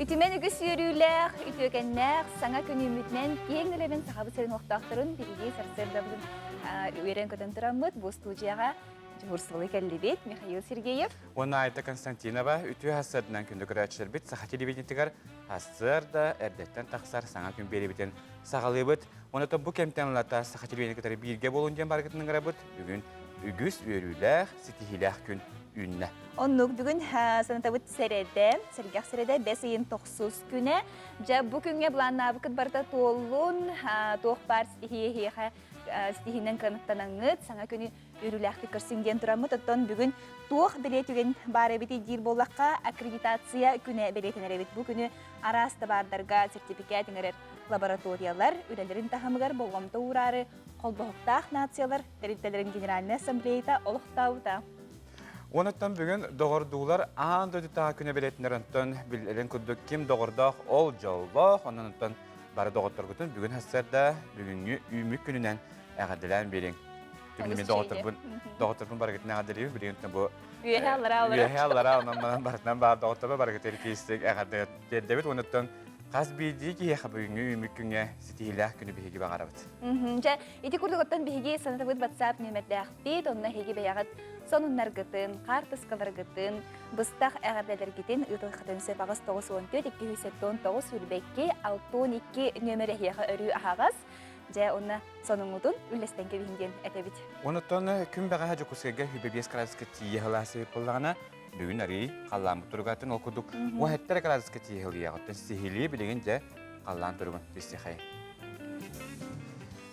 Үтүмэн үгүс үөрүүлээх, үтүөкэннээх саҥа күн үүммүтүнэн киэҥ нэлэмэн Сахабыт сирин олохтоохторун биһиги сарсыардабытын үөрэн-көтөн тураммыт бу студияҕа дьуһурсубалы кэллибит Михаил Сергеев. Уонна Айта Константинова үтүө сарсыарданан күндү көрөөччүлэрбит Саха телевидениетыгар сарсыарда эрдэттэн тахсар саҥа күн биэриибитин саҕалыыбыт. Онон бу кэмтэн ылата Саха телевидение кытары бииргэ буолун диэн барыгытын ыҥырабыт. Бүгүн үгүс үөрүүлээх, ситиһиилээх күн үүннэ. Оннук бүгүн санатабыт сэрэдэ, сэргэх сэрэдэ бэс ыйын тохсус күнэ. Дьэ бу күҥҥэ былааннаабыккыт барыта туоллун, туох баар ситиһии эһиэхэ ситиһиинэн кынаттанаҥҥыт, саҥа күнү үөрүүлээхтик көрсүҥ диэн тураммыт. Оттон бүгүн туох бэлиэ түгэн баар эбитий диир буоллахха, аккредитация күнэ бэлиэтэнэр эбит. Бу күнү араас табаардарга сертификат иҥэрэр лабораториялар үлэлэрин таһымыгар болҕомто уураары Холбоһуктаах нациялар тэрилтэлэрин Генеральнай Ассамблеята олохтообута. Онуттан бүгүн доҕордуулар аан дойдутааҕы күнэ бэлиэтинэр онтон билэрин курдук ким доҕордоох ол дьоллоох онон онтон бары доҕотторгутун бүгүн сарсыарда бүгүҥҥү үүммүт күнүнэн эҕэрдэлээн биэриҥ. Бүгүн мин доҕотторбун доҕотторбун барыгытын эҕэрдэлиибин билигин бу үөһэ аллара аллара үөһэ аллара онон манан барытынан баар доҕотторбо барыгытын киистик эҕэрдэ тиэрдэбит онуттан хас биирдии киһиэхэ бүгүҥҥү үүммүт күҥҥэ ситиһиилээх күнү биһиги баҕарабыт. Дьэ, ити курдук оттон биһиги санатабыт WhatsApp нүөмэрдээхпит, онно эһиги бэйэҕит сонуннаргытын, хаартыскаларгытын, быстах эҕэрдэлэргитин ыытылхатын сөп 8 94 279 22 62 нүөмэр эһиэхэ өрүү аһаҕас. Дьэ, онно сонуҥҥутун үллэстэн кэбиһин диэн этэбит. Онуттан күн бэҕэһээ Дьокуускайга 25 градуска тиийэ сылаас буоллаҕына, бүгүн арыый халлааммыт туругатын ол курдук 17 градуска тиийэ сылыйаҕыттан сиһилии билигин дьэ халлаан туругун тиссихэй.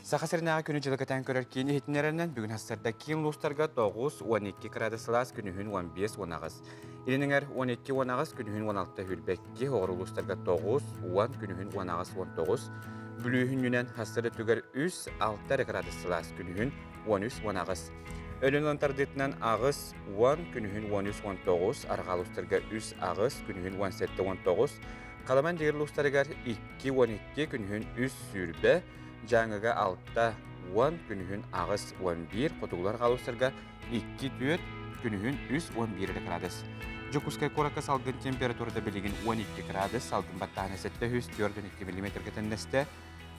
Саха сиринээҕи күнү-дьылы кэтээн көрөр киин иһитиннэрэринэн бүгүн сарсыарда киин улуустарга 9-12 градус сылаас, күнүһүн 15-18. Илин эҥэр 12-18, күнүһүн 16-22, оҕор улуустарга 9-10, күнүһүн 18-19, Бүлүүһүнньүнэн сарсыарда өттүгэр 3-6 градус сылаас, күнүһүн 13-18. Өлөн тардыытынан 8-10, күнүһүн 13-19, арҕаа улуустарга 3-8, күнүһүн 17-19, Халаман дьигэр улуустарыгар 2-12, күнүһүн 3-20, Дьааҥыга 6-10, күнүһүн 8-11, хотугулар хаалустарга 2-4, күнүһүн 3-11 градус. Дьокуускай куоракка салгын температурата билигин 12 градус, салгын баттааһына 742 миллиметргэ тэннэстэ.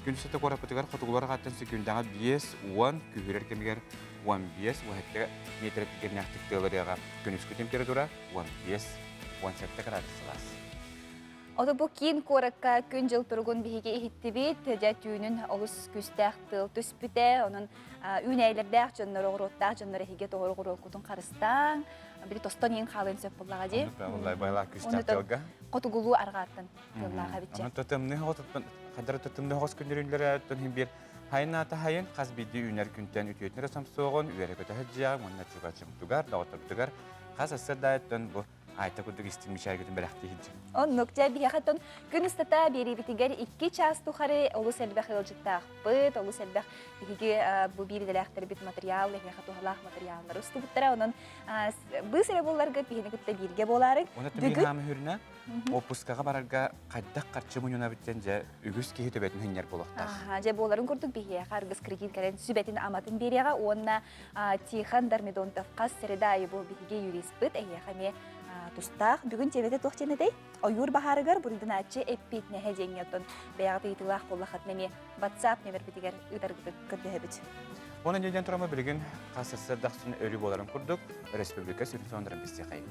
Күн устата куораппытыгар хотугулар аҕаттан секундаҕа 5-10, күһүрэр кэмигэр 15-17 метр түргэннээхтик тыалырыаҕа. Күнүскү температура 15-17 градус сылаас. Ото бу киин куоракка күн-дьыл туругун биһиги иһиттибит. Дьэ түүнүн олус күүстээх тыал түспүтэ. Онон үүнээйилэрдээх дьоннор, оҕуруоттаах дьоннор эһиги тоҕор оҕуруоккутун харыстааҥ. Били тостон иин хаалыан сөп буоллаҕа дии. Онно байлаах күүстээх тыалга. Хотугулуу арҕааттан тыаллаах эбитчэ. Онон тымныы хоҕотуттан хадара тымныы хоҕос күннөрүнлэрэ иһин биир хайын аата хайын хас биирдии үүнэр күнтэн үтүөтүн эрэ сомсуоҕун үөрэ-көтө сылдьыаҕыҥ уонна чугачымтугар, доҕотторбутугар хас сарсыардаайыттан бу Айта курдук истиҥ мичээргитин бэлэхтии сылдьыҥ. Оннук дьэ биһиэхэ оттон күн устата биэриибитигэр икки чаас тухары олус элбэх ыалдьыттаахпыт, олус элбэх биһиги бу биир идэлээхтэрбит материал, эһиэхэ туһалаах материаллары устубуттара. Онон быыс эрэ булларгыт биһини кытта бииргэ буолаарыҥ. Оны түмүгүн хаамы Отпускаҕа барарга хайдах харчы мунньунабыт диэн дьэ үгүс киһи төбөтүн хынньар буолуохтаах. Дьэ буоларын курдук биһиэхэ аргыс кредит кэлэн сүбэтин-аматын биэриэҕэ уонна Тихон Дормидонтов хас среда аайы бу биһиги юриспыт эһиэхэ эмиэ тустаах. Бүгүн тиэмэтэ туох диэн этэй? Ойуур баһаарыгар буруйданааччы эппиэтинэһэ диэҥҥэ оттон бэйэҕит ыйытыылаах буоллаххытына эмиэ WhatsApp нөмербитигэр ыытаргытын көрдөһөбүт. Уонна диэн турама билигин хас сарсыардахсын өлүү буоларын курдук республика сүрүн сонуннарын билсиэхэйин.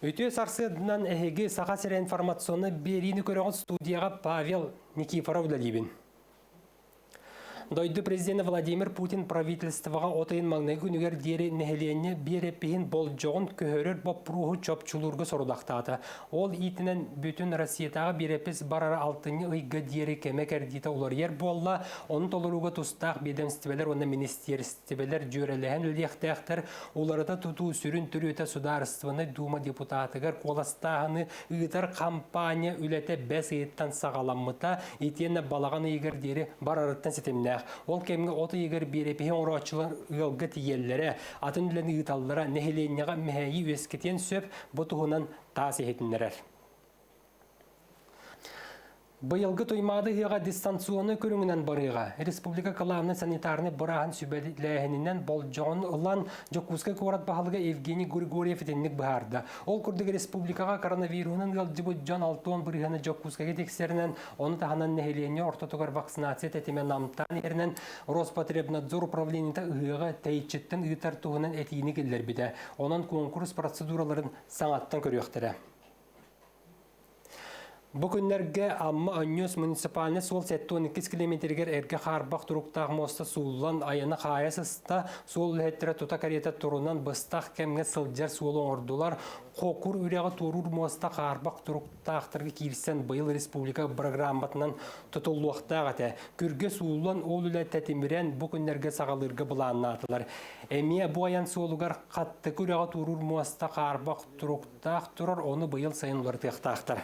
Үтүө сарсыарданан эһиги Саха сирэ информационнай биэриини көрөҕүт студияҕа Павел Никифоров үлэлиибин. Дойду президенэ Владимир Путин правительствоҕа от ыйын маҥнайгы күнүгэр диэри нэһилиэнньэ биэрэпиһин болдьоҕун көһөрөр боппуруоһу чопчулуурга сорудахтаата. Ол иитинэн бүтүн Россиятааҕы биэрэпис барара алтынньы ыйга диэри кэмэ кэрдиитэ уларыйар буолла. Ону толорууга тустаах биэдэмстибэлэр уонна министиэристибэлэр дьүөрэлэһэн үлэлиэхтээхтэр. Уларыта тутуу сүрүн төрүөтэ Судаарыстыбаннай Дума депутатыгар куоластааһыны ыытар хампаанньа үлэтэ бэс ыйыттан саҕаламмыта итиэннэ балаҕан ыйыгар диэри барарыттан ситимнээх. Ол кэмҥэ от ыйыгар биэрэпиһи оҥорооччулар ыалга тиийэллэрэ, атын үлэни ыыталлара нэһилиэнньэҕэ мэһэйи үөскэтиэн сөп, бу туһунан ТАСС иһитиннэрэр. Быйылгы Туймаада ыһыаҕа дистанционнай көрүҥүнэн барыаҕа. Республика кылаабынай санитарнай бырааһын сүбэлээһининэн болдьоҕун ылан Дьокуускай куорат баһылыга Евгений Григорьев итинник быһаарда. Ол курдук республикаҕа коронавируһунан ыалдьыбыт дьон 60 бырыһыана Дьокуускайга тиксэринэн, ону таһынан нэһилиэнньэ ортотугар вакцинация тэтимэ намтаан иһэринэн Роспотребнадзор управлениета ыһыаҕы тэйиччиттэн ыытар туһунан этиини киллэрбитэ. Онон куонкурус процедураларын саҥаттан көрүөхтэрэ. Бу күннэргэ Амма Өнньүөс муниципальнай суол 72 километригэр эргэ хаарбах туруктаах муоста сууллан айана хаайа сыста, суол үлэһиттэрэ тута кэриэтэ турунан быстах кэмҥэ сылдьар суолу оҥордулар. Хокур үрэҕи туоруур муоста хаарбах туруктаахтарга киирсэн быйыл республика программатынан тутуллуохтаах этэ. Күргэ сууллан ол үлэ тэтимирэн бу күннэргэ саҕалыырга былааннаатылар. Эмиэ бу айан суолугар Хаттыкы үрэҕи туоруур муоста хаарбах туруктаах турар, ону быйыл сайын уларытыахтаахтар.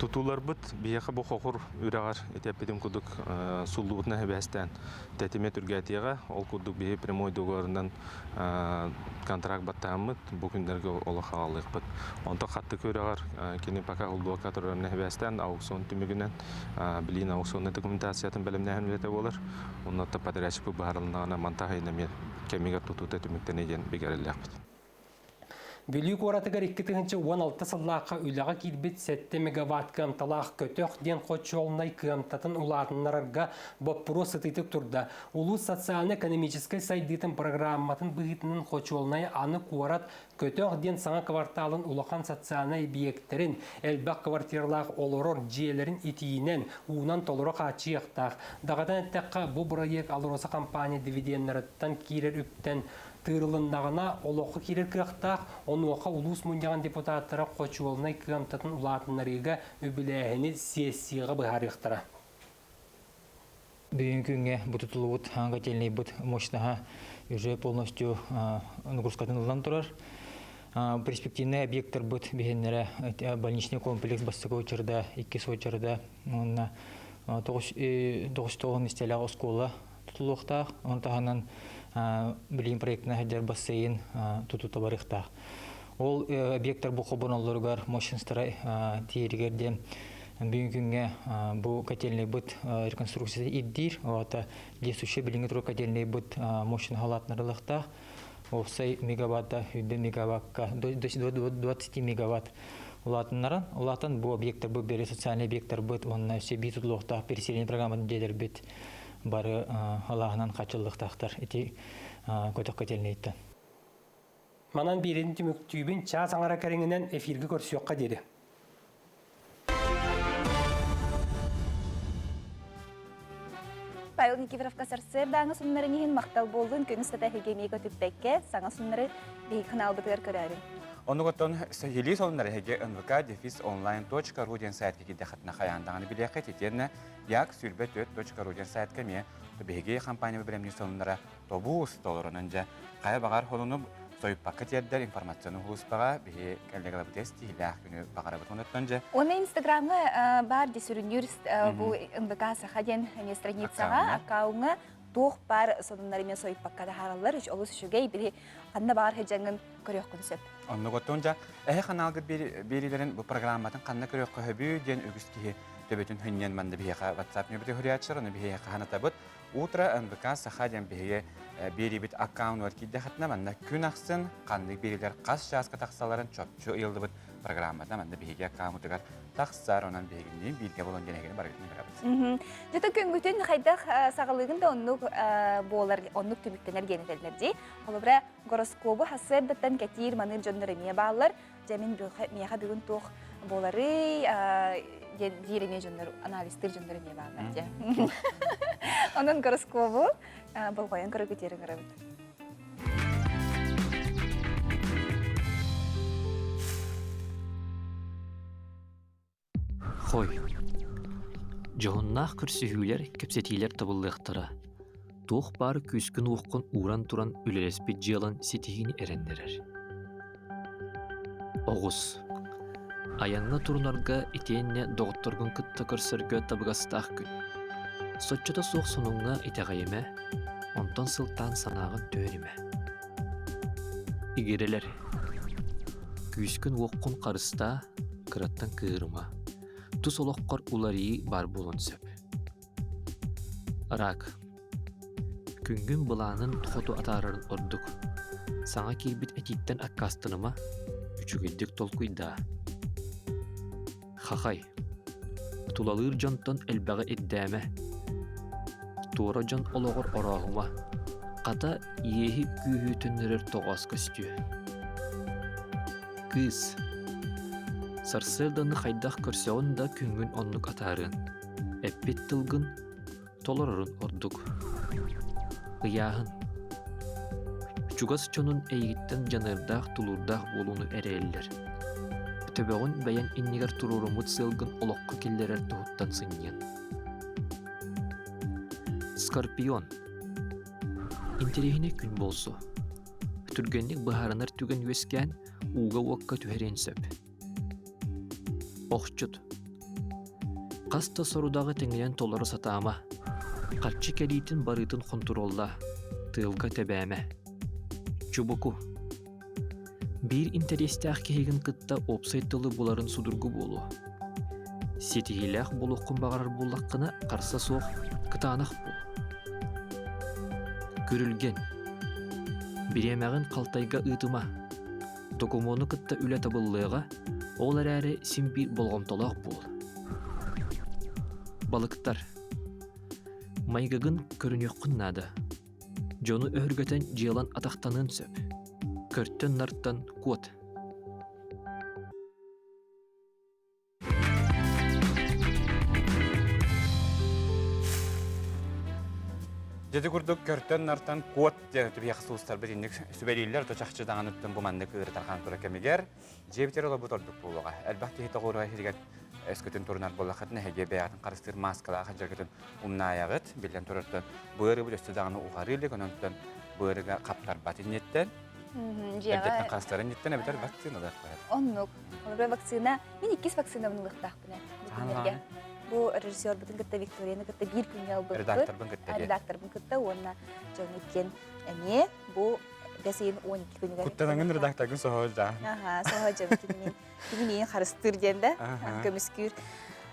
Тутууларбыт биһиэхэ бу Хохур үрэҕэр ити эппитим курдук суллубутунан эбээстээн тэтимэ түргээтиэҕэ. Ол курдук биһи прямой договорынан контракт баттааммыт бу күннэргэ олох аҕалыахпыт. Онтон Хаттык үрэҕэр кини пока уллуокка турарынан эбээстээн аукцион түмүгүнэн билиин аукционнай документациятын бэлэмнээһин үлэтэ буолар. Онно подрядчикпыт быһаарылыннаҕына монтаж эмиэ кэмигэр тутуута түмүктэнэ диэн бигэрэллээхпит. Бүлүү куоратыгар 2016 сыллаахха үлэҕэ киирбит 7 мегаватт кыамталаах көтөх диэн хочуолунай кыамтатын улаатыннарарга боппуруос сытыытык турда. Улуус социально-экономическай сайдыытын программатын быһыытынан хочуолунай аны куорат Көтөх диэн саҥа кварталын улахан социальнай эбийиэктэрин, элбэх квартиралаах олорор дьиэлэрин итиинэн, уунан толору хааччыйыахтаах. Даҕатан эттэххэ, бу бырайыак АЛРОСА компания дивиденнарыттан киирэр үптэн тыырылыннаҕына, олоххо киирэр кыахтаах, онуоха улуус мунньаҕын депутаттара хочуолунай кыамтатын улаатыннарыыга үбүлээһини сессияҕа быһаарыахтара. Бүгүҥҥү күҥҥэ бу тутуллубут котельнайбыт мощноһа уже полностью нагрузкатын ылан турар. Перспективный объекттарбыт биһиннэрэ больничный комплекс бастакы очерда, иккис очерда уонна тоҕус миэстэлээх оскуола тутулуохтаах. Оны таһынан билим проектына сылдьар бассейн тутуута барыахтаах. Ол объекттар бу хобоноллоругар мощностара тиэригэр диэн Бүгүн күҥҥэ бу котельнайбыт реконструкцията ирдиир. Ота действующий билиҥҥи турук котельнайбыт мощный халаатнарылыахтаах. Уопсай мегаватта 100 мегаватка 20 мегаватт улаатыннаран, улаатан бу объекттарбыт бери социальный объекттарбыт уонна өссө бии тутулуохтаах переселение программатын дьиэлэрбит бары алааһынан хааччыллыахтаахтар ити көтөх котельнайтан. Манан биэрин түмүктүүбүн чаас аҥара кэриҥинэн эфиргэ көрсүөххэ диэри. Павел Никифоровка сарсыардааҥы суннарын иһин махтал буоллун күн устата эһиги көтүппэккэ саҥа суннары биһиги ханаалбытыгар көрөөрүн. Оннугуттан сахилии сонуннар эһиги нвк дефис онлайн точка ру диэн сайтка киирдэххитинэ хайаан даҕаны билиэххит итиэннэ як сүүрбэ төрт точка ру диэн сайтка эмиэ биһиги компания бэлэмниир сонуннара тобуус толорунан дьэ хайа баҕар холуну сойуппакка тиэрдэр информацияны улууспаҕа биһи коллегалабытыгар ситиһиилээх күнү баҕарабыт онуттан дьэ Уонна Инстаграмҥа баар ди сүрүннүүр бу НВК Саха диэн эмиэ страницаҕа аккаунҥа туох баар сонуннары эмиэ сойуппакка таһаараллар олус үчүгэй били ханна баар сылдьаҥҥын көрүөххүн сөп. Оннугуттан дьэ эһи ханаалгыт биэриилэрин бу программатын ханна көрүөххэ сөбүй диэн үгүс киһи төбөтүн хынньан манна биһиэхэ WhatsApp нөмүрү хөрүяччылар ону биһиэхэ ханатабыт Утро НВК Саха диэн биһиги биэриибит аккаунугар киирдэххитинэ манна күн ахсын ханнык биэриилэр хас чааска тахсалларын чопчу ыйыллыбыт программата манна биһиги аккаунтугар тахсар онон биһигинниин бииргэ буолан диэн эһигини барыгытын ыҥырабыт. Дьэ күҥҥүтүн хайдах саҕалыыгын да оннук буолар, оннук түмүктэнэр диэн этэллэр дии. Холобура, гороскобу сарсыардаттан кэтиир маныыр дьоннор эмиэ бааллар. Дьэ мин миэхэ бүгүн туох буоларый диэн диир эмиэ дьоннор анализтыыр дьоннор эмиэ бааллар дьэ. Онон гороскобу болҕойон көрөгүт ыҥырабыт. Хой. Дьоһуннаах көрсүһүүлэр, кэпсэтиилэр табыллыахтара. Туох баар күүскүн-уоххун ууран туран үлэлэспит дьыалаҥ ситиһиини эрэннэрэр. Оҕус. Айаҥҥа турунарга итиэннэ доҕотторгун кытта көрсөргө табыгастаах күн. Соччото суох сонуҥҥа итэҕэйимэ, онтон сылтаан санааҕын түһэримэ. Игирэлэр. Күүскүн-уоххун харыстаа, кыраттан кыыһырыма. Тус олоххор уларыйыы баар буолуон сөп. Рак. Күҥҥүн былаанын хоту атаарарын ордук. Саҥа киирбит этииттэн аккаастаныма, үчүгэйдик толкуйдаа. Хахай. Тулалыыр дьонтон элбэҕи ирдээмэ. Туора дьон олоҕор орооһума. Хата, иэһи-күүһү төннөрөр тоҕоос көстүө. Кыыс. Сарсыарданы хайдах көрсөҕүн да күҥҥүн оннук атаарыан. Эппит тылгын толорорун ордук. Ыйааһын. Чугас дьонун эйигиттэн дьаныардаах, тулуурдаах буолууну эрэйэллэр. Төбөҕүн бэйэҥ иннигэр туруоруммут сыалгын олоххо киллэрэр туһуттан сынньан. Скорпион. Интэриэһинэй күн буолсу. Түргэнник быһаарынар түгэн үөскээн, ууга-уокка түһэриэн сөп. Охчут. Хас да сорудаҕы тэҥинэн толоро сатаама. Харчы кэлиитин барыытын хонтуруоллаа, тыалга тэбээмэ. Чубуку. Биир интэриэстээх киһигин кытта уопсай тылы буларын судургу буолуо. Ситиһиилээх буолуоххун баҕарар буоллаххына, харса суох, кытаанах буол. Күрүлгэн. Бириэмэҕин халтайга ыытыма. Докумуону кытта үлэ табыллыаҕа, ол эрээри син биир болҕомтолоох буол. Балыктар. Майгыгын көрүнүөххүн наада. Дьону өһүргэтэн дьыалан атахтаныан сөп. Көртөн-нартан куот. Дьэти курдук көртөн-нартан куот диэн түбэһиэх сулустарбыт инник сүбэлииллэр, то чахчы даҕаныттан бу маннык ыарытархан тура кэмигэр дьиэбитигэр олорбут ордук буолуоҕа. Элбэх киһи тоҕуоруһа иһигэр өскөтүн турунар буоллаххытына эһиги бэйэҕитин харыстыыр мааскалаах сылдьаргытын умнаайаҕыт. Биллэн турартан бу ыарыыбыт өссө даҕаны уҕарыы илик, онон бу ыарыыга хаптарбат инниттэн Дьиэҕэ харыстарын инниттэн эбэтэр вакцина ылыахха Оннук. Олору вакцина Мин иккис вакцинабын ылыахтаахпын ээ бу күннэргэ. Бу режиссербутун кытта Викторияны кытта биир күҥҥэ ылбыппыт. Редакторбын кытта Редакторбын кытта уонна дьон иккиэн эмиэ бу бэс ыйын 12 күнүгэр. Куттанаҥын редакторгын соһо даа. Аха, соһо дьон кини кини миин харыстыыр диэн да көмүскүүр.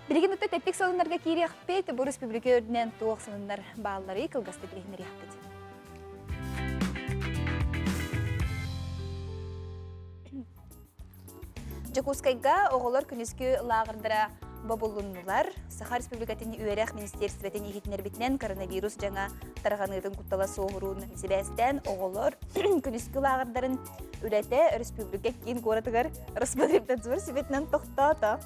Билигин ытта тэттик сонуннарга киириэхпит, бу республика үрдүнэн туох сонуннар баалларый кылгастык билиһиннэриэхпит. Дьокуускайга оҕолор күнүскү лааҕырдара бобуллуннулар. Саха Республикатын үөрэх министиэристибэтин иһитиннэрбитинэн коронавирус дьаҥа тарҕаныытын куттала суоһуруун сибээстээн оҕолор күнүскү лааҕырдарын үлэтэ өрөспүүбүлүкэ киин куоратыгар Роспотребнадзор сүбэтинэн тохтоото.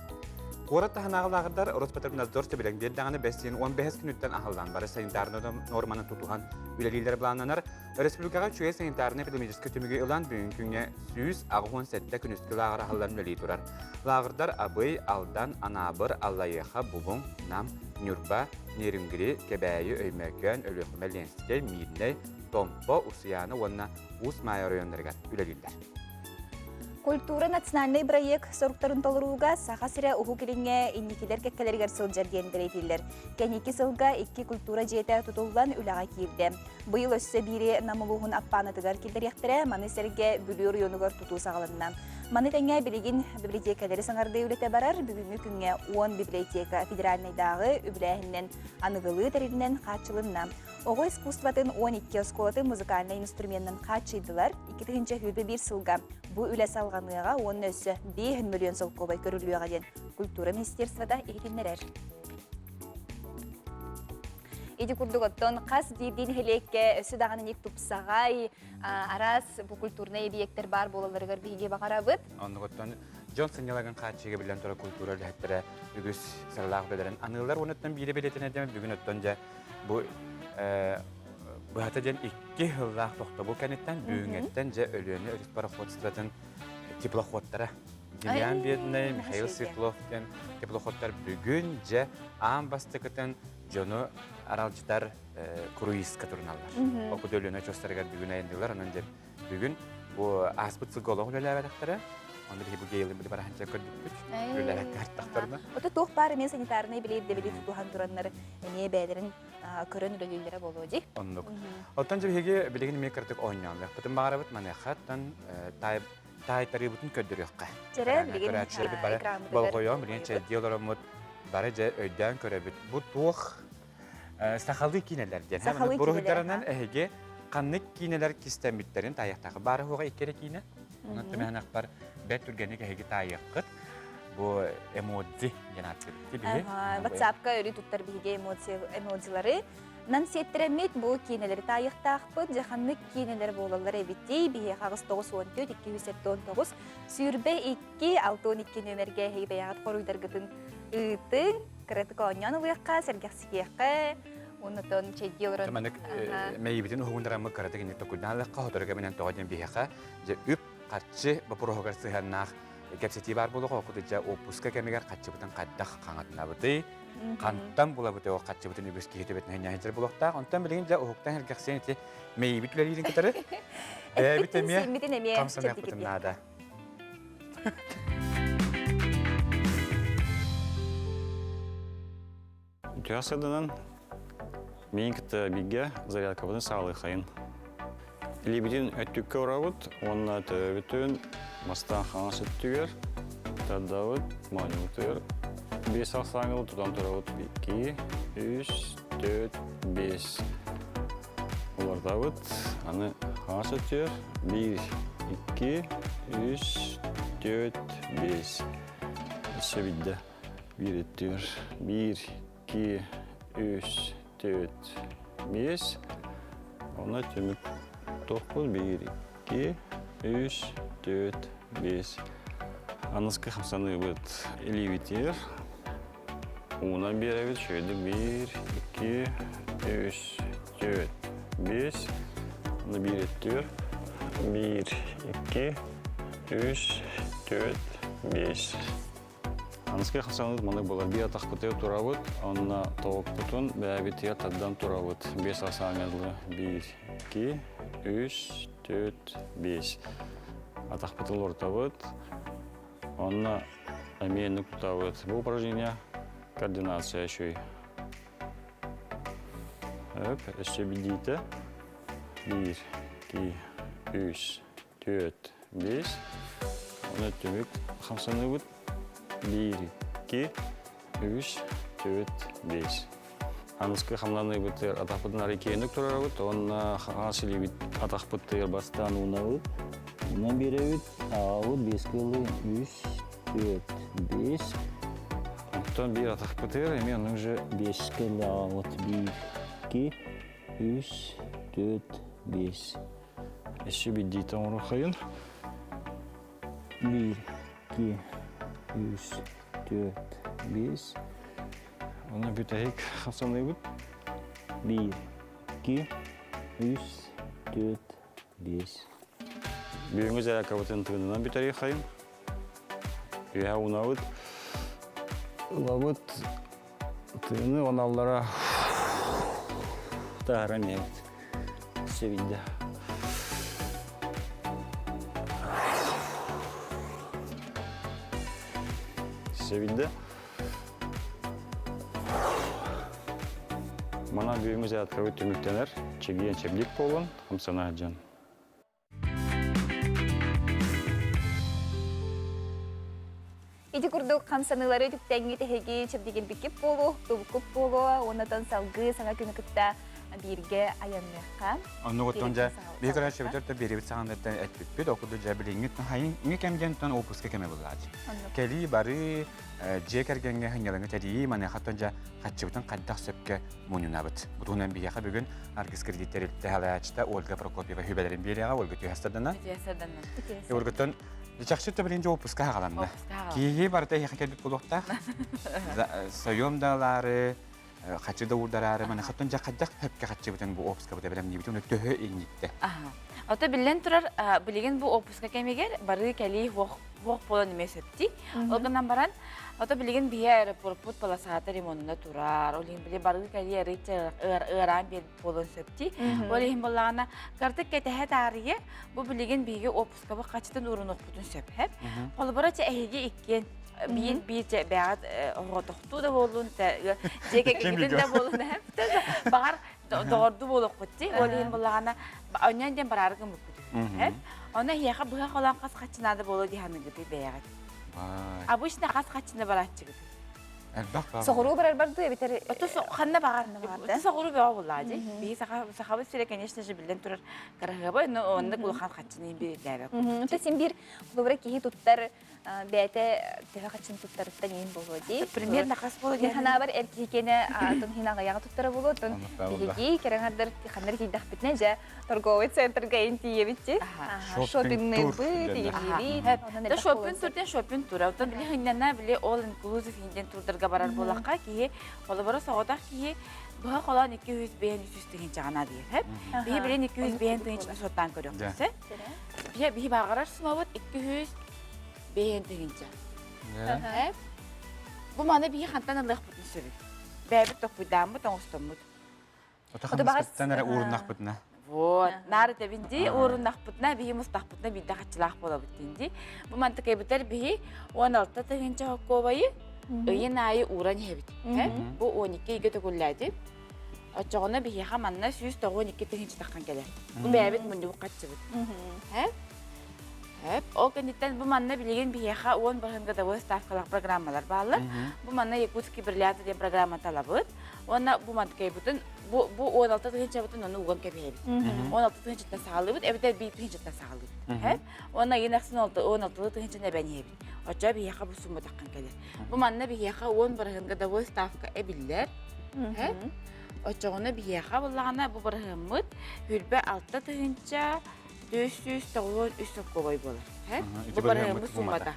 Куорат таһынааҕы лааҕырдар Роспотребнадзор сөбүлэҥ биэрдэҕинэ бэс 15 күнүттэн аһыллан бары санитарнай нуорманы тутуһан үлэлииллэр былааннанар. Республикаҕа үчүгэй санитарнай-эпидемиологическай түмүгү ылан бүгүҥҥү күҥҥэ 187 күнүскү лааҕыр аһыллан үлэлии турар. Лааҕырдар Абый, Алдан, Анаабыр, Аллайыаха, Булуҥ, Нам, Ньурба, Нерюнгри, Кэбээйи, Өймөкөөн, Өлүөхүмэ, Ленскэй, Миирнэй, Томпо, Усуйаана уонна Уус Маайа оройуоннарыгар үлэлииллэр. Культура национальнай бырайыак соруктарын толорууга Саха сирэ Уһук Илиҥҥэ инникилэр кэккэлэригэр сылдьар диэн бэлиэтииллэр. Кэнники сылга икки культура дьиэтэ тутуллан үлэҕэ киирдэ. Быйыл өссө биири Нам улууһун Аппаанатыгар киллэриэхтэрэ, маны сэргэ Бүлүү оройуонугар тутуу саҕаланна. Маны тэҥэ билигин библиотекалары саҥардыы үлэтэ барар. Бүгүҥҥү күҥҥэ 10 библиотека федеральнайдааҕы үбүлээһининэн аныгылыы тэрилинэн хааччылынна. Оҕо искусствотын 12 оскуолатын музыкальнай инструменынан хааччыйдылар. 2021 сылга бу үлэ салҕаныаҕа уонна өссө 5 мөлүйүөн солкуобай көрүллүөҕэ диэн культура министерствота иһитиннэрэр. Ити курдук оттон хас биирдии нэһилиэккэ өссө даҕаны ник тупсаҕай, араас бу культурнай эбийиэктэр баар буолалларыгар биһиги баҕарабыт. Оннугуттан дьон сынньалаҥын хааччыйыга биллэн турар культура үлэһиттэрэ үгүс сыралаах үлэлэрин аныыллар. Уонуттан биири бэлиэтэнэрдэ бүгүн оттон дьэ бу быһата диэн икки сыллаах тохтобул кэнниттэн бүгүҥҥэттэн дьэ Өлүөнэ өрүс пароходствотын теплоходтара Демьян Бедный, Михаил Светлов диэн теплоходтар бүгүн дьэ аан бастакытын дьону аралдьытар круизка туруналлар. Ол Өлүөнэ очуостарыгар бүгүн айанныылар. Онон дьэ бүгүн бу ааспыт сылга олох үлэлээбэтэхтэрэ. Онно биһи бу гейлин били бараһанча көрдүкпүт. Үлэлээбэккэ артахтарына. Ото туох баар эмиэ санитарнай били ирдэбили тутуһан тураннар эмиэ бэйэлэрин көрөн үлэлииллэрэ буолуо дии. Оннук. Оттон дьэ биһиги билигин эмиэ кырдык оонньоон баҕарабыт маныаха оттон таайтарыыбытын көрдөрүөххэ. Чэрэ, билигин Көрөөччүлэрбит бары болҕойон, билигин чэйдии олороммут. Бары дьэ өйдөөн көрөбүт. Бу туох сахалыы киинэлэр диэн. Сахалыы Буруһуйдарынан эһиги ханнык киинэлэр кистэммиттэрин таайыахтаах. Баары хуоҕа икки эрэ киинэ. Онон түмэһэнэхпэр бэрт түргэнник эһиги таайыаххыт. Бу эмодзи диэн ааттыыбыт. Биһи. WhatsApp-ка өрүү туттар биһиги эмодзилары Нан сиэттэрэммит бу киинэлэри таайыахтаахпыт. Дьэ ханнык киинэлэр буолаллар эбитий? Биһиэхэ 894 279 22 62 нүөмэргэ эһиги бэйэҕит хоруйдаргытын ыытыҥ. Кыратык оонньоон ылыахха, сэргэхсийиэххэ, оннотон чэйдии олорон. Маннык мэйибитин уһугуннараммыт кыратык инник токуйдаан ылыахха, сотору кэминэн тоҕо диэн биһиэхэ дьэ үп харчы боппуруоһугар сыһыаннаах кэпсэтии баар буолуоҕа. Ол курдук дьэ уоппуска кэмигэр харчыбытын хайдах хаҥатынабытый? Хантан булабыт ол харчыбытын үгүс киһи төбөтүн сылдьар буолуохтаах. Онтон билигин дьэ уһуктан сэргэхсийэн ити мэйиибит үлэлиирин кытары бэйэбит эмиэ хамсаныахпытын наада. Үтүө сырдынан миин кытта бииргэ зарядкабытын саалыахайын. Илиибитин өттүккэ урабыт уонна төбөбүтүн бастаан хаҥас өттүгэр тардабыт, моонньубутугар биэс ахсааҥҥа тутан турабыт. Икки, үс, төрт, биэс. Уларытабыт. Аны хаҥас өттүгэр биир, икки, үс, төрт, биэс. Өссө биирдэ. Биир өттүгэр биир, икки, үс, төрт, биэс. Онно түмүк туохпут биир, икки, үс, төрт, биэс. Аныскы хамсаныыбыт илиибитигэр уунан биэрэбит шөйдүк биир, икки, үс, төрт, биэс. Аны биир өттүгэр биир, икки, үс, төрт, биэс. Аныскы хамсаныыбыт маннык буолар. Биир атахпытыгар турабыт, онно тобукпутун бэйэбитигэр тардан турабыт. Биэс ахсааҥҥа дылы. Биир, икки, үс, төрт, биэс. Атахпытын олортобут. Онно эмиэ инник тутабыт. Бу упражнение координация үчүгэй. Өп, өссө билиитэ. Биир, икки, үс, төрт, биэс. Оны түмүк хамсаныыбыт. Биир, икки, үс, төрт, биэс. Аныскы хамнаныыбытыгар атахпытын арый киэҥник турарабыт уонна хаҥас илиибит атахпытыгар бастаан уунабыт. Уунан биэрэбит, аҕабыт биэс кылы үс, төрт, биэс. Оттон биир атахпытыгар эмиэ оннук же биэс кылы аҕабыт биир, икки, үс, төрт, биэс. Өссө биирдиитэ оҥоруоххайын. Биир, икки, үс, төрт, биэс. Оны бүтэһик хамсаныыбыт. Биир, икки, үс, төрт, биэс. Бүгүҥҥү зарядкабытын тыынынан бүтэриэххэйин. Үөһэ уунабыт. Ылабыт Тыыны оналлара таһаран иһэбит. Сэбидде. Сэбидде. Манан бүгүҥҥү зарядкабыт түмүктэнэр. Чэгиэн чэбдик буолун, хамсана дьон. Ити курдук хамсаныылары түптэҥҥит эһиги чэбдигирбиккит буолуо, тубуккут буолуо, уоннатан салгыы саҥа күнү кытта бииргэ айанныахха. Оннугуттан дьэ, биһи көрөөччүбүтэр да биэрибит саҕанаттан эппиппит, ол курдук дьэ билиҥҥи хайыҥҥы кэмдиэн тон опуска кэмэ буллаачы. Кэлии бары дьиэ кэргэҥҥэ сынньалаҥы тэрийии маныахаттан дьэ хаччыбытын хайдах сөпкө мунньунабыт. Бу туһунан биһиэхэ бүгүн Аргыс кредит тэрилтэ салайааччыта Ольга Прокопьева сүбэлэрин биэриэҕэ. Ольга түһэ сарданна. Түһэ сарданна. Ольгаттан чахчы билин дьэ опуска хаҕаланна. Киһи барыта эһиэхэ кэлбит буолуохтаах. Сойуом да ылаары, хачы да уурдараары, маныхаттан дьэ хайдах хөпкө хаччыбытын бу опускабыта бэлэмниибит, уну төһө инниттэ. Ото биллэн турар, билигин бу опуска кэмигэр барыы кэлии хуох буолан эмиэ сөптүй. Ол гынан баран, Ото билигин биһи аэропорпут полосата ремонна турар. Ол иһин били барыы кэлии арыычча ыараан биэрбит буолуон сөп дии. Ол иһин буоллаҕына картык кэтэһэ таарыйа бу билигин биһиги отпускабыт хачытын уурунуохпутун сөп һэп. Холобура чэ эһиги иккиэн биир биир чэ бэҕэт оҕотохтуу да буоллун дьиэ кэргэнитин да буоллун һэп. Баҕар доҕордуу буолуохпут дии. Ол иһин буоллаҕына онньон диэн бараары гыммыппыт үһү. Онно эһиэхэ быһа холоон хас хаччынаада буолуо дии саныыгытый бэйэҕит? Обычно хас хаччына барааччыгытый? Элбэх баар. Соҕуруу барар бардыы эбитэр Ото ханна баҕар. Ханна баҕар да. Соҕуруу бөҕө буоллаа дии. Биһи саха сахабыт сирэ, конечно же, биллэн турар кыраһыаба, но оннук улахан хаччыны биэрдээбэк. Ото син биир холобура киһи туттар бэйэтэ төһө хаччын туттарыттан иин буолуо дии. Примерно хас буолуо Мин санаабар эр киһи киэнэ атын иһин аҕыйаҕы туттара буолуо, оттон биһиги кэрэҥэрдэр ханнар тиийдэхпитинэ дьэ торговый центрга ин тиийэбит дии. Шоппингныыбыт, игириибит. Да шоппинг турден шоппинг тура. Оттон били хыннана били all inclusive инден турдарга барар буолахха киһи холобура соҕотох киһи быһа холоон 200 бэйэн 300 тыһыынчаҕына диир. Биһи билин 200 бэйэн тыһыынчаны суоттаан көрүөхпүт. Биһи биһи баҕарар сумабыт 200 бэйэн тыһыынча. Бу маны биһи хантан ылыахпытын сөбүй? Бэйэбит токкуйдааммыт, оҥостоммут. Отахаммыттан эрэ ууруннахпытына. Вот, наар этэбин дии, ууруннахпытына, биһи мустахпытына биирдэ хаччылаах буолабыт диин дии. Бу мантыкайбытар биһи 16 тыһыынча хоккуобайы ыйын аайы ууран иһэбит. Бу 12 ыйга төгүллээтим. Оччоҕуна биһиэхэ манна 192 тыһыынча таххан кэлэр. Бу бэйэбит мунньубут хаччыбыт. Эп, ол кэнниттэн бу манна билигин биһиэхэ 10 бырыһын годовой ставкалаах программалар бааллар. Бу манна Якутский бриллиант диэн программа талабыт. Уонна бу манткайбытын бу бу 16 тыһыынчабытын ону уган кэбиһэбит. 16 тыһыынчаттан саҕалыыбыт, эбэтэр 1 тыһыынчаттан саҕалыыбыт. Уонна ыйын ахсын 16 тыһыынчаны эбэн иһэбит. Оччо биһиэхэ бу сумма таххан кэлэр. Бу манна биһиэхэ 10 бырыһын годовой ставка эбиллэр. Оччоҕуна биһиэхэ буллаҕына бу бырыһыммыт хүрбэ 6 тыһыынча 493 соккобой буолар. Бу барыһыммыт суммата.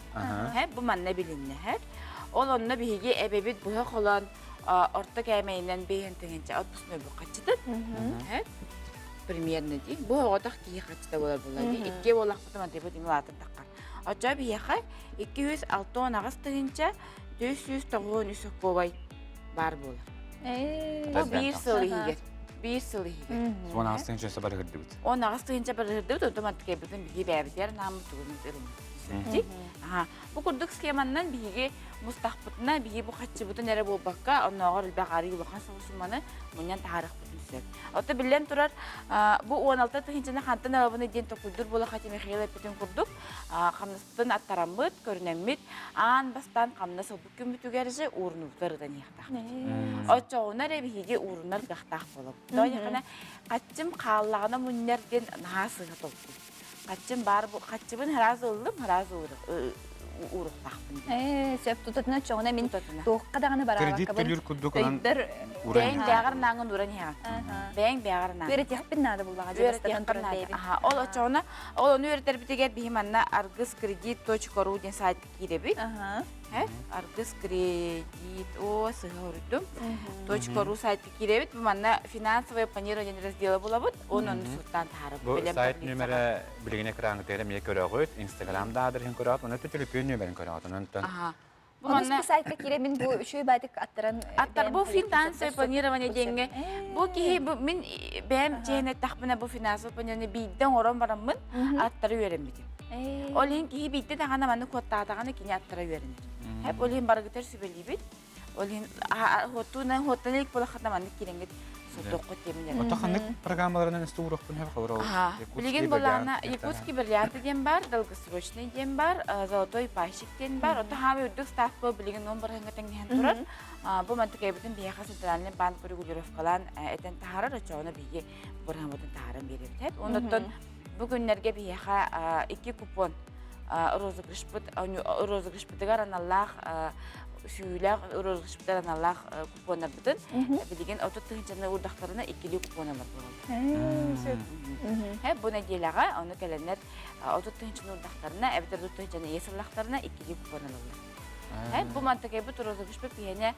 Бу манна билиннэ. Ол онно биһиги эбэбит быһа холоон орто кээмэйинэн биэһин тыһыынча отпускной бу хаччытын. Примерно дии. Бу оҕотох киһи хаччыта буолар буолла дии. Икки буоллахпытын мантыйбыт имилаатын таххар. Оччо биһиэхэ 268 тыһыынча 493 соккобой баар буолар. Бу биир сыл иһигэр. Биир сыл иһигэр. 18 тыһыынча барыһырдыбыт. 18 тыһыынча барыһырдыбыт, онтон мантыкайбытын биһиги бэйэбитигэр анааммыт тугунут ылыммыт. Бу курдук схеманнан биһиги мустахпытына, биһиги бу хаччыбытын эрэ буолбакка, оннооҕор элбэх арыы улахан соҕус сумманы мунньан таһаарыахпытын сөп. Оттон биллэн турар, бу 16 тыһыынчаны хантан ылабыный диэн токуйдур буола хати Михаил эппитин курдук, хамнаспытын аттараммыт, көрүнэммит, аан бастаан хамнас ылбыт күммүтүгэр же уурунубутар ытан иһиэхтаахпыт. Оччоҕуна эрэ биһиги уурунар кыахтаах буолабыт. Тоҕо диэххинэ, хаччым хааллаҕына мунньар диэн наһаа сыыһа толкуй. Хаччым баар хаччыбын сразу ыллым, сразу уурухтаахпын. Ээ, сөп тутатына чоҕуна мин туохха даҕаны Кредит бараабаккабын төлүүр курдук ылан өйдөр Бэйэҥ бэйэҕэр нааҥын ууран иһэҕин. Бэйэҥ бэйэҕэр нааҥын. Үөрэтиэхпин наада буллаҕа дьэ бастатан Үөрэтиэххин туран наада. бэйэбин. Аха, ол оччоҕуна ол ону үөрэтэрбитигэр биһи манна аргыскредит.ру диэн сайтка киирэбит. Аргыс кредит, о, сыһа оруйдум. Точка ру сайтка киирэбит. Бу манна финансовое планирование раздела булабыт. Он ону суттаан таһаарабыт. Бу сайт нүөмэрэ билигин экраҥҥытыгар эмиэ көрөҕүт, Инстаграм да аадырыһын көрөҕүт, онон төлөпүөн нүөмэрин көрөҕүт. Онон Бу манна бу сайтка киирэмин бу үчүгэй баатык аттаран аттар бу финансовое планирование диэҥҥэ бу киһи бу мин бэйэм чэһин эттэхпинэ бу финансовое планирование биирдэ оҥорон бараммын аттары үөрэммитим. Ол иһин киһи биирдэ даҕаны маннык хуоттаатаҕына кини аттара үөрэнэр. Хэп ол иһин барыгытар сүбэлиибит. Ол иһин хуоттуунан хуоттан илик буолаххытына маннык киирэҥҥит сотуоххут диэмин Ото ханнык программаларынан устуурахпын хэп хабыр Билигин булаана Якутский бриллианты диэн бар, долгосрочный диэн бар, золотой пайщик диэн бар. Ото хаамай үрдүк ставка билигин он барыһыҥҥа тэҥнэһэн турар. Бу мантыкайбытын биһиэхэ центральный банк регулировкалаан этэн таһаарар, оччоҕуна биһиги бырыһыммытын таһааран биэрэбит. Оннуттан бу күннэргэ биһиэхэ икки купон розыгрышпыт розыгрышпытыгар аналлаах сүүлээх розыгрышпытыгар аналлаах купоннарбытын билигин 30 тыһыынчаны уурдахтарына иккилии купон ылар буолаллар. Бу нэдиэлэҕэ ону кэлэннэр 30 тыһыынчаны уурдахтарына эбэтэр 30 тыһыынчаны иэс ыллахтарына иккилии купон ылаллар. Бу мантыкайбыт розыгрышпыт биһиэнэ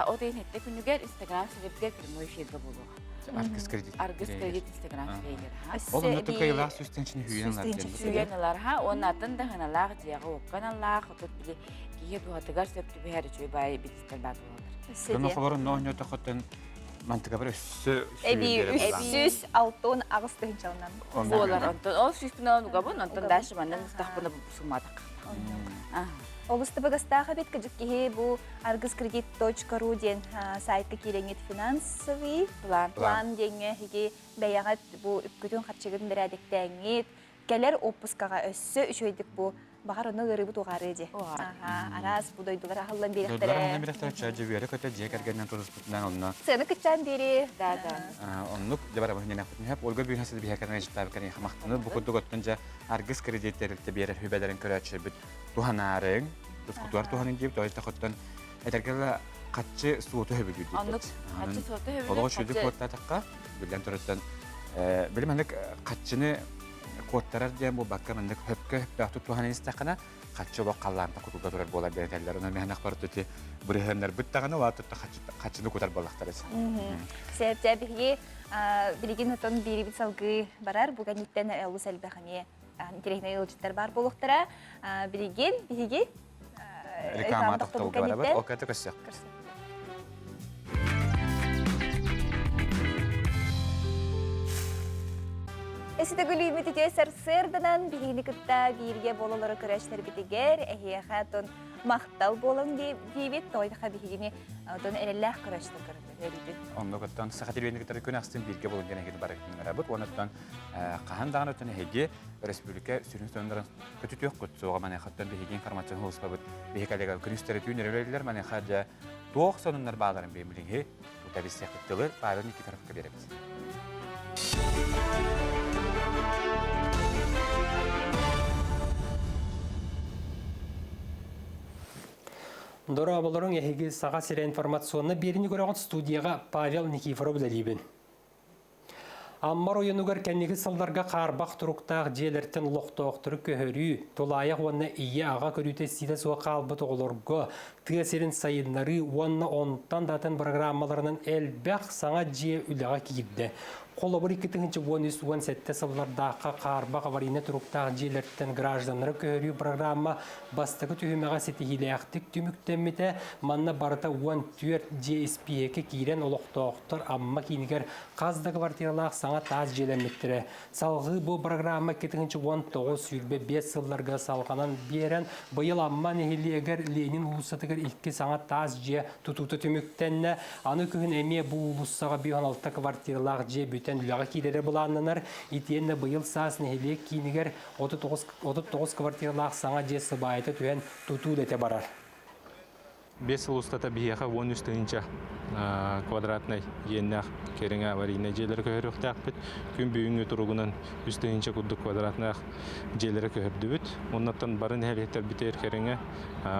от ыйын сэттэ күнүгэр Инстаграм сирэйбитигэр прямой эфиргэ буолуоҕа. Аргыс кредит. Аргыс кредит Инстаграм сирэйигэр. Ол онно кыайылаах сүүстэн хүүйэн ылар. Сүүйэн ылар ха, уонна атын да хыналаах дьиэҕэ-уокка аналлаах, отут били киһи дууһатыгар сөп түбэһэр үчүгэй баайы билистэр баар буолаллар. Дьоно холорун ноонньотохоттон мантыгабар өссө Эби 368 тыһыынчалынан. Буолар онтон ол сүүспүн алан угабын, онтон дальше манна мустахпына сумматах. Олус табыгастаах эбит кыдьык киһи бу аргыскредит.ру диэн сайтка киирэҥҥит финансовый план, план диэҥҥэ эһиги бэйэҕит бу үпкүтүн харчыгын бэрээдэктээҥҥит. Кэлэр отпускаҕа өссө үчүгэйдик бу баҕар онно ыарыыбыт уҕаарыа дии. Араас бу дойдулар аһыллан Дойдулар биэриэхтэрэ. аһыллан биэриэхтэрэ, чэ дьүөрэ көтө дьиэ кэргэнинэн тутуспутунан онно Сыаны кыччаан биэри. Да, да. Оннук дьэ барабын ненахпытын хөп Ольга бүгүн сыл биһэ кэнэн життаабыккан хамахтаны бу курдук оттон дьэ аргыс кредит тэрилтэ биэрэр хүбэлэрин көрөөччүлэрбит туһанаарыҥ тускутугар туһанын диэбит тоҕо хоттон этэргэ хаччы суоту хөбүлүүр Оннук хаччы суоту хөбүлүүр. Олоҕу үчүгдүк куоттаатахха биллэн тураттан били маннык хаччыны куоттарар диэн буолбакка маннык хөпкө хөптөөхтүк туһанан истэххинэ хаччы олох халлаанта кутулга турар буолар диэн этэллэр. Онон мэһэнэх барыт бырыһыаннарбыт даҕаны улаат хаччыны кутар буоллахтар. Сээпчэ биһиги билигин отон биирибит салгыы барар. Бу кэнниттэн олус элбэх эмиэ интэриэһинэй ыалдьыттар баар буолуохтара. Билигин биһиги реклама тохтобулга барабыт. Ол кэннэ көрсөх. Эсите күлүүмүт үтүө сарсыарданан биһигини кытта бииргэ буолалары көрөөччүлэрбитигэр эһиэхэ тон махтал буолан диибит тоойдаха биһигини тон эрэллээх көрөөччүлэр көрөллөр Оннук оттон саха телевидение кытары күн ахсын бииргэ буолан диэн эһигини барыгытын уонна оттон хаһан даҕаны оттон эһиги республика сүрүн сонуннарын көтүтүөххүт суоҕа маныаха биһиги информация улууспабыт биһи коллега күнүстэри түүн өрөлөллөр маныаха дьэ туох сонуннар бааларын билиҥи тута билсиэхпит тылы Павел Никифоровка биэрэбит. Дорооболоруҥ эһиги Саха сирэ информационно биэриини көрөҕүт студияҕа Павел Никифоров үлэлиибин. Амма оройуонугар кэнники сылларга хаарбах туруктаах дьиэлэртэн олохтоохтору көһөрүү, тулаайах уонна ийэ-аҕа көрүүтэ-истиитэ суох хаалбыт оҕолорго тыа сирин сайыннарыы уонна онтон да атын программаларынан элбэх саҥа дьиэ үлэҕэ киирдэ. Холобур, 2013-17 сыллардаахха хаарбах аварийнай туруктаах дьиэлэртэн гражданнары көһөрүү программа Бастакы түһүмэҕэ ситиһиилээхтик түмүктэммитэ. Манна барыта 14 дьиэ испииһэккэ киирэн олохтоохтор Амма киинигэр хас да квартиралаах саҥа таас дьиэлэммиттэрэ. Салҕыы бу программа 2019-25 сылларга салҕанан биэрэн, быйыл Амма нэһилиэгэр Ленин уулуссатыгар икки саҥа таас дьиэ тутуута түмүктэннэ. Аны күһүн эмиэ бу уулуссаҕа 56 квартиралаах дьиэ бүтэн үлэҕэ киирэрэ былааннанар. Итиэннэ быйыл саас нэһилиэк киинигэр 39 квартиралаах саҥа дьиэ сыбаайата түһэн тутуу үлэтэ барар. Биэс сыл устата биһиэхэ 13 тыһыынча квадратнай иэннээх кэриҥэ аварийнай дьиэлэри көһөрүөхтээхпит. Күн бүгүҥҥү туругунан 3 тыһыынча курдук квадратнаах дьиэлэри көһөрдүбүт. Оннуттан бары нэһилиэктэрбитигэр кэриҥэ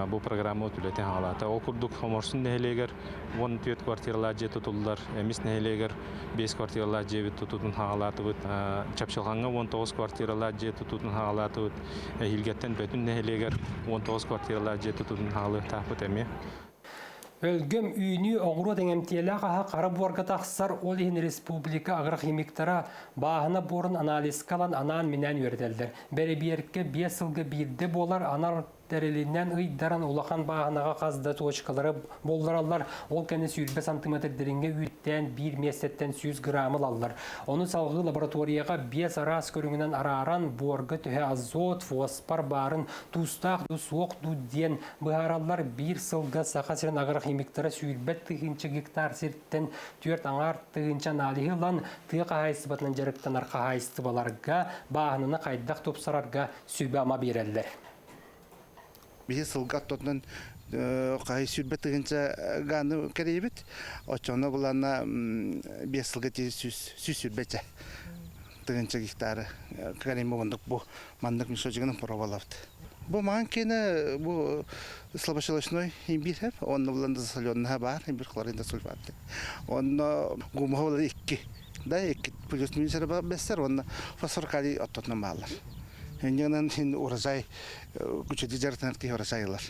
бу программа үлэтин хаалаата. Ол курдук Хоморсун нэһилиэгэр 14 квартиралаах дьиэ тутуллар, Эмис нэһилиэгэр 5 квартиралаах дьиэбит тутуутун хаалаатыбыт. Чапчылҕаҥҥа 19 квартиралаах дьиэ тутуутун хаалаатыбыт. Эһиилгэттэн Бөтүн нэһилиэгэр 19 квартиралаах дьиэ тутуутун хаалыахтаахпыт эмиэ. Өлгөм үүнүү оҕуруот эҥэмтиэлээх аһа хара буорга тахсар, ол иһин республика агрохимиктара бааһына буорун анализка ылан анаан-минээн үөрэтэллэр. Бэрэбиэркэ биэс сылга биирдэ буолар, анал тэрилинэн ыйдаран улахан бааһынаҕа хас да точкалары буллараллар. Ол кэннэ 20 сантиметр дириҥҥэ үүттээн биир миэстэттэн 100 грамм ылаллар. Ону салгыы лабораторияҕа биэс араас көрүҥүнэн арааран буорга төһө азот, фосфор баарын туустаах дуу суох дуу диэн быһаараллар. Биир сылга Саха сирин агрохимиктара сүүрбэт тыһыынча гектар сиртэн түөрт аҥаар тыһыынча аналиһы ылан тыа хаһаайыстыбатынан дьарыктанар хаһаайыстыбаларга бааһынаны хайдах тупсарарга сүбэ-ама биэрэллэр. Биһи сылга оттотунан хаһый сүүрбэ тыһыынча гааны кэрийбит. Оччоҕуна буланна биэс сылга ти сүүс сүүрбэчэ тыһыынча гектары кэрийми оннук бу маннык мешочегынан пробалабыт. Бу маан киэнэ бу слабощелочной имбирь онно булан засоленнаha бар имбирь хлорид сульфат. Онно гумуха булар икки да икки плюс минус бэссэр онно фосфор калий оттотунан бааллар. Инньэнэн хин урожай күчөдү дьарытынар киһи урожай ылар.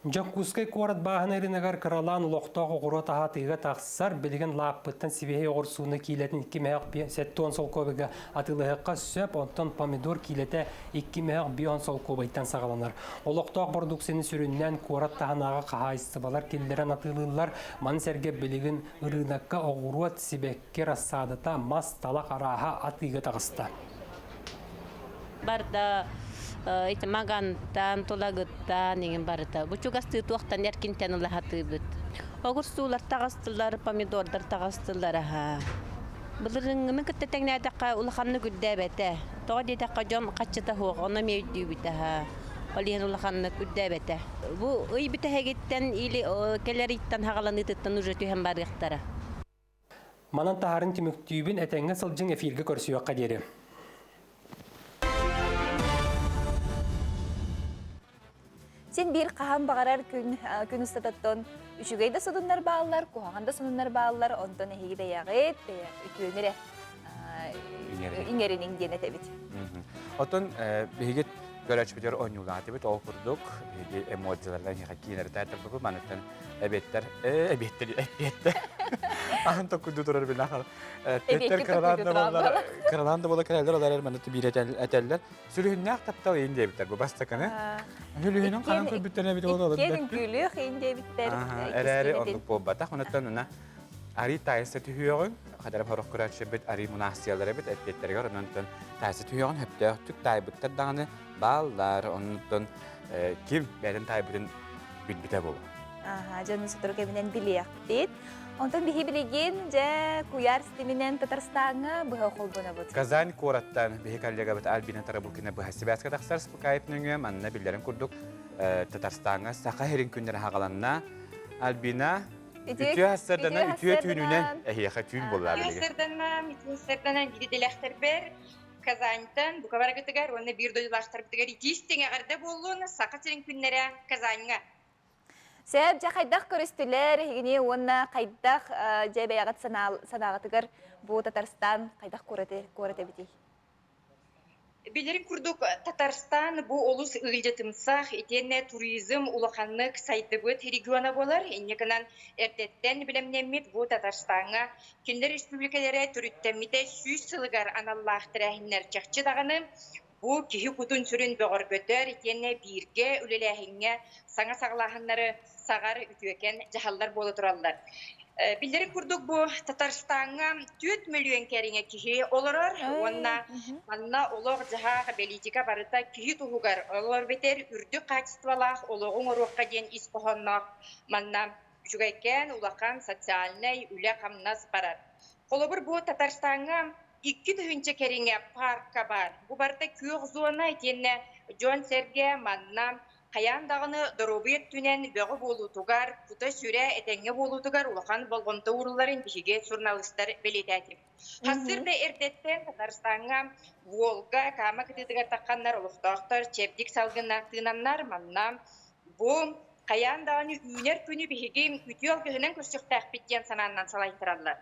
Дьокуускай куорат бааһына ырыынагар кыралаан олохтоох оҕуруот аһа атыыга тахсар. Билигин лааппыттан сибиэһэй оҕурсууну киилэтин 2 мөһөх 70 солкуобайга атыылаһыахха сөп, онтон помидор киилэтэ 2 мөһөх 5 солкуобайтан саҕаланар. Олохтоох бородууксуйаны сүрүннээн куорат таһынааҕы хаһаайыстыбалар киллэрэн атыылыыллар. Маны сэргэ билигин ырыынакка оҕуруот, сибэкки рассадата, мас, талах арааһа атыыга таҕыста. Барда ити Магантан, Тулагыттан иҥин барыта. Бу чугастыы туохтан эркинтэн ылаһатыыбыт. Огурсуулар таҕыстылар, помидордар таҕыстылар аһа. Былырыҥҥыны кытта тэҥнээтэххэ улаханнык үрдээбэтэ. Тоҕо диэтэххэ дьон хаччыта суох, ону эмиэ өйдүүбүт аһа. Ол иһин улаханнык үрдээбэтэ. Бу ый бүтэһигиттэн или кэлэр ыйтан хаҕаланыытыттан уже түһэн барыахтара. Манан таһарын түмүктүүбүн этэҥҥэ сылдьыҥ эфиргэ көрсүөххэ диэри. Син биир хаһан баҕарар күн күн устататтан үчүгэй да сонуннар бааллар, куһаҕан да сонуннар бааллар, онтон эһиги бэйэҕит үтүөнү эрэ иҥэриниҥ диэн этэбит. Оттон биһиги көрөөччүбүтүгэр оонньуулаатыбыт, ол курдук биһиги эмоцияларынан эһиэхэ киинэритэ маныттан эбиэттэр эбиэттэр эппиэттэр аһын токкуйду турар билахал эппиэттэр кыралаан да буоллар кыралаан да буола кэлэллэр олар манна биир этэллэр сүлүһүннээх таптал иин диэбиттэр бу бастакыны сүлүһүнүн ханан көрбүттэр эбит ол иккиэн үҥкүүлүөх иин диэбиттэр эрээри оннук буолбатах онуттан ына арий таайса түһүөҕүҥ хадара хорох көрөөччүбүт арий мунаахсыйалар эбит эппиэттэригэр онон таайса түһүөҕүн хөптөөхтүк таайбыттар даҕаны бааллар оннуттан ким бэйэтин таайбытын билбитэ буолуо. Аха, дьону сотору кэминэн билиэхпит. Онтон биһи билигин дьэ куйаар ситиминэн Татарстаҥҥа быһа холбонобут. Казань куораттан биһи коллегабыт Альбина Тарабукина быһа сибээскэ тахсар скайп нөҥүө манна биллэрин курдук Татарстаҥҥа саха сирин күннэрэ хаҕаланна. Альбина, үтүө сарсыарданан, үтүө түүнүнэн эһиэхэ түүн буолла билигин. Үтүө сарсыарданан, үтүө сарсыарданан биир идэлээхтэрбэр Казаньтан бука барыгытыгар уонна биир дойдулаахтарбытыгар итиистиҥ эҕэрдэ буоллун Саха сирин күннэрэ Казаньҥа. Сөп, дьэ хайдах көрүстүлэр эһигини уонна хайдах дьэ бэйэҕит санааҕытыгар бу Татарстан хайдах куорат эбитий? Билэрин курдук, Татарстан бу олус ыалдьытымсах, итиэннэ туризм улаханнык сайдыбыт региона буолар. Инньэ гынан эрдэттэн бэлэмнэммит бу Татарстаҥҥа Кинилэр республикалара төрүттэммитэ 100 сылыгар аналлаах тэрээһиннэр чахчы даҕаны бу киһи кутун-сүрүн бөҕөргөтөр итиэннэ бииргэ үлэлээһиҥҥэ саҥа саҕалааһыннары саҕар үтүөкэн дьаһаллар буола тураллар. Биллэрин курдук бу Татарстаҥҥа 4 мөлүйүөн кэриҥэ киһи олорор уонна манна олох-дьаһах, бэлиитикэ барыта киһи туһугар олор бэтэр үрдүк хаачыстыбалаах олоҕу оҥоруохха диэн ис хоһоонноох манна үчүгэйкээн улахан социальнай үлэ-хамнас барар. Холобур, бу Татарстаҥҥа 2000 кэриҥэ паарка баар. Бу барыта күөх зона итиэннэ дьон-сэргэ манна хайаан даҕаны доруобуйа өттүнэн бөҕө буолуутугар, кута-сүрэ этэҥҥэ буолуутугар улахан болҕомто уурулларын биһиги суруналыыстар бэлиэтээтибит. Сарсыарда эрдэттэн Татарстаҥҥа Волга, Кама кытыытыгар тахханнар олохтоохтор чэбдик салгыннар тыынаннар манна бу хайаан даҕаны үүнэр күнү биһиги үтүө алгыһынан көрсүөхтээхпит диэн санааннан салайтараллар.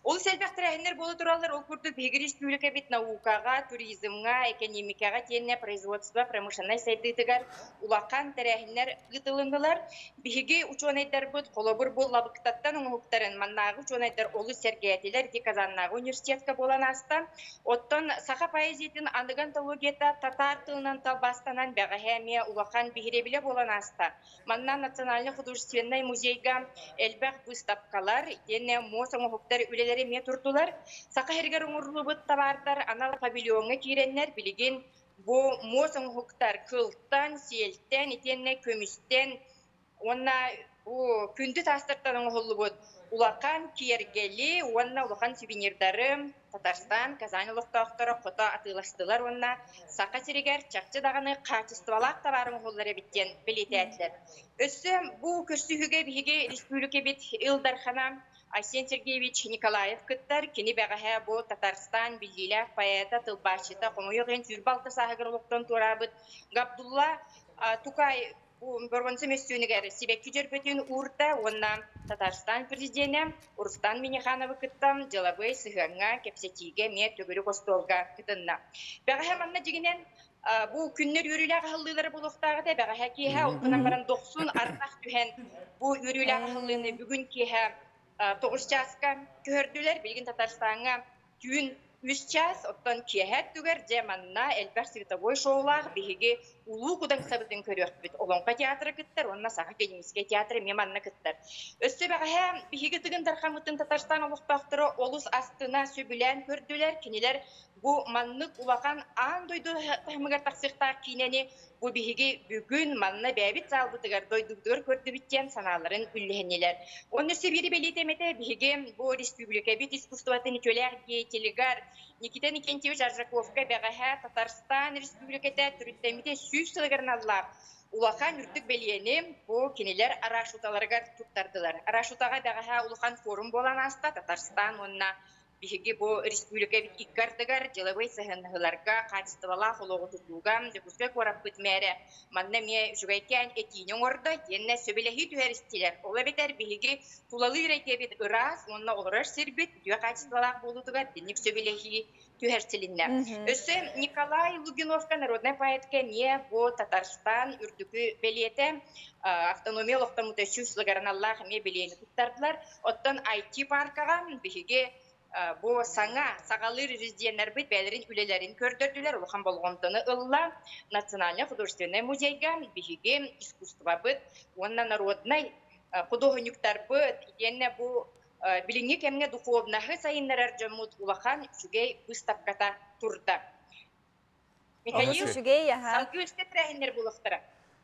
Олус элбэх тэрээһиннэр буола тураллар. Ол курдук биһиги республикабыт наукаҕа, туризмҥа, экэниэмикэҕэ итиэннэ производство промышленнай сайдыытыгар улахан тэрээһиннэр ыытылыннылар. Биһиги учуонайдарбыт холобур бу лабыктаттан оҥоһуктарын маннааҕы учуонайдар олус сэргээтилэр. Ити Казаннааҕы университетка буолан ааста. Оттон саха поэзиятын аныгы антологията татаар тылынан талбаастанан бэҕэһээ эмиэ улахан биһирэбилэ буолан ааста. Манна Национальнай художественнай музейга элбэх быыстапкалар, итиэннэ муос оҥоһуктар үлэлэрэ эмиэ турдулар. Саха сиригэр оҥоруллубут табаардар анал павильоҥҥа киирэннэр билигин бу муос оҥоһуктар кылтан, сиэлтэн, итиэннэ көмүстэн уонна бу күндү таастартан оҥоһуллубут улахан киэргэли уонна улахан сувенирдары Татарстан, Казань олохтоохторо хото атыыластылар уонна Саха сиригэр чахчы даҕаны хаачыстыбалаах табаар оҥоһуллар эбит диэн бэлиэтээтилэр. Өссө бу көрсүһүүгэ биһиги республикабыт Ил Дархана Айсен Сергеевич Николаев кыттар. Кини бэҕэһээ бу Татарстан биллиилээх поэта, тылбаасчыта, хомойуох иһин 26 сааһыгар олохтон туораабыт Габдулла Тукай Боруонса мөссүөнүгэр сибэкки дьөрбөтүн уурда уонна Татарстан президенэ Рустам Миннихановы кытта дьылабыай сыһыаҥҥа кэпсэтиигэ эмиэ төгүрүк остуолга кытынна. Бэҕэһээ манна дьиҥинэн бу күннэр үөрүүлээх аһыллыылара буолуохтаах этэ. Бэҕэһээ киэһэ ол гынан баран дохсун ардах түһэн бу үөрүүлээх аһыллыыны бүгүн киэһэ 9 чааска көһөрдүлэр. Билигин Татарстаҥҥа түүн үс чаас, оттон киэһэ өттүгэр дьэ манна элбэх световой шоулаах биһиги Улуу Кудаҥсабытын көрүөхпүт. Олоҥхо театра кыттар уонна Саха академическай театра эмиэ манна кыттар. Өссө бэҕэһээ биһиги Тыгын Дархаммытын Татарстан олохтоохторо олус астына сөбүлээн көрдүлэр. Кинилэр Бу маннык улахан аан дойду таһымыгар тахсыахтаах киинэни бу биһиги бүгүн манна бэйэбит саалбытыгар дойдубутугар көрдүбүт диэн санааларын үллэһиннилэр. Уонна өссө биири бэлиэтэм этэ, биһиги бу республикабыт искусствотын үтүөлээх деятелигар Никита Никентьевич Аржаковка бэҕэһээ Татарстан Республиката төрүттэммитэ 100 сылыгар аналлаах улахан үрдүк бэлиэни бу кинилэр арашуталарыгар туттардылар. Арашутаҕа бэҕэһээ улахан форум буолан ааста Татарстан уонна Биһиги бу республикабыт икки ардыгар дьылабыай сыһыаннаһыыларга, хаачыстыбалаах олоҕу тутууга Дьокуускай куораппыт мээрэ манна эмиэ үчүгэйкээн этиини оҥордо итиэннэ сөбүлэһии түһэристилэр. Ол эбэтэр биһиги тулалыыр эйгэбит ыраас уонна олорор сирбит үтүө хаачыстыбалаах буолуутугар итинник сөбүлэһии түһэрсилиннэ. Өссө Николай Лугиновка народнай поэтка эмиэ бу Татарстан үрдүкү бэлиэтэ автономия олохтоммута 100 сылыгар аналлаах эмиэ бэлиэни туттардылар. Оттон IT-паркаҕа биһиги бу саҥа саҕалыыр резиденнэрбит бэйэлэрин үлэлэрин көрдөрдүлэр, улахан болҕомтону ылла. Национальнай художественнай музейга биһиги искусствобыт уонна народнай худуоһунньуктарбыт итиэннэ бу билиҥҥи кэмҥэ духовноһы сайыннарар дьоммут улахан үчүгэй быыстапката турда. Михаил, үчүгэй аха. Салгыы өстө тэрээһиннэр буолуохтара.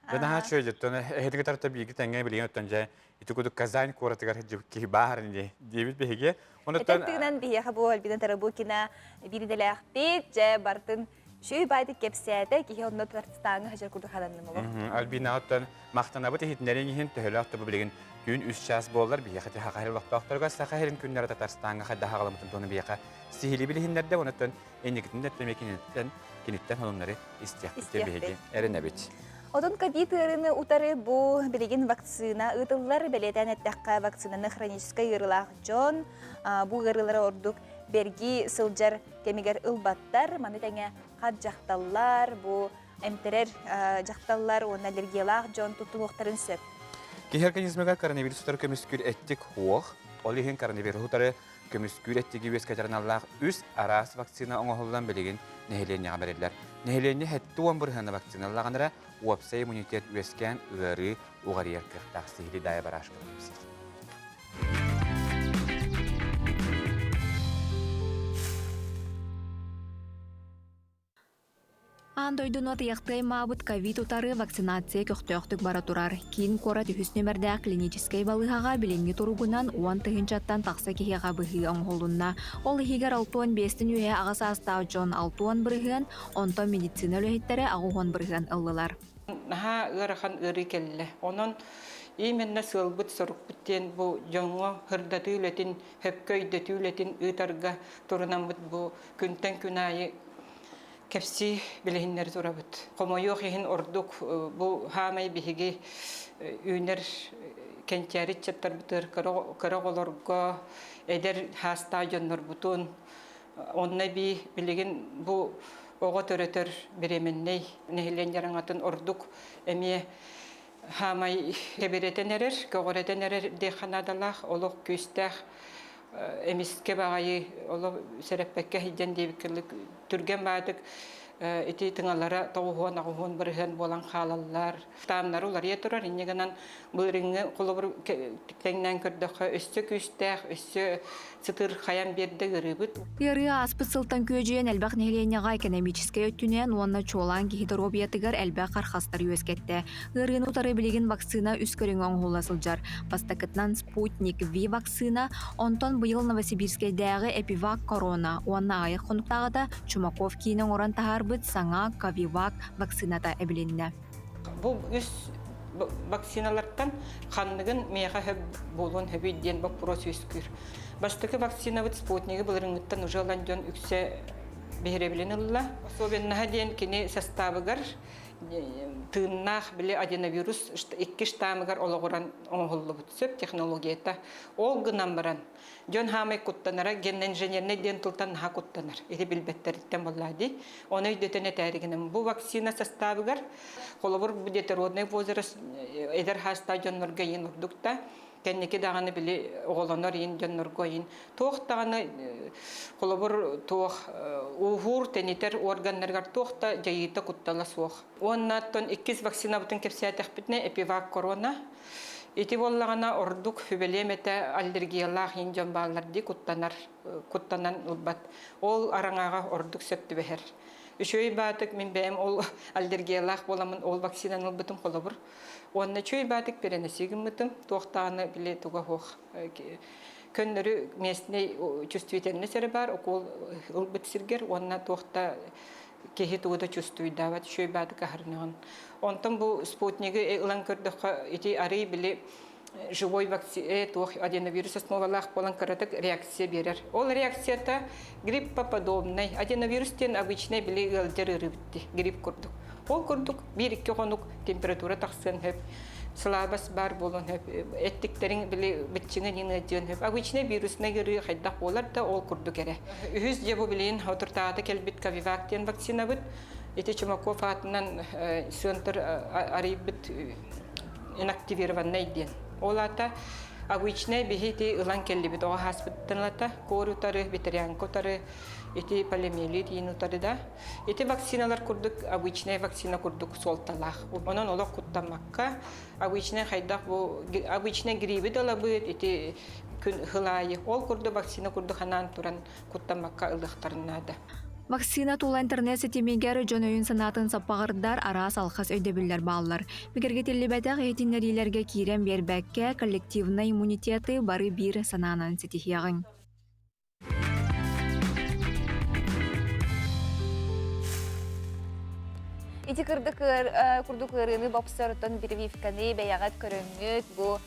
Дьэ наһаа үчүгэй дьэ эһэтиги тарта биирги тэҥҥэ билигин оттон дьэ ити кудук Казань куоратыгар киһи баар диэбит биһиги. Этэр тыынан биһиэхэ бу Альбина Тарабукина биирдэлээхпит дьэ бартын үчүгэй баайдык кэпсээтэ киһи онно Татарстаҥҥа сылдьар курдук хананным олох. Альбина оттон махтанабыт иһитиннэриҥ иһин төһөлөөх да бу билигин түүн үс чаас буоллар биһиэхэ ити Саха сирин олохтоохторугар Саха сирин күннэрэ Татарстаҥҥа хайдах аҕаламмытын туһунан биһиэхэ сиһилии билиһиннэрдэ онуттан инникитин да эмиэ киниттэн киниттэн сонуннары истиэхпит биһиги эрэнэбит. Отон ковид ыарыыны утары бу билигин вакцина ыытыллар. Бэлиэтээн эттэххэ, вакцинаны хроническай ыарыылаах дьон бу ыарыылары ордук бэргии сылдьар кэмигэр ылбаттар. Маны тэҥэ хат дьахталлар, бу эмтэрэр дьахталлар уонна аллергиялаах дьон туттунуохтарын сөп. Киһи организмыгар коронавирус утары көмүскүүр эттик суох. Ол иһин коронавирус утары көмүскүүр эттиги үөскэтэр аналлаах үс араас вакцина оҥоһуллан билигин нэһилиэнньэҕэ бэриллэр. Нэһилиэнньэ 70 бырыһыана вакциналаҕынара уопсай иммунитет үөскээн ыарыы уҕарыйар кыахтаах сиһили Дая Барашкова кэпсиир. Аан дойдуну атыйахтыы аймаабыт ковид утары вакцинация көхтөөхтүк бара турар. Киин куорат үһүс нүмердээх клиническэй балыыһаҕа билиҥҥи туругунан 10 тыһыынчаттан тахса киһиэхэ быһыы оҥоһулунна. Ол иһигэр 65-тин үөһэ аҕа саастаах дьон 60 бырыһыан, онтон медицина үлэһиттэрэ 80 бырыһыан ыллылар. Наһаа ыарахан ыарыы кэллэ. Онон именно сыалбыт-сорукпут диэн бу дьоҥҥо сырдатыы үлэтин, сөпкө өйдөтүү үлэтин ыытарга турунаммыт бу күнтэн күн аайы кэпсии билиһиннэри турабыт. Хомойуох иһин ордук бу хаамай биһиги үүнэр кэнчээри ыччаттарбытыгар кыра оҕолорго эдэр хаастаах дьоннорбутун онно эбии билигин бу оҕо төрөтөр беременнэй нэһилиэнньэ араҥатын ордук эмиэ хаамай кэбирэтэн эрэр, көҕүрэтэн эрэр диэххэ наадалаах, олох күүстээх эмискэ баҕайы олох сэрэппэккэ сылдьан диэбиккэ түргэн баатык ити тыҥалара тоҕуһуон аҕыһуон бырыһыан буолан хаалаллар. Таамнары уларыйа турар, инньэ гынан былырыыҥҥы холобур тэҥнээн көрдөххө өссө күүстээх, өссө сытыырхайан биэрдэ ыарыыбыт. Ыарыы ааспыт сылтан күөдьүйэн элбэх нэһилиэнньэҕэ экономическай өттүнэн уонна чуолаан киһи доруобуйатыгар элбэх хархастар үөскэттэ. Ыарыыны утары билигин вакцина үс көрүҥэ оҥоһулла сылдьар. Бастакытынан Спутник V вакцина, онтон быйыл Новосибирскэйдээҕи Эпивак Корона уонна аҕыйах хонуктааҕыта Чумаков киинэ оҥорон таһаарбыт саҥа Ковивак вакцината эбилиннэ. Бу үс вакциналартан ханныгын миэхэ сөп буолуон сөбүй диэн боппуруос үөскүүр. Бастакы вакцинабыт спутнигы былырыҥҥыттан уже ылан дьон үксэ биһирэбилин ылла. Особенноһа диэн кини састаабыгар тыыннаах били аденовирус икки штаммыгар олоҕуран оҥоһуллубут сөп технологията. Ол гынан баран дьон хаамай куттанара генно-инженернэй диэн тылтан наһаа куттанар. Ити билбэттэриттэн буоллаа дии. Ону өйдөтөн этээри гынан бу вакцина састаабыгар холобур бу детородный возраст эдэр хаастаах дьоннорго иин ордук да кэнники даҕаны били оҕолонор иин дьоннорго иин туох даҕаны холобур туох ууһуур тэнитэр органнарыгар туох да дьайыыта куттала суох. Уонна оттон иккис вакцинабытын кэпсээтэхпитинэ эпивак корона. Ити буоллаҕына ордук сүбэлиэм этэ аллергиялаах иин дьон бааллар дии куттанар, куттанан ылбат. Ол араҥаҕа ордук сөп түбэһэр. Үчүгэй баатык мин бэйэм ол аллергиялаах буоламмын ол вакцинаны ылбытым холобур. Уонна үчүгэй баатык перенеси гыммытым, туох даҕаны били туга суох көннөрү местный чувствительность эрэ баар укуол ылбыт сиргэр уонна туох да киһи тугу да чувствуйдаабат үчүгэй баатык аһарыныгын. Онтон бу спутнигы ылан көрдөххө ити арый били живой вакцина туох аденовирус основалаах буолан кыратык реакция биэрэр. Ол реакцията гриппоподобный. Аденовирус диэн обычный били ыалдьар ыарыы грипп курдук. Ол курдук биир-икки хонук температура тахсыан сөп, сылаабас баар буолуон сөп, эттиктэриҥ били быччыҥа диэн ыалдьыан сөп. Обычный вирусный ыарыы хайдах буолар да ол курдук эрэ. Үһүс дьэ бу билигин отуртаата кэлбит Ковивак диэн вакцинабыт. Ити Чумаков аатынан центр арыйбыт инактивированный диэн. Ол аата обычный биһи ити ылан кэллибит оҕо ааспыттан ылата куор утары, ветерянка утары, ити полиомиелит иин утары да. Ити вакциналар курдук обычная вакцина курдук суолталаах. Онон олох куттаммакка обычный хайдах бу обычный гриппи да ылабыт ити күн сыл аайы ол курдук вакцина курдук анаан туран куттаммакка ылыахтарын наада. Вакцина тула интернет ситимигэр дьон өйүн-санаатын саппаҕырдар араас алхас өйдөбүллэр бааллар. Бигэргэтиллибэтэх иһитиннэриилэргэ киирэн биэрбэккэ, коллективнай иммунитеты бары биир санаанан ситиһиэҕиҥ. Ити кырдык курдук ыарыыны бопсортон прививканы бэйэҕит көрөҥҥүт, бу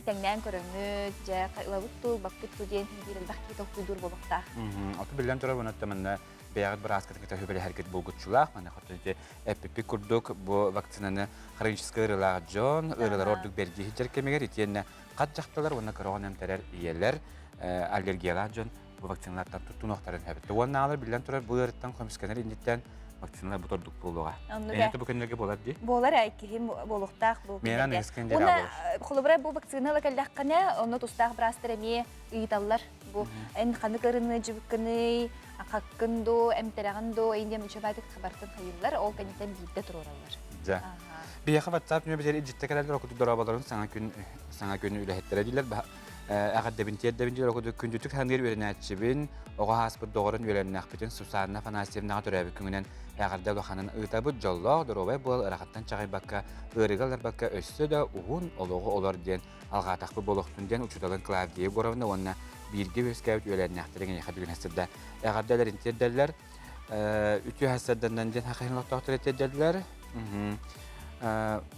тэҥнээн көрөҥҥүт, дьэ ылабыт туу, баппыт туу диэн биир элбэх киһи толкуйдуур буолуохтаах. Оту биллэн турар, онон манна бэйэҕит бырааскытын кытта сүбэлэһэргит булгуччулаах. Манна хоту ити эппиппит курдук бу вакцинаны хроническай ыарыылаах дьон, ыарыылары ордук бэргии сылдьар кэмигэр итиэннэ хат дьахталар уонна кыра оҕону эмтэрэр ийэлэр аллергиялаах дьон бу вакциналартан туттунуохтарын сөп. Уонна аалар биллэн турар бу ыарыттан көмүскэнэр инниттэн вакциналар бу тордук буолуоҕа. Эйэтэ бу күннэргэ буолар дии? Буолар ээ, киһи буолуохтаах бу күннэргэ. Уонна холобура бу вакцина ыла кэллэххинэ, онно тустаах быраастар эмиэ ыйыталлар. Бу эн ханнык ырыны дьыбыккыный, хаккын дуу, эмтэрэҕин дуу, эйин диэн үчүгэйдик хабартын хайыыллар, ол кэнниттэн биирдэ туруораллар. Дьэ. Биһиэхэ WhatsApp нөмердери илдьиттэ кэлэллэр, окутук дорооболорун саҥа күн саҥа күн үлэһиттэрэ дииллэр. Эҕэрдэбин тиэрдэбин диир окутук күндүтүк саныыр үөрэнээччибин, оҕо ааспыт доҕорун үөрэннэхпитин Сусанна Афанасьевнаҕа төрөөбүт күҥүнэн эҕэрдэ улаханын ыытабыт. Дьоллоох, доруобай буол, ырахаттан чаҕыйбакка, ыарыыга ылларбакка өссө да уһун олоҕу олор диэн алҕаатахпыт буолуохтун диэн учууталын Клавдия Егоровна уонна бииргэ үөскээбит үөлээннээхтэрин эйиэхэ бүгүн сырда эҕэрдэлэрин тиэрдэллэр. Үтүө хасарданнан диэн хахайын олохтоохтор этэрдэллэр.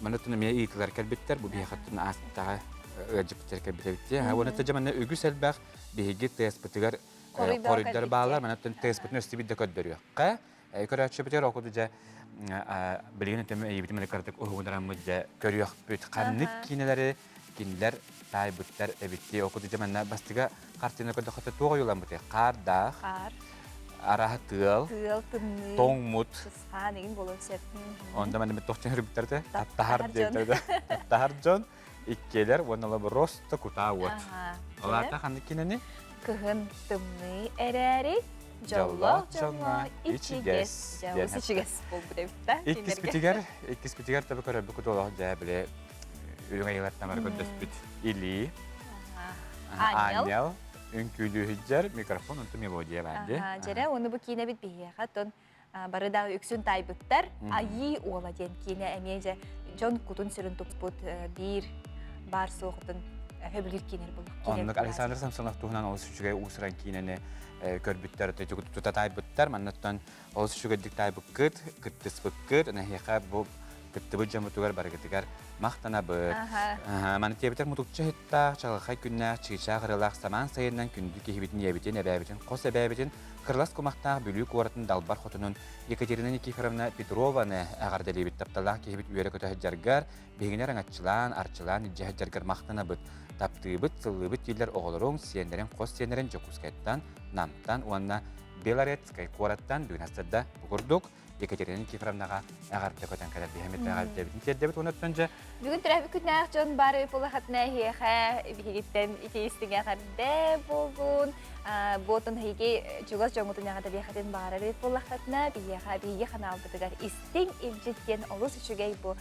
Маны тун эмиэ ыйытылар кэлбиттэр. Бу биһиэхэттэн аастаҕа ыалдьыппыттар кэлбит эбит. Уонна тажа манна үгүс элбэх биһиги ТС-бытыгар хоруйдар баалар. Манна ТС-бытын өстүбүт да көрдөрүөххэ. Көрөөччүбүтүгэр ол курдук дьэ билигин өтөмү эйибитин маны кыратык уһугунараммыт дьэ көрүөхпүт. Ханнык киинэлэри кинилэр таайбыттар эбит. Ол курдук дьэ манна бастыга хартыына көрдөххө туох ойууламмытый? Хаардаах, Хаар. араһа тыал, Тыал, тымныы, тоҥмут. Чысхаан игин буолуон сөп. Онда манна бит тохчон үрбүттэр те. Таптаһар диэбиттэр Таптаһар дьон иккиэлэр уонна просто кутаа уот. Олаата ханнык кинини? Кыһын тымныы эрээри дьоллоох дьоҥҥо ичигэс. Дьоллоох ичигэс буолбут эбит да. Иккиспитигэр, иккиспитигэр таба көрөрбүт кутуолах дьээ били үрүҥ айылар тамара көрдөспүт илии. Аанньал. Үҥкүүлүү сылдьар микрофон онту мелодия бар дии. Дьэрэ, уонна бу киинэбит биһиэхэ тон бары да үксүн таайбыттар. Айыы уола диэн киинэ эмиэ дьэ дьон кутун-сүрүн туппут биир баар суоҕутун сөбүлүүр киинэр буолуох. Оннук Александр Самсонов туһунан олус үчүгэй уус-уран киинэни көрбүттэр, тута таайбыттар. Маннаттан олус үчүгэйдик таайбыккыт, кыттыспыккыт, эһиэхэ бу кыттыбыт дьоммутугар барыгытыгар махтанабыт. Маны тиэбитэр мутукча иһиттаах, чаҕылхай күннээх, чыычаах ырыалаах самаан сайынынан күндү киһибитин ийэбитин, эбээбитин, хос эбээбитин, кырылас кумахтаах Бүлүү куоратын далбар хотунун Екатерина Никифоровна Петрованы эҕэрдэлиибит тапталлаах киһибит үөрэ-көтө сылдьаргар, биһигини араҥаччылаан, арчылаан илдьэ сылдьаргар махтанабыт. Таптыыбыт, сыллыыбыт дииллэр оҕолоруҥ, сиэннэриҥ, хос сиэннэрин Дьокуускайтан, Намтан уонна Белорецкай куораттан бүгүн астырда бу курдук Екатерина Никифоровнаҕа эҕэрдэ көтөн кэлэр биһэмит эҕэрдэбитин тиэрдэбит уонна дьэ Бүгүн төрөөбүт күннээх дьон бары пулахатына эһиэхэ биһигиттэн ити истиҥ эҕэрдэ буоллун. Буотун эһиги чугас дьоҥҥутун эҕэрдэлиэххитин баҕарар эбит буоллаххытына, биһиэхэ биһиги ханаалбытыгар истиҥ илдьит диэн олус үчүгэй бу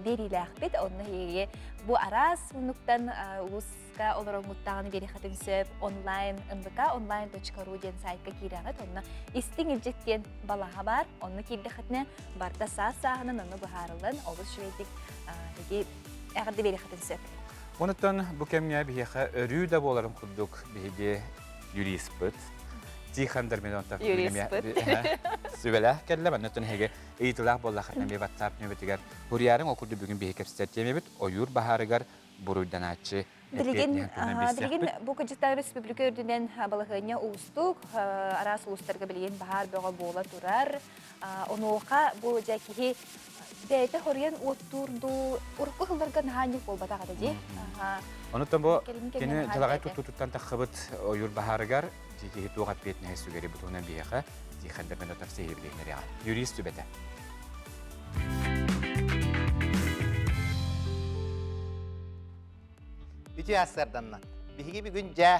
биэриилээхпит. Онно эһиги бу араас муннуктан улууска олороҥҥуттаҕын биэриэххитин сөп онлайн нвк онлайн.ру диэн сайтка киирэҕит. Онно истиҥ илдьит диэн балаһа баар. Онно киирдэххитинэ барыта саас-сааһынан онно быһаарыллан олус үчүгэйдик эһиги эҕэрдэ биэриэххитин сөп. Онуттан бу кэмҥэ биһиэхэ өрүү да буоларын курдук биһиги юриспыт Тихон Дормидонтов сүбэлээх кэллэ. Манна эһиги ыйытылаах буоллаххытына эмиэ WhatsApp нөмүтүгэр суруйаарыҥ. Ол курдук бүгүн биһиги кэпсэтэр тиэмэбит ойуур баһаарыгар буруйданааччы Билигин, билигин бу кыдьыктаах республика үрдүнэн балаһыанньа уустук, араас улуустарга билигин баһаар бөҕө буола турар. Онуоха бу дьэ киһи бэйэтэ хоруйан уоттуур дуу, урукку сылларга наһаа анньык буолбатах этэ дии. Онуттан бу кини дьалаҕай туттуутуттан таххыбыт ойуур баһаарыгар киһи туох эппиэтинэһи сүгэри бу туһунан биһиэхэ Тихон Дормидонтов сэһиэбилиһиннэриэҕэ. Юрист сүбэтэ. Үтүө ассарданна. Биһиги бүгүн дьэ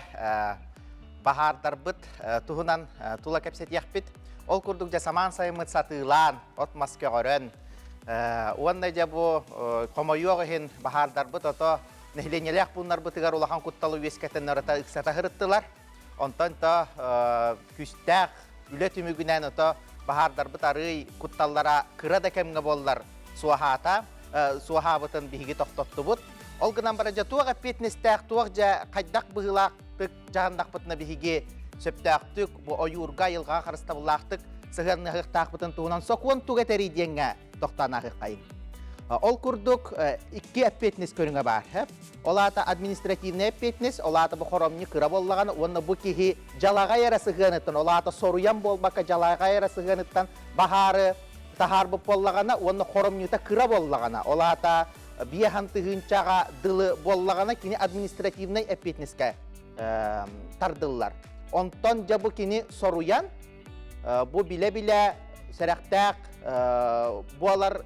баһаардарбыт туһунан тула кэпсэтиэхпит. Ол курдук дьэ самаан сайыммыт сатыылаан, от-мас көҕөрөн, уонна дьэ бу хомойуох иһин баһаардарбыт ото нэһилиэнньэлээх пууннарбытыгар улахан кутталы үөскэтэн ырыта ыксата сырыттылар. Онтон то күстээх үлэ түмүгүнэн ото баһаардарбыт арыый кутталлара кыра да кэмҥэ буоллар суоһаата, суоһаабытын биһиги тохтоттубут. Ол гынан баран дьэ туох эппиэтинэстээх, туох дьэ хайдах быһыылаахтык дьаһаннахпытына биһиги сөптөөхтүк бу ойуурга, айылҕаҕа харыстабыллаахтык сыһыаннаһыахтаахпытын туһунан сокуон туга этэрий диэҥҥэ тохтоон ааһыаххайыҥ. Ол курдук икки эппиэтинэс көрүҥэ баар. Ол аата административнай эппиэтинэс, ол аата бу хоромньу кыра буоллаҕына уонна бу киһи дьалаҕай эрэ сыһыаныттан, ол аата соруйан буолбакка дьалаҕай эрэ сыһыаныттан баһаары таһаарбыт буоллаҕына уонна хоромньута кыра буоллаҕына, ол аата биэһан тыһыынчаҕа дылы буоллаҕына кини административнай эппиэтинэскэ тардыллар. Онтон дьэ бу кини соруйан бу билэ-билэ сэрэхтээх буолар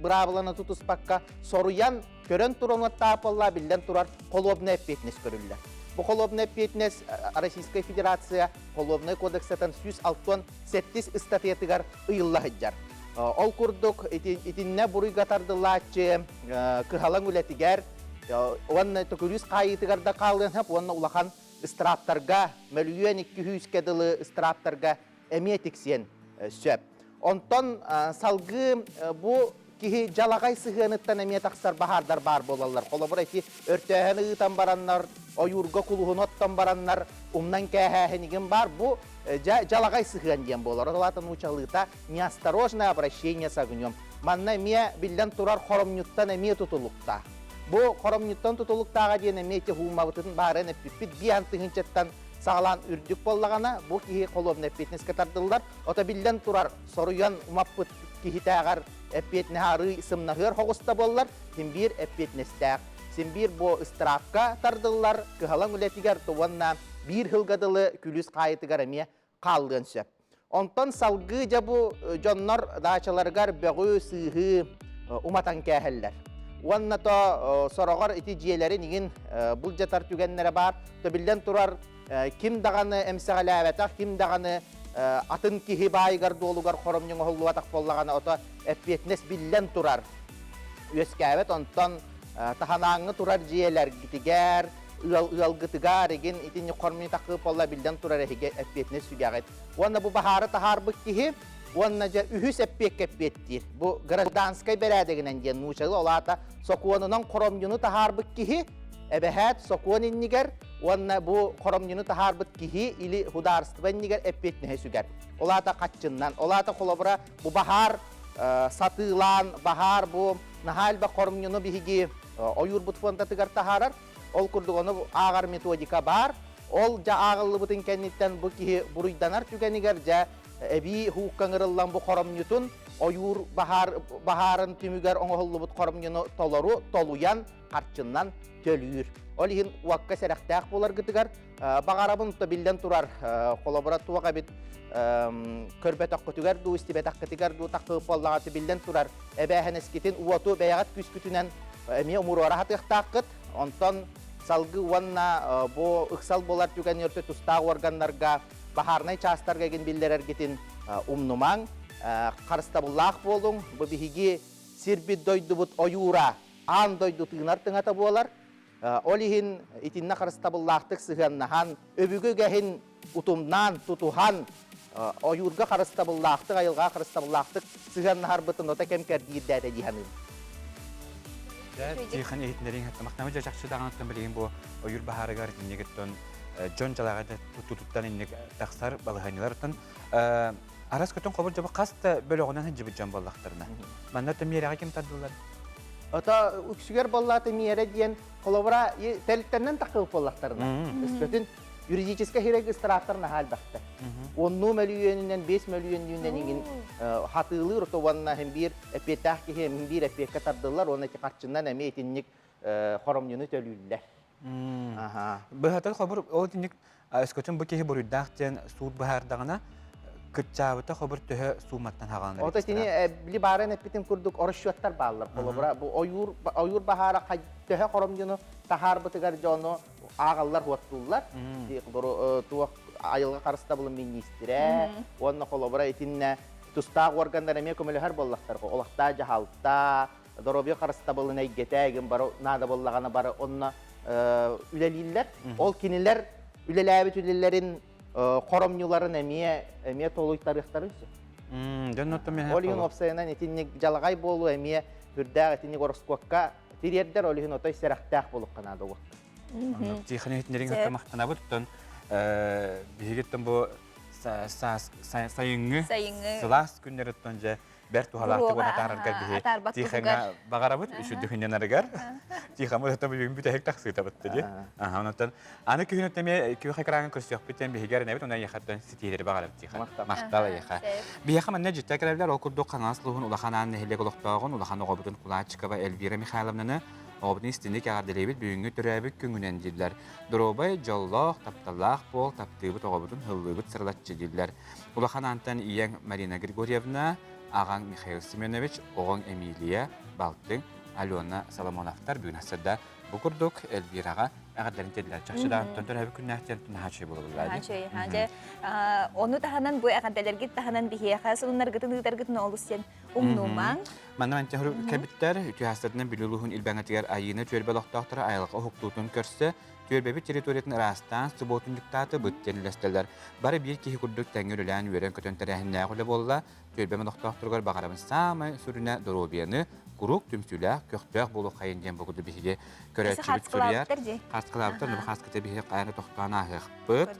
быраабыланы тутуспакка соруйан көрөн туран уоттаапалла биллэн турар холуобунай эппиэтинэс көрүллэр. Бу холуобунай эппиэтинэс Российскай Федерация Холуобунай кодексатын 167 ыстатыйатыгар ыйылла сылдьар. Ол курдук итиннэ буруйга тардыллааччы кыһалаҥ үлэтигэр уонна төкүрүүс хаайыытыгар да хаалыан сөп уонна улахан ыстырааптарга мөлүйүөн икки сүүскэ дылы ыстырааптарга эмиэ тиксиэн сөп. Онтон салгыы бу киһи дьалаҕай сыһыаныттан эмиэ тахсар баһаардар баар буолаллар. Холобура, ити өртөөһөнү ыытан бараннар, ойуурга кулуһуну оттон бараннар, умнан кээһээһинигин баар. Бу дьалаҕай сыһыан диэн буолар. Ол аата нуучалыыта неосторожное обращение с огнем. Манна эмиэ биллэн турар хоромньуттан эмиэ тутулуктаах. Бу хоромньуттан тутулуктааҕа диэн эмиэ ити хууммабытын баарын эппиппит биэһэн тыһыынчаттан саҕалаан үрдүк буоллаҕына, бу киһи холуобунай эппиэтинэскэ тардыллар. Ото биллэн турар, соруйан умаппыт киһитээҕэр эппиэтинэһэ арыый сымнаһыар хоҕуста буоллар, син биир эппиэтинэстээх. Син биир бу ыстыраапка тардыллар, кыһалаҥ үлэтигэр уонна биир сылга дылы күлүүс хаайытыгар эмиэ хааллыан сөп. Онтон салгыы дьэ бу дьоннор даачаларыгар бөҕү, сыыһы уматан кээһэллэр. Уонна то сороҕор ити дьиэлэрин игин былдьатар түгэннэрэ баар. То биллэн турар, ким даҕаны эмсэҕэлээбэтэх, ким даҕаны атын киһи баайыгар-дуолугар хоромньу оҥоһуллубатах буоллаҕына, ото эппиэтинэс биллэн турар үөскээбэт. Онтон таһанааҥҥы турар дьиэлэргитигэр, ыал ыалгытыгар игин итини хормуньу такыы буолла биллэн турар эһиги эппиэтинэс сүгэҕит. Уонна бу баһаары таһаарбыт киһи уонна дьэ үһүс эппиэккэ эппиэттиир. Бу гражданскай бэрээдэгинэн диэн нуучалыы ол аата сокуонунан хоромньуну таһаарбыт киһи эбэһээт сокуон иннигэр уонна бу хоромньуну таһаарбыт киһи или судаарыстыба иннигэр эппиэтинэһи сүгэр. Ол аата хаччыннан. Ол аата холобура бу баһаар сатыылаан, баһаар бу наһаа элбэх хоромньуну биһиги ойуурбут фондатыгар таһаарар. Ол курдук ону ааҕар методика баар. Ол дьэ ааҕыллыбытын кэнниттэн бу киһи буруйданар түгэнигэр дьэ эбии хуукка ыҥырыллан бу хоромньутун ойуур баһаар баһаарын түмүгэр оҥоһуллубут хоромньуну толору толуйан харчыннан төлүүр. Ол иһин уокка сэрэхтээх буоларгытыгар баҕарабын то биллэн турар холобура туох эбит көрбөтөххүтүгэр дуу истибэтэххитигэр дуу таххыбыт буоллаҕа биллэн турар эбээһинэскитин уоту бэйэҕит күүскүтүнэн эмиэ умуруора сатыахтааххыт. Онтон Салгыы уонна бу ыксал буолар түгэн өртө тустаах органнарга, баһаарынай чаастарга игин биллэрэргитин умнумаҥ. Харыстабыллаах буолуҥ. Бу биһиги сирбит дойдубут ойуура аан дойду тыынар тыҥата буолар. Ол иһин итиннэ харыстабыллаахтык сыһыаннаһан, өбүгэ үгэһин утумнаан, тутуһан, ойуурга харыстабыллаахтык, айылҕаҕа харыстабыллаахтык сыһыаннаһарбытын ото кэм кэрдиирдээтэ дии саныыбын. Тихон иһитиннэриҥ хаттамахтамы дьэ чахчы даҕаныттан билигин бу ойуур баһаарыгар иннигиттэн дьон дьалаҕа тутуттан инник тахсар балаһыанньаларыттан арас көтөн хобур дьобу хас да бөлөҕүнэн сылдьыбыт дьон буоллахтарына. Манна миэрэҕэ ким тардыллар? Ото үксүгэр боллаата миэрэ диэн холобура тэлтэннэн таххыбыт буоллахтарына. Өскөтүн юридическай хирэг ыстарааптар наһаа элбэхтэр. Оннуу мөлүйүөнүнэн, 5 мөлүйүөннүүнэн иҥин хатыылыыр ото уонна хим биир эппиэттээх киһи хим биир эппиэккэ тардыллар уонна ити харчынан эмиэ итинник хоромньуну төлүүллэр. Быһата хобур ол итинник өскөтүн бу киһи буруйдаах диэн суут быһаардаҕына кыччаабыта хобур төһө сууматтан хаҕаланар. Ото итини били баарын эппитин курдук расчеттар бааллар. Холобура бу ойуур ойуур баһаара төһө хоромньуну таһаарбытыгар дьону ааҕаллар хуоттууллар. Туох айылҕа харыстабылын миниистирэ уонна холобура итиннэ тустаах органнар эмиэ көмөлөһөр буоллахтар. Олохтоох дьаһалта, доруобуйа харыстабылын эйгэтэ игин бары наада буоллаҕына бары онно үлэлииллэр. Ол кинилэр үлэлээбит үлэлэрин хоромньуларын эмиэ эмиэ толуйтарыахтарын сөп. Ол иһин уопсайынан итинник дьалаҕай буолуу эмиэ үрдээх итинник ороскуокка тириэрдэр, ол иһин отой сэрэхтээх буолуохха наада уокка. Тихон иһитиннэриҥ махтанабыт. Оттон биһигиттэн бу сайыҥҥы сылаас күннэриттэн дьэ бэрт туһалаахтык уонна атаараргар биһи Тихоҥҥа баҕарабыт үчүдүһүннэнарыгар Тихоммут ото бүгүн бүтэһик тахсыытабыт дии. Аха онтон аны күһүн эмиэ күөх экраҥҥа көрсүөхпүт диэн биһиги эрэнэбит онон эйиэхэттэн ситиилэри баҕарабыт Тихон. Махтал эйиэхэ. Биһиэхэ манна дьиттэ кэлэллэр ол курдук Хаҥалас улууһун Улахан Аан нэһилиэк олохтооҕун улахан оҕобутун Кулачикова Эльвира Михайловнаны оҕобутун истинник эҕэрдэлиибит бүгүҥҥү төрөөбүт күҥүнэн дииллэр. Доруобай, дьоллоох, тапталлаах буол, таптыыбыт оҕобутун һыллыыбыт сырылаччы дииллэр. Улахан Аантан ийэҥ Марина Григорьевна, аҕаҥ Михаил Семенович, оҕоҥ Эмилия, балтыҥ Алена Соломоновтар бүгүн сырда бу курдук Эльвираҕа эҕэрдэлэрин тиэрдилэр. Чахчы да антон төрөөбүт күннээх диэн наһаа үчүгэй буолла дии. Дьэ, ону таһынан бу эҕэрдэлэргит таһынан биһиэхэ сонуннаргытын ыытаргытын олус диэн умнумаҥ. Манна мантан кэбиттэр үтүө астарынан Бүлүү улууһун Илбэҥэтигэр Айыына түөлбэ олохтоохторо айылҕа уһуктуутун көрсө Түөлбэбит территориятын ыраастаан, субуотунньуктааты быт диэн үллэстэллэр. Бары биир киһи курдук тэҥҥэ үлэлээн үөрэн-көтөн тэрээһиннээх үлэ буолла. Түөлбэм олохтоохторугар баҕарабын саамай сүрүнэ доруобуйаны, куруук түмсүүлээх, көхтөөх буолуоххайын диэн бу курдук биһиги көрөөччүбүт суруйар. Хааскылаабыттар, ну хааскыта биһиги хайаны тохтоон ааһыахпыт.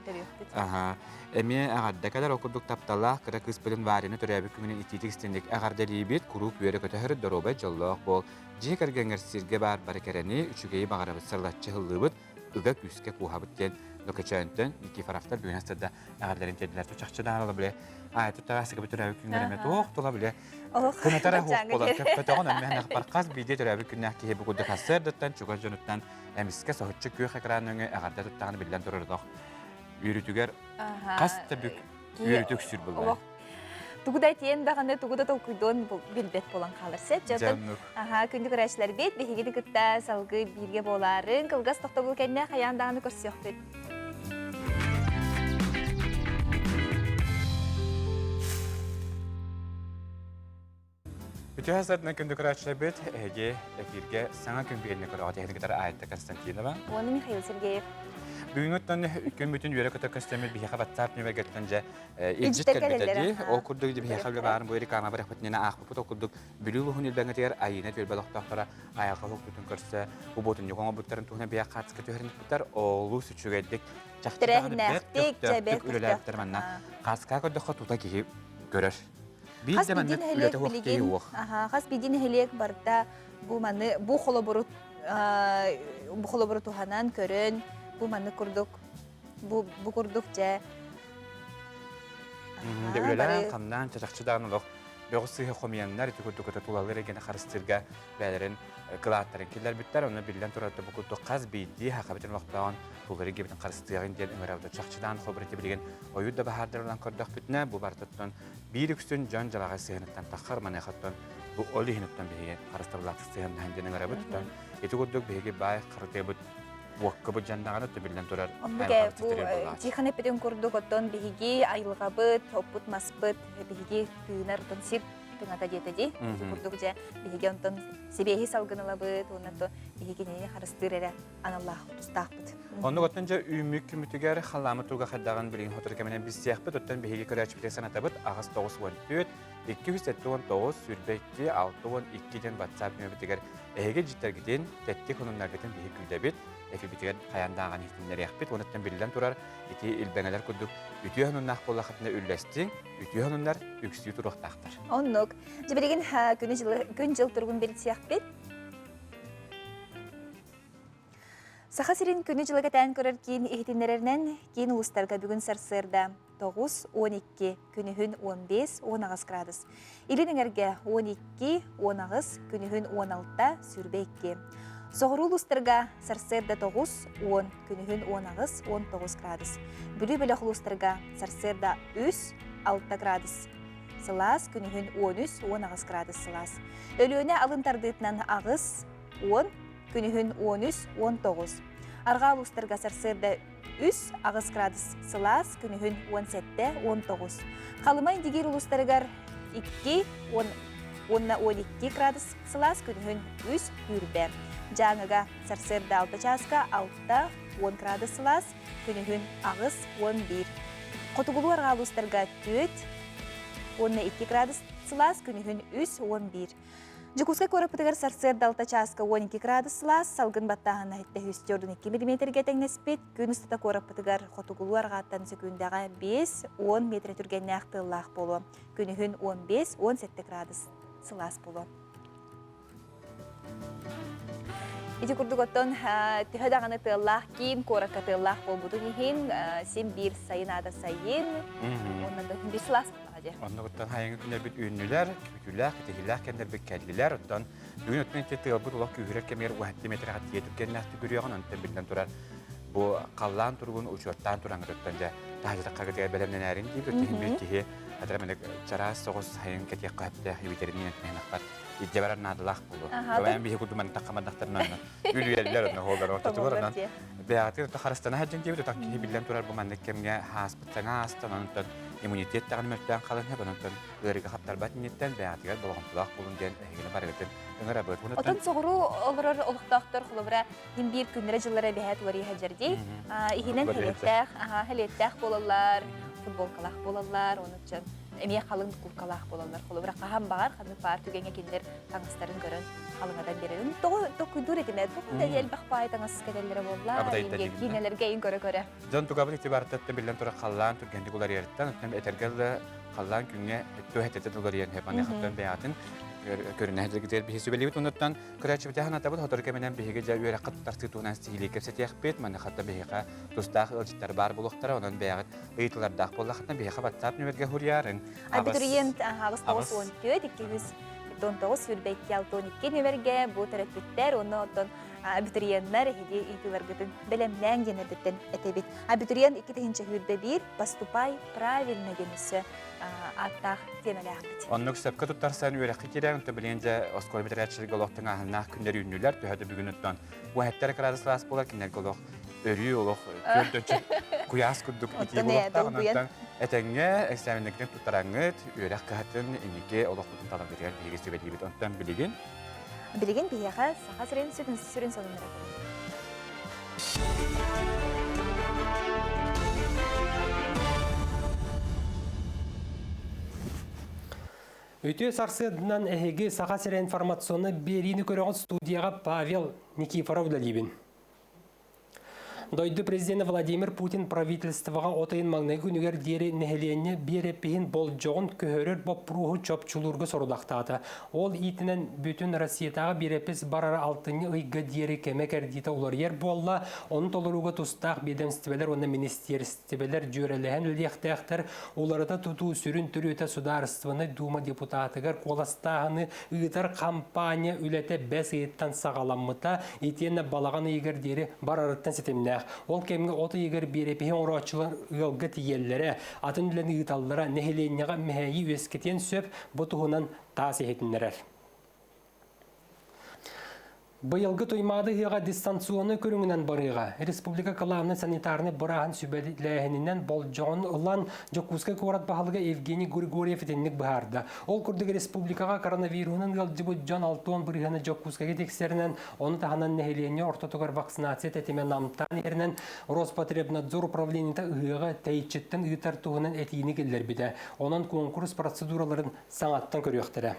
Аха. Эмиэ эҕэрдэ кэлэр, ол курдук тапталлаах кыра кыыспытын Варяны төрөөбүт күнүнэн итиитик истиҥник эҕэрдэлиибит, куруук үөрэ-көтө сырыт, доруобай, дьоллоох буол. Дьиэ кэргэҥҥэр сиргэ баар бары кэрэни, үчүгэйи баҕарабыт, сырылаччы ыһыллыыбыт, ыга күүскэ кууһабыт диэн Лөкөчөөнтөн Никифоровтар бүгүн астарда эҕэрдэлэрин тиэрдилэр. Чахчы даҕаны биле аайы туттаҕа төрөөбүт күннэр эмэ туох тула биле кынатара хуох буолан көппөтөҕүн эммэһэн ахпар хас биирдии төрөөбүт күннээх киһи бу курдук сарсыардаттан чугас дьонуттан эмискэ соһуччу күөх экран өҥө эҕэрдэ туттаҕына биллэн турар үөрүүтүгэр хас да бүк үөрүүтүк сүр булла. Тугу да этиэн даҕаны, тугу да толкуйдуон билбэт буолан хаалар. Сөп, дьонтон аха күндү көрөөччүлэрбит биһигини кытта салгыы бииргэ буолаарын, кылгас тохтобул кэннэ хайаан даҕаны көрсүөхпүт. Үтүө сарсыарданан күндү көрөөччүлэрбит, эһиги эфиргэ саҥа күн биэрни көрөҕүт эһиги кытары Айта Константинова. Уонна Михаил Сергеев. Бүгүҥҥүттэн күн бүтүн үөрэ-көтө көстөммүт биһиэхэ WhatsApp нүмергеттэн дьэ илдьит кэлбитэ дии. Ол курдук биһиэхэ үлэ баарын бу реклама барахпытынан аахпыппыт. Ол курдук Бүлүү улууһун Илбэҥэтигэр Айыына түөлбэ олохтоохторо айылҕа уһуктуутун көрсө убуотунньук оҥорбуттарын туһунан биһиэхэ хаартыска түһэриниппиттэр. Олус үчүгэйдик чахчы даҕаны бэрт көхтөөхтүк үлэлээбиттэр манна. Хаартыскаҕа көрдөххө тута киһи көрөр. Биир Хас да биирдии маннык нэһилиэк үлэтэ суох киһи билигин уох. аха, хас биирдии нэһилиэк барыта бу маны бу холобуру бу холобуру туһанан көрөн бу маннык курдук бу бу курдук дьэ Дэ үлэлээн, хамнаан, чачахчы даҕаны олох бөҕү сыыһы хомуйаннар ити курдук ото тулалыыр эйгэни харыстыырга бэйэлэрин кылааттарын киллэрбиттэр. Онно биллэн турар бу курдук хас биирдии хахабытын олохтооҕун тулалыыр эйгэбитин харыстыаҕын диэн ыҥырабыт. Чахчыдаан холобур ити билигин ойуур да баһаардар ылан көрдөхпүтүнэ бу барытыттан Биир үксүн дьон дьалаҕай сыһыаныттан таххар маныахаттан бу ол иһин оттон биһиги харыстабылаах сыһыаннаһан диэн ыҥырабыт. Ити курдук биһиги баай харытыабыт. Уокка быдьаннаҕына түбүллэн турар. Оннук бу Тихон эппитин курдук оттон биһиги айылҕабыт, оппут маспыт, биһиги тыынар оттон сир тыҥата диэтэ дии. Ити курдук дьэ биһиги онтон сибиэһи салгын ылабыт, уонна то биһиги кинини харыстыыр эрэ аналлаах тустаахпыт. Оннук оттон дьэ үүммүт күммүтүгэр халаамы туруга хайдаҕын билигин сотору кэминэн билсиэхпит. Оттон биһиги көрөөччүбүтүгэр санатабыт аҕыс 94 279 22 62 диэн WhatsApp нөмербитигэр эһиги дьиттэргитин, тэттик хонуннаргытын биһи күүтэбит. Эфирбитигэр хайаан даҕаны иһитиннэриэхпит. Онуттан биллэн турар ити илбэҥэлэр курдук үтүө хонуннаах буоллаххытына үллэстиҥ, үтүө хонуннар үксүү туруохтаахтар. Оннук. Дьэ билигин күн-дьыл туругун билсиэхпит. Саха сирин күнү-дьылы кэтээн көрөр киин иһитиннэрэринэн, киин улуустарга бүгүн сарсыарда 9-12, күнүһүн 15-18 градус. Илин эҥэргэ 12-18, күнүһүн 16, 22. Соҕуруу улуустарга сарсыарда 9-10, күнүһүн 18-19 градус. Бүлүү бөлөх улуустарга сарсыарда 3-6 градус. Сылаас, күнүһүн 13-18 градус сылаас. Өлүөнэ алын тардыытынан 8, 10, күнүһүн 13-19. Арҕаа улуустарга сарсыарда 3-8 градус сылаас, күнүһүн 17-19. Халыма Индигиир улуустарыгар 2 уонна 12 градус сылаас, күнүһүн 3 күүрбэ. Дьааҥыга сарсыарда 6 чааска 6-10 градус сылаас, күнүһүн 8-11. Хотугулуу арҕаа улуустарга 4 уонна 2 градус сылаас, күнүһүн 3-11. Дьокуускай куораппытыгар сарсыарда алта чааска 12 градус сылаас, салгын баттааһына иһиттэ 142 миллиметргэ тэҥнэспит. Күн устата куораппытыгар хотугулуу арҕааттан сөкүүндэҕэ 5-10 метр түргэннээх тыаллаах буолуо. Күнүһүн 15-17 градус сылаас буолуо. Ити курдук оттон төһө даҕаны тыаллаах киин куоракка тыаллаах буолбутун иһин син биир сайын аата сайын уонна да биир сылаас Оннугуттан хайыҥы күннэрбит үүннүлэр, күтүүлээх, кэтэһиилээх кэмнэрбит кэллилэр. Оттон бүгүн оттон ити тыалбыт олох күүһүрэр кэмигэр уһатты метрэҕэ тиийэ түргэннээх түгүрүөҕүн, онтон биллэн турар бу халлаан туругун учуоттаан тураҥҥытыттан дьэ таһырдьа хагытыгар бэлэмнэнээрин диир иһин бир киһи атара мене чараас соҕус сайын кэтиэххэ сөптөөх ибитеринин этмэһинахпар илдьэ барар наадалаах буолуо. Бэйэм биһи курдук манна таххамардахтарынан үлүйэллэр онно хооллар ортотугар онон бэйэҕитигэр харыстана сылдьын диэбит отак киһи биллэн турар бу маннык кэмҥэ хааспыт саҥа аастан онтон иммунитет даҕаны мөлтөөн халыҥ һэп онтон ыарыыга хаптарбат инниттэн бэйэҕитигэр болҕомтолоох буолун диэн эһигини барыгытын ыҥырабыт. Отон соҕуруу олорор олохтоохтор холобура иһин биир күннэрэ-дьыллара эбэһээт уларыйа сылдьар дии. Иһинэн хэлиэттээх, хэлиэттээх буолаллар, футболкалаах буолаллар, онучча эмиэ халыҥ куркалаах буолаллар. Холобура хаһан баҕар ханнык баар түгэҥҥэ кинилэр таҥастарын көрөн халыҥатан биэрэр. Тоҕо токуйдуур этим ээ, тоҕо да элбэх баай таҥас кэтэллэрэ буолла, киинэлэргэ иин көрө-көрө. Дьон тугабыт ити барытыттан биллэн турар халлаан түргэнник уларыйарыттан, оттон этэргэ дылы халлаан күҥҥэ өттө уларыйан хэп маныхаттан бэйэҕитин көрүнэ сылдьаргытыгар биһи сүбэлиибит. Оннуттан көрөөччүбүтэ санатабыт, сотору кэминэн биһиги дьэ үөрэххэ туттарсыы туһунан сиһилии кэпсэтиэхпит. Маныхатта биһиэхэ тустаах ыалдьыттар баар буолуохтара. Онон бэйэҕит ыйытыылардаах буоллаххытына биһиэхэ WhatsApp нүмергэ суруйаарыҥ. Абитуриент 8 94 219 22 62 нүмергэ бу төрөппүттэр уонна оттон абитуриеннар эһиги ыйытыыларгытын бэлэмнээҥ диэн эрдэттэн этэбит. Абитуриент 2021 поступай правильно диэн өссө ааттаах тиэмэлээхпит. Оннук сөпкө туттарсан үөрэххэ киирэн, онтон билигин дьэ оскуола бүтэрээччилэргэ олох тыҥааһыннаах күннэр үүннүлэр. Төһө да бүгүн оттон уһэттэр кыраадыс сылаас буолар, кинилэргэ олох өрүү олох күөрдөччү куйаас курдук итии буолуохтаах. Онон этэҥҥэ экзаменнаргытын туттараҥҥыт, үөрэх кыһатын инники олохпутун таларгытыгар биһиги сүбэлиибит. Онтон билигин Билигин биһиэхэ Саха сирин сүрүн сүрүн сонуннара кэлэр. Үтүө сарсыарданан эһиги Саха сирэ информационнай биэриини көрөҕүт студияҕа Павел Никифоров үлэлиибин. Дойду президенэ Владимир Путин правительствоҕа от ыйын маҥнайгы күнүгэр диэри нэһилиэнньэ биэрэпиһин болдьоҕун көһөрөр боппуруоһу чопчулуурга сорудахтаата. Ол иитинэн бүтүн Россиятааҕы биэрэпис барара алтынньы ыйга диэри кэмэ кэрдиитэ уларыйар буолла. Ону толорууга тустаах биэдэмстибэлэр уонна министиэристибэлэр дьүөрэлэһэн үлэлиэхтээхтэр. Уларыта тутуу сүрүн төрүөтэ Судаарыстыбаннай Дума депутатыгар куоластааһыны ыытар хампаанньа үлэтэ бэс ыйыттан саҕаламмыта итиэннэ балаҕан ыйыгар диэри барарыттан ситимнээх. Ол кэмҥэ от ыйыгар биэрэпиһи оҥорооччулар ыалга тиийэллэрэ, атын үлэни ыыталлара нэһилиэнньэҕэ мэһэйи үөскэтиэн сөп, бу туһунан таас иһитиннэрэр. Быйылгы Туймаада ыһыаҕа дистанционнай көрүҥүнэн барыаҕа. Республика кылаабынай санитарнай бырааһын сүбэлээһининэн болдьоҕун ылан Дьокуускай куорат баһылыга Евгений Григорьев итинник быһаарда. Ол курдук республикаҕа коронавируһунан ыалдьыбыт дьон 60 бырыһыана Дьокуускайга тиксэринэн, ону таһынан нэһилиэнньэ ортотугар вакцинация тэтимэ намтаан иһэринэн Роспотребнадзор управлениета ыһыаҕы тэйиччиттэн ыытар туһунан этиини киллэрбитэ. Онон куонкурус процедураларын саҥаттан көрүөхтэрэ.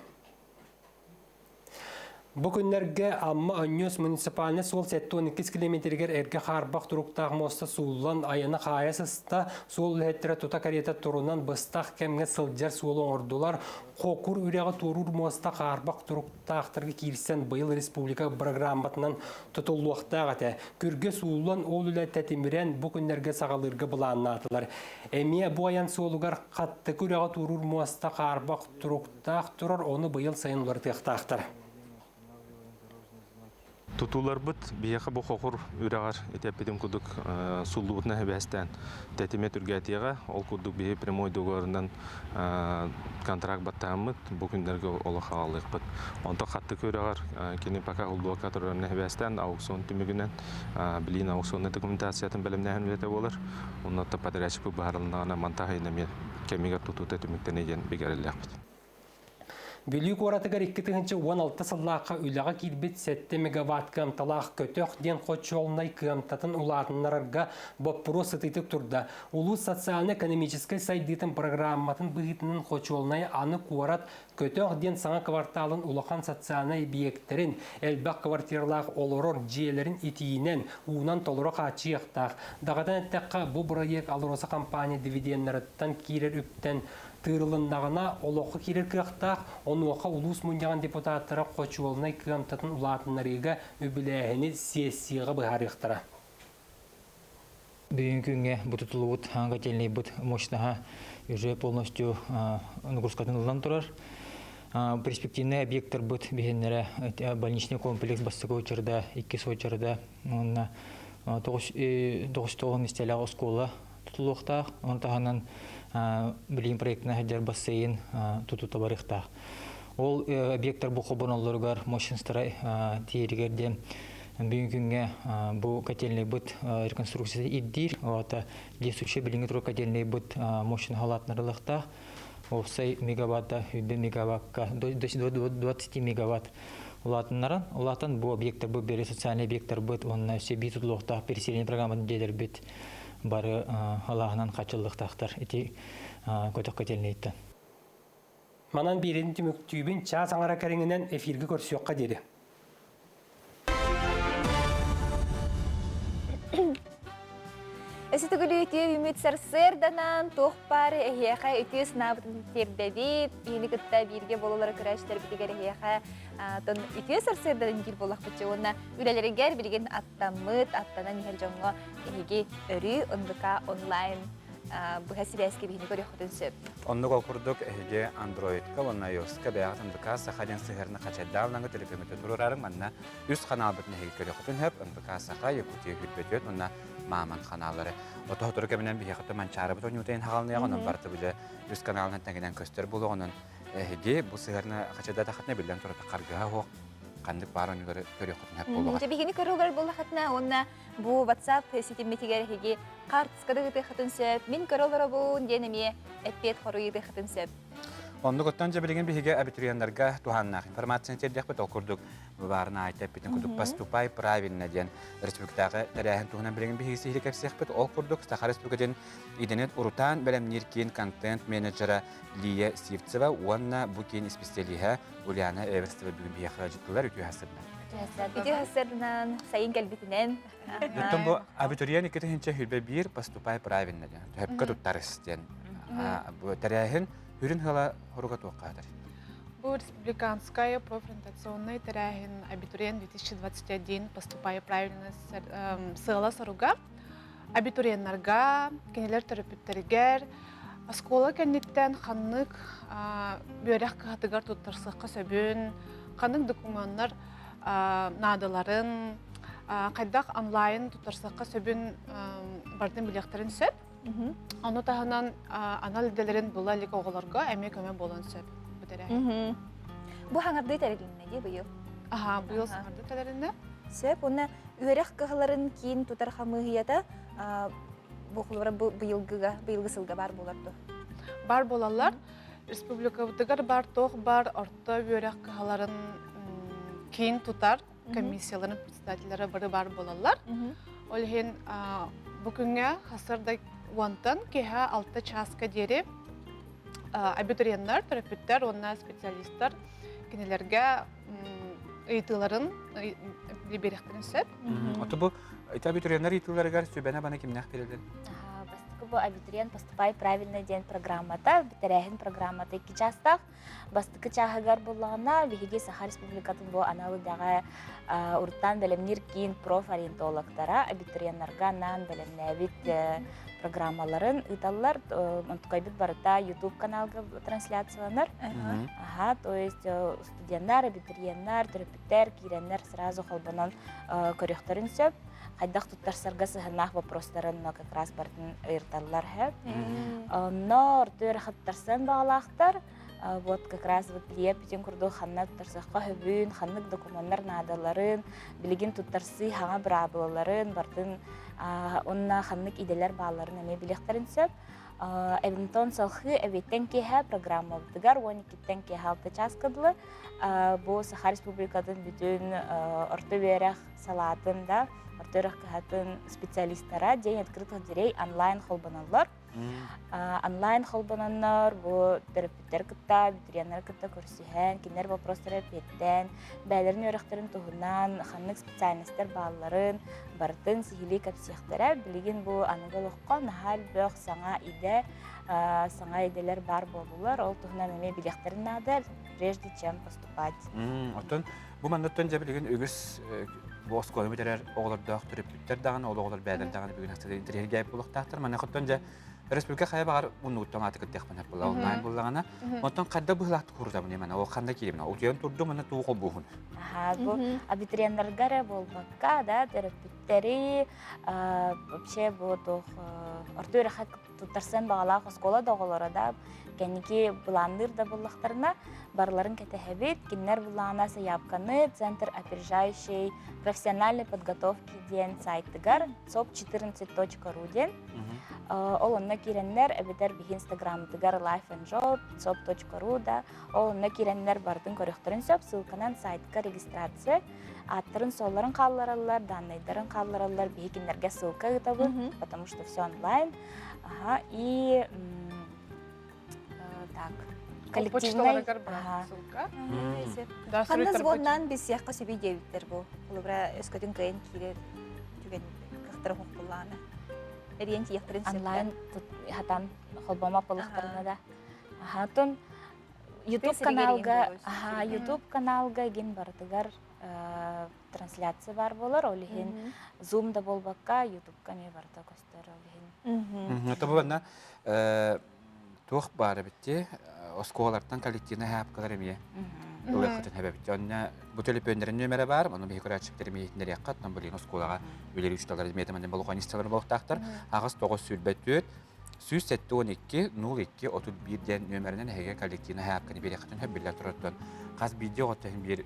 Бу күннэргэ Амма Анньуос муниципальнай суол 72 километригэр эргэ хаарбах туруктаах муоста сууллан айана хаайа сыста, суол үлэһиттэрэ тута кэриэтэ турунан быстах кэмҥэ сылдьар суолу оҥордулар. Хокур үрэҕи туоруур муоста хаарбах туруктаахтарга киирсэн быйыл республика программатынан тутуллуохтаах этэ. Күргэ сууллан ол үлэ тэтимирэн бу күннэргэ саҕалыырга былааннаатылар. Эмиэ бу айан суолугар Хаттыкы үрэҕи туоруур муоста хаарбах турук Таах турар, ону быйыл сайын уларытыахтаахтар. Тутууларбыт биһиэхэ бу Хохур үрэҕэр ити эппитим курдук суллубутунан сибээстээн тэтимэ түргээтиэҕэ. Ол курдук биһи прямой договорынан контракт баттаһаммыт бу күннэргэ олох аҕалыахпыт. Онтон Хаттык үрэҕэр кини пока уллуокка турарынан сибээстээн аукцион түмүгүнэн билиин аукционнай документациятын бэлэмнээһин үлэтэ буолар. Онно подрядчикпыт быһаарылыннаҕына мантан сайын эмиэ кэмигэр тутуута түмүктэнэ диэн бигэрэллээхпит. Бүлүү куоратыгар 2016 сыллаахха үлэҕэ киирбит 7 мегаватт кыамталаах көтөх диэн хочуолунай кыамтатын улаатыннарарга боппуруос сытыытык турда. Улуус социально-экономическай сайдыытын программатын быһыытынан хочуолунай аны куорат Көтөх диэн саҥа кварталын улахан социальнай эбийиэктэрин, элбэх квартиралаах олорор дьиэлэрин итиинэн, уунан толору хааччыйыахтаах. Даҕатан эттэххэ, бу бырайыак АЛРОСА компания дивиденнарыттан киирэр үптэн тыырылыннаҕына, олоххо киирэр кыахтаах, онуоха улуус мунньаҕын депутаттара хочуолунай кыамтатын улаатыннарыыга үбүлээһини сессияҕа быһаарыахтара. Бүгүҥкү күҥҥэ бу тутуллубут котельнайбыт мощноһа уже полностью нагрузкатын ылан турар. Перспективный объекттарбыт биһиннэрэ больничный комплекс бастакы очерда, иккис очерда уонна тоҕус миэстэлээх оскуола тутулуохтаах. Оны таһынан билигин проектына сылдьар бассейн тутуута барыахтаах. Ол объекттар бу холбоноллоругар мощностара тиэригэр диэн Бүгүн күҥҥэ бу котельнайбыт реконструкцията ирдиир. Ота действующий билиҥҥи турук котельнайбыт мощный халаатнарылыахтаах. Уопсай мегаватта 100 мегаватка 20 мегаватт улаатыннаран, улаатан бу объекттарбыт бери социальный объекттарбыт уонна өссө биир тутулуохтаах переселение программатын дьиэлэрбит бары алааһынан хачыллыахтаахтар ити көтөх котельнайыттан. Манан биэрин түмүктүүбүн чаас аҥара кэриҥинэн эфиргэ көрсүөххэ диэри. Өсө төгүлүү үтүө үмүт сарсыарданан туох баар эһиэхэ үтүө санаабытын тиэрдэбит. Биһини кытта бииргэ буолалара көрөөччүлэрбитигэр эһиэхэ тон үтүө сарсыарданан диир буоллахпытчы уонна үлэлэригэр билигин аттаммыт, аттанан иһэр дьоҥҥо эһиги өрүү НВК онлайн быһа сибээскэ биһини көрүөххүтүн сөп. Оннук ол курдук эһиги Android-ка уонна iOS-ка бэйэҕит НВК Саха диэн сыһыарны хачайдааллаҥы төлөпүөҥҥүтүн туруорарыҥ манна үс ханаалбытын эһиги көрүөххүтүн сөп НВК Саха, Якутия Хүрбөтүөт уонна Мааман ханааллары. Ото-сотору кэминэн биһиэхэ Манчаарыбыт оонньуута хаалныаҕа, онон барыта бile үс каналынан тэҥинэн көстөр буолуоҕунан эһиги бу сыһыарны хачайдаатаххытына биллэн турар харгыһа суох ханнык баар оонньуулары көрүөххүтүн сөп буолуоҕа. Дьэ биһигини көрүүлэр буоллахытына уонна Бу WhatsApp ситиммитигэр эһиги хаартыскада ыытыаххытын сөп, мин көрө олоробун диэн эмиэ эппиэт хоруй ыытыаххытын сөп. Оннук оттон дьэ билигин биһиги абитуриеннарга туһааннаах информацияны тиэрдиэхпит. Ол курдук баарын аайта эппитин курдук «Поступай правильно» диэн республикатааҕы тэрээһин туһунан билигин биһиги сиһилии кэпсиэхпит. Ол курдук Саха Республикатын идэни урутаан бэлэмниир киин контент-менеджера Лия Сивцева уонна бу киин исписэлииһэ Ульяна Эверстова бүгүн биһиэхэ ыалдьыттылар. Үтүө сарсыарданан. Үтүө сарсыарданан, сайын кэлбитинэн. Оттон бу абитуриент 2021 поступай правильно диэн, төһөпкө туттарыс диэн бу тэрээһин үрүн хыла хоруга туоххаатар. Бу республиканская профориентационный тэрээһин абитуриент 2021 поступай правильно сыала соруга абитуриеннарга, кинилэр төрөппүттэригэр оскуола кэнниттэн ханнык үөрэх кыһатыгар туттарсыахха сөбүн, ханнык докумуоннар наадаларын, хайдах онлайн туттарсыахха сөбүн барытын билиэхтэрин сөп. Ону таһынан анал идэлэрин була илик оҕолорго эмиэ көмө буолуон сөп бу тэрээһин. Бу хаҥардыы тэрилиннэ дии быйыл. Аха, быйыл саҥарды тэлэринэ. Сөп, уонна үөрэх кыһаларын киин тутар хамыыһыйата бу холобура бу быйылгыга, быйылгы сылга баар буолар дуо? Бар буолаллар. Республикабытыгар бар туох бар орто үөрэх кыһаларын киин тутар комиссияларын председателлэрэ бары бар буолаллар. Ол иһин бу күҥҥэ хасырда уонтан киэһэ алта чааска диэри абитуриеннар, төрөппүттэр уонна специалистар кинилэргэ ыйытыыларын биэриэхтэрин сөп. Ото бу ити абитуриеннар ыйытыыларыгар сүбэни баны кимнээх биэрэллэр? Бастакы бу абитуриент поступай правильно диэн программата, тэрээһин программата икки чаастаах. Бастакы чааһыгар буллаҕына, биһиги Саха Республикатын бу анал идэҕэ уруттаан бэлэмниир киин профориентологтара абитуриеннарга анаан бэлэмнээбит программаларын ыыталлар. Онтукайбыт барыта YouTube каналга трансляцияланар. Аха, то есть студеннар, абитуриеннар, төрөппүттэр киирэннэр сразу холбонон көрүөхтэрин сөп. Хайдах туттарсарга сыһыннаах вопростарын как раз барытын ыйырталлар сөп. Онно орто үөрэх туттарсан баҕалаахтар. Вот как раз вот Лия бүтүн курдук ханна туттарсахха хөбүн, ханнык докумуоннар наадаларын, билигин туттарсыы хаҥа быраабылаларын барытын уонна ханнык идэлэр баалларын эмиэ билиэхтэрин сөп. Эбинтон салхыы эбиэттэн киэһэ программабытыгар 12-тэн киэһэ 6 чааска дылы бу Саха Республикатын бүтүн орто үөрэх салаатын да орто үөрэх кыһатын специалистара День открытых дверей онлайн холбоноллор. Онлайн холбононнор бу төрөппүттэр кытта, абитуриеннары кытта көрсүһэн, кинилэр вопростары эппиэттээн, бэйэлэрин үөрэхтэрин туһунан ханнык специальностар баалларын барытын сиһилии кэпсиэхтэрэ. Билигин бу аныгы олоххо наһаа элбэх саҥа идэ, саҥа идэлэр баар буоллулар. Ол туһунан эмиэ билиэхтэрин наада, прежде чем поступать. Оттон бу манныттан дьэ билигин үгүс бу оскуоланы бүтэрэр оҕолордоох төрөппүттэр даҕаны, ол оҕолор бэйэлэрэ даҕаны бүгүн ахсыда интэриэһиргээбит буолуохтаахтар. Маныхаттан дьэ республика хайа баҕар муннугуттан ааты кыттыахпын сөп буолла онлайн буллаҕына. Онтон хайда быһыылаахтык курутабын эмана ол ханна кииребин утуйан турдум аны туу холбууһун. Аха, бу абитуриеннарга эрэ буолбакка, да, төрөппүттэри вообще бу туох орто үөрэххэ туттарсан баҕалаах оскуола да оҕолоро да кэнники былаанныыр да буоллахтарына барыларын кэтэһэбит. Кинилэр былаана сайаапканы Центр опережающей профессиональной подготовки диэн сайтыгар cop14.ru диэн ол онно киирэннэр эбэтэр биһи инстаграммытыгар life and job cop.ru да ол онно киирэннэр барытын көрүөхтэрин сөп ссылканан сайтка регистрация ааттарын-суолларын хааллараллар, данныйдарын хааллараллар, биһи кинилэргэ ссылка ыытабыт, потому что все онлайн. Ага, и так, коллективный... ссылка. Ханна звоннаан билсиэххэ сөбүй диэбиттэр бу. Холобура, өскөтүн кыайан киирэр түгэн кыахтара хохтуллаана. Эриэн тиийэхтэрин Онлайн хатан холбомо полыхтарына да. Ахатын YouTube каналга, аха, YouTube каналга гин барытыгар трансляция бар болар, ол иһин Zoom да болбакка, YouTube-ка эмиэ барыта көстөр ол иһин. Это буганна туох баар эбитти оскуолалартан коллективный хаапкалар эмиэ ылыаххытын хэбэбит. Онно бу төлөпүөннэрин нүөмэрэ бар, ону биһи көрөөччүктэр эмиэ иһитиннэриэххэ, оттон билигин оскуолаҕа үлэлиир учууталлар эмиэ манна болҕойон буолуохтаахтар. Аҕыс тоҕус сүүрбэ 172 02 31 диэн нүөмэринэн эһиги коллективнай хаапканы биэриэххитин сөп биллэн турар хас биирдии оҕото иһин биир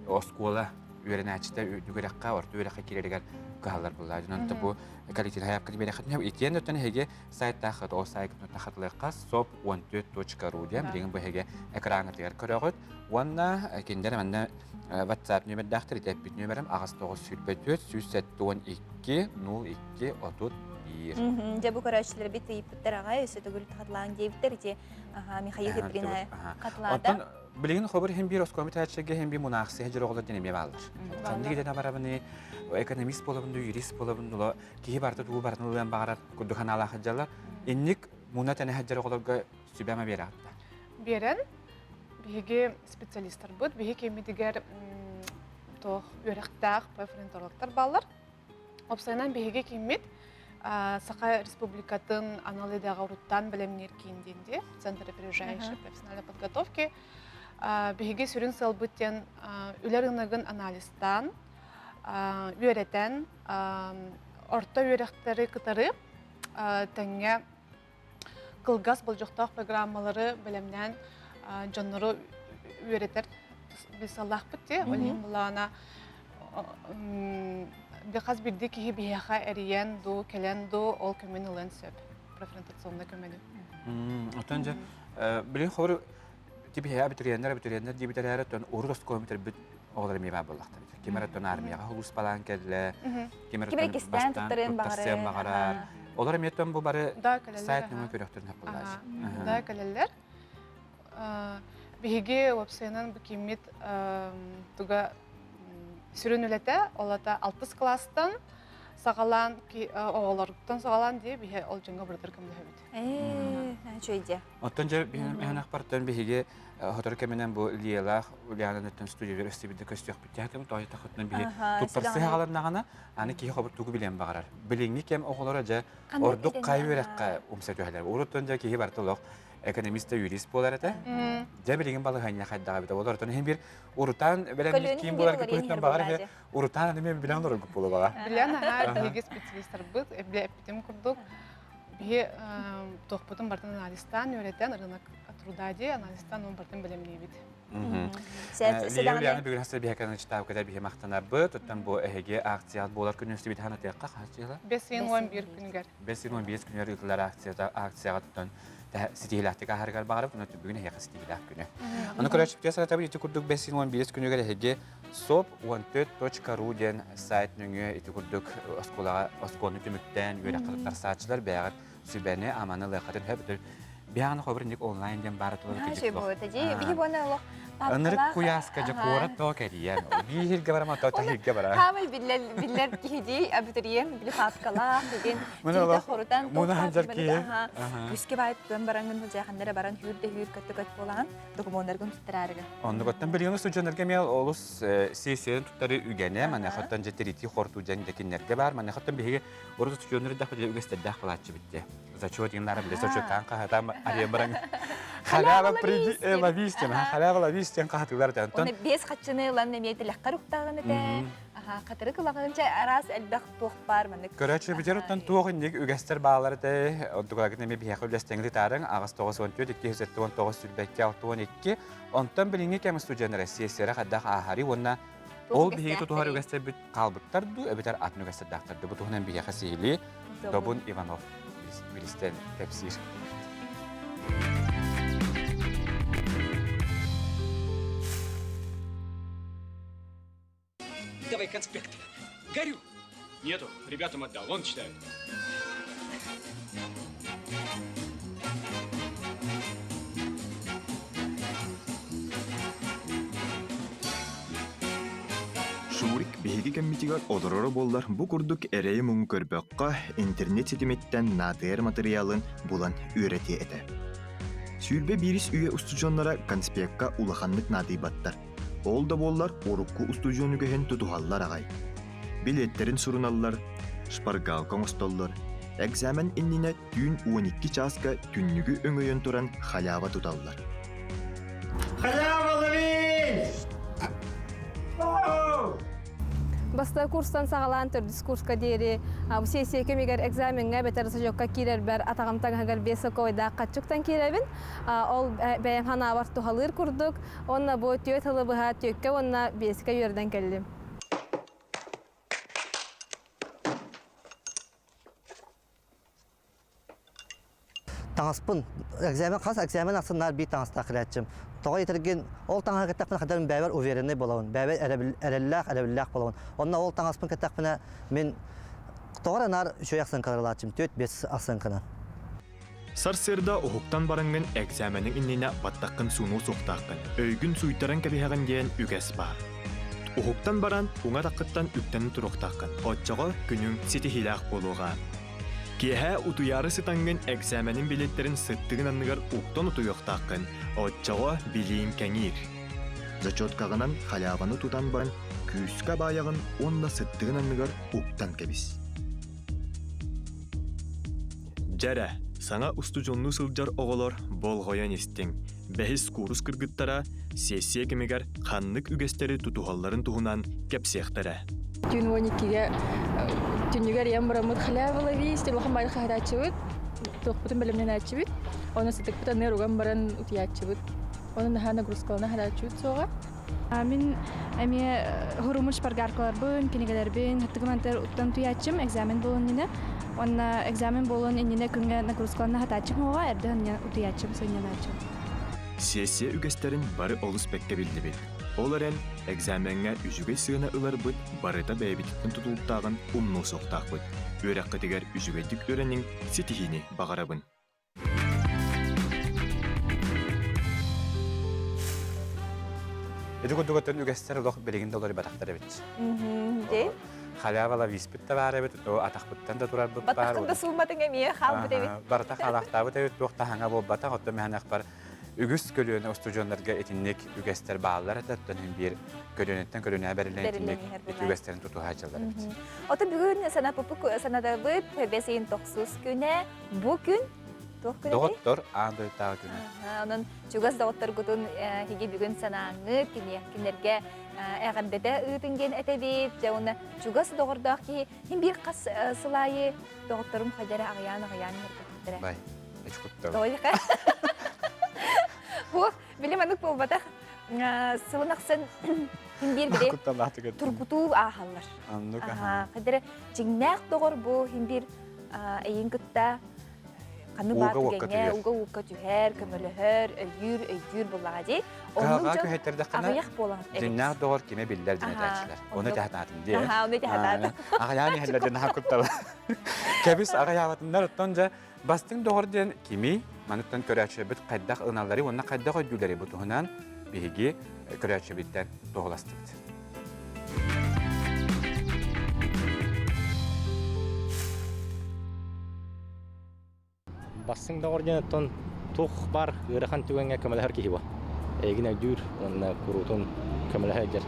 оскуола үөрэнээччитэ үрдүк үөрэххэ орто үөрэххэ киирэригэр кыһаллар буолла. Онон бу коллективнай хаапканы биэриэххитин сөп. Итиэн өттөн эһиги сайтааххыт ол сайтын хатылыахха soп14.ru диэн билигин бу эһиги экраҥҥытыгар көрөҕүт. Уонна кинилэр манна WhatsApp нүөмэрдээхтэр ити эппит нүөмэрим 8924 172 02 31. Дьэ бу көрөөччүлэрбит ыйыппыттар аҕай өссө төгүл хатылаан диэбиттэр ити Михаил Хитрина хатылаата. Оттон билигин хобур иһин биир оскуола бүтээччигэ иһин биир мунаахсыйа дьор оҕолор диэн эмиэ бааллар. Ханнык идэнэ барабыны, экономист буолабын дуу, юрист буолабын дуу, киһи барыта тугу барытын ылыан баҕарар курдук санаалаах сылдьаллар. Инник муна тэнэ сылдьар оҕолорго сүбэ-ама биэрэҕит да? Биэрэн биһиги специалистарбыт, биһи кэммитигэр туох үөрэхтээх профориентологтар бааллар. Уопсайынан биһиги кииммит Саха Республикатын анал идэҕэ уруттаан бэлэмниир киин диэн дии, Центр опережающей профессиональной подготовки. Биһиги сүрүн сыалбыт диэн үлэ рыногын анализтаан, үөрэтэн, орто үөрэхтэри кытары тэҥҥэ кылгас болдьохтоох программалары бэлэмнээн дьоннору үөрэтэр. билсаллаахпыт дии. Ол иһин булаана хас бирди киһи биһиэхэ эрийэн дуу, кэлэн дуу ол көмөнү ылыан сөп. Профориентационнай көмөнү. Оттон дьэ, билин хор тибиһэ абитуриеннар абитуриеннар диэбит эрээри оттон урут оскуола бүтэрбит оҕолор эмиэ баар буоллахтар. Ким эрэ оттон армияҕа сулууспалаан кэллэ, ким эрэ кистээн туттарыан баҕарар. Олор эмиэ оттон бу бары сайт нөҥүө көрөхтөрүн хаппыллааччы. Да, кэлэллэр. Биһиги уопсайынан бу киммит туга сүрүн үлэтэ, ол ата алтыс класстан саҕалаан оҕолоргуттан саҕалаан дии биһи ол дьоҥҥо барытыр көмөлөһөбүт. Үчүгэй Оттон дьэ биһиэнахпартан биһиги сотору кэминэн бу Лиялаах Ульяна өттөн студиялар өстүбүтэ көстүөхпүт тиһэтим тоойу тахытынан биһи туттарсы хааланнаҕына аны киһи хобут тугу билиэн баҕарар. Билиҥҥи кэм оҕолоро дьэ ордук хай үөрэххэ умса түһэлэр. Уруттан дьэ киһи барыта олох экономист да юрист буолар этэ. Дьэ билигин балаһыанньа хайдаҕа эбитэ болор. Оттон иһин бир урутаан бэлэмник киин буолар кыһытынан баҕар иһи урутаан эмиэ билэн олороргут буолуоҕа. Билэн аһаа биһиги специалистарбыт эппитим курдук биһи туохпутун бартын анализтаан үөрэтэн рынок труда дии анализтаан он бартын бэлэмниибит. Лия бүгүн хасыр биһэкэн ычтаабыката биһи махтанарбыт. Оттон бу эһиги акцияҕыт буолар күнүн үстүбүт ханатыахха хааччыла? 511 күнүгэр. 511 күнүгэр ыытылар акцията акцияҕа туттан ситиһилээхтик аһарыгар баҕарабыт, онон бүгүн эһиэхэ ситиһилээх күнү. Аны көрөөччүбүтүгэр санатабыт, ити курдук 511 күнүгэр эһиги sop14.ru диэн сайт нөҥүө ити курдук оскуолаҕа оскуоланы түмүктээн үөрэххэ туттарсааччылар бэйэҕит сүбэни, аманы ылыаххытын сөп. Биһааны хобур инник онлайн диэн баара тула Ынырык куйааска дьэ куорат тоҕо кэрийэн. Бииргэ барама то таһиргэ бара. Хаамай биллэр биллэр киһи дии абитуриент били папкалаах деген тиитэ хорутан Муна киһи. Күскэ баайыттан бараҥын жааханнара баран хүүр да хүүр көттө көт буолаан докумуоннаргын туттараарыга. Оннугуттан билигин студеннарга эмиэ олус сессияны туттары үгэнэ, маныхаттан дьэ тиритии хортуу дьэн декиннерге бар, маныхаттан биһиги урут студеннар дах биле үгэстердээх балааччы битте. Зачет иннара биле зачеттан хаһатам ария баран халява приди ловистен, халява ловистен хаһатылар Онтон бес хаччыны ылан эмиэ тилэххэр уктааҕын этэ. Хатыры кылаҕынча араас элбэх туох баар маннык. Көрөөччү бүтэр оттон туох инник үгэстэр баалар этэ. Онтугагын эмиэ биһиэхэ үллэстэҥҥит ытаарыҥ аҕыс 94 279 сүүрбэккэ 62. Онтон билиҥҥи кэм студеннара сессияра хайдах ааһарый уонна ол биһиги тутуһар үгэстэрбит хаалбыттар дуу эбэтэр атын үгэстэрдээхтэр дуу бу туһунан биһиэхэ сиһилии Добун Иванов билистэн кэпсиир. Давай конспект. Горю. Нету, ребятам отдал, он читает. Шурик биһиги кэммитигэр олороро буоллар бу курдук эрэйи-муҥу көрбөххө интернет ситимиттэн наадыйар матырыйаалын булан үөрэтиэ этэ. 21 үйэ устудьуоннара конспекка улаханнык наадыйбаттар. Ол да буоллар урукку устудьуон үгэһин тутуһаллар аҕай. Билиэттэрин суруналлар, шпаргалка оҥостоллор. Экзамен иннинэ түүн 12 чааска түннүгү өҥөйөн туран халява туталлар. Халява ловись! Бастакы курстан саҕалаан төрдүс курска диэри бу сессия кэмигэр экзамеҥҥа эбэтэр сожокка киирэрбэр атаҕым таҥаһыгар биэс сокуойдаах хаччыктан киирэбин. Ол бэйэм санаабар туһалыыр курдук. Уонна бу түөрт сылы быһа түөккэ уонна биэскэ үөрдэн кэллим. Таҥаспын экзамен хас экзамен ахсыннаар биир таҥастаах кэлээччим. Тоҕо этэргин ол таҥаһы кэттэхпинэ хатан бэйэбэр уверенный буолабын. Бэйэбэр эрэллээх эрэбиллээх буолабын. Онно ол таҥаспын кэттэхпинэ мин тоҕо эрэ наар үчүгэй ахсыҥкалар ылааччым. Түөрт-биэс ахсыҥканан. Сарсыарда уһуктан бараҥҥын экзамениҥ иннинэ баттаххын суунуо суохтааххын, өйгүн сууйтаран кэбиһэҕин диэн үгэс баар. Уһуктан баран уҥа атаххыттан үктэнэн туруохтааххын, оччоҕо күнүҥ ситиһиилээх буолуоҕа. Киэһэ утуйаары сытаҥҥын экзаменин билиэттэрин сыттыгын анныгар уктан утуйуохтааххын, оччоҕо билииҥ кэҥиир. Зачеткаҕынан халяваны тутан баран күүскэ баайаҕын уонна сыттыгын анныгар уктан кэбис. Дьэрэ, саҥа устудьуоннуу сылдьар оҕолор болҕойон истиҥ. Бэһис куурус кыргыттара сессия кэмигэр ханнык үгэстэри тутуһалларын туһунан кэпсиэхтэрэ. Түүн 12-гэ түннүгэр ийэм бараммыт халява ловись, улахан баайы хаһытааччыбыт, туохпутун бэлэмнэнээччибит, онно сытыкпыт аныар уган баран утуйааччыбыт. Онон наһаа нагрузкалана харааччыбыт суоҕа. Мин эмиэ хурумун шпаргаркаларбын, кинигэлэрбин хаттыгымантар уттан туйааччым экзамен буолун иннинэ. Уонна экзамен буолун иннинэ күҥҥэ нагрузкаланна хатааччым оҕо эрдэ утуйааччым, сынньанааччым. Сессия үгэстэрин бары олус бэккэ биллибит. Ол эрэн, экзамеҥҥа үчүгэй сыана ыларбыт барыта бэйэбититтэн тутулуктааҕын умнуо суохтаахпыт. Үөрэххитигэр үчүгэйдик үөрэниҥ, ситиһиини баҕарабын. Ити курдук оттон үгэстэр олох билигин да уларыйбатахтар эбит. Халява лависпыт да баар эбит, атахпыттан да турарбыт баар. Баттахын да суумматыҥ эмиэ хаалбыт эбит. Барыта хаалаахтаабыт эбит, туох таһаҥа буолбатах, оттон мэһэнэхпэр үгүс көлүөнэ устудьуоннарга итинник үгэстэр бааллар этэ, оттон иһин биир көлүөнэттэн көлүөнэҕэ бэриллэн итинник ити үгэстэрин тутуһааччылар эбит. Ото бүгүн санатабыт бэс ыйын тохсус күнэ бу күн туох күнэ Доҕоттор аан дойдутааҕы күнэ. Онон чугас доҕотторгутун хиги бүгүн санааҥҥыт, кинилэргэ эҕэрдэтэ ыытын диэн этэбит. Дьэ уонна чугас доҕордоох киһи хин биир хас сыл аайы доҕотторум хайдара аҕыйаан-аҕыйаан иһэрбэттэрэ. Бай, эчкуттар. Тоойха. Хуох, били маннык буолбатах. Сылын ахсын хин биир били тургутуу ааһаллар. Аннык Хайдара дьиҥнээх доҕор бу хин биир эйин кытта ханны баар түгэҥҥэ уга-уукка түһэр, көмөлөһөр, өйүүр, өйдүүр буллаҕа дии. Оннук дьон аҕыйах буолан Дьиҥнээх доҕор кимэ биллэр диэн этээччилэр. Ону тэһэтаатын дии. Аха, ону тэһэтаатын. Аҕыйаан иһэллэр диэн наһаа куттала. Кэбис аҕыйаабатыннар оттон дьэ бастыҥ доҕор диэн кими маныттан көрөөччүбүт хайдах ылыналлары уонна хайдах өйдүүлэри бу туһунан биһиги көрөөччүбүттэн туоһуластыбыт. Бастыҥ доҕор диэн оттон туох баар ыарахан түгэҥҥэ көмөлөһөр киһи бу. Эйигин өйдүүр уонна куруутун көмөлөһө сылдьар.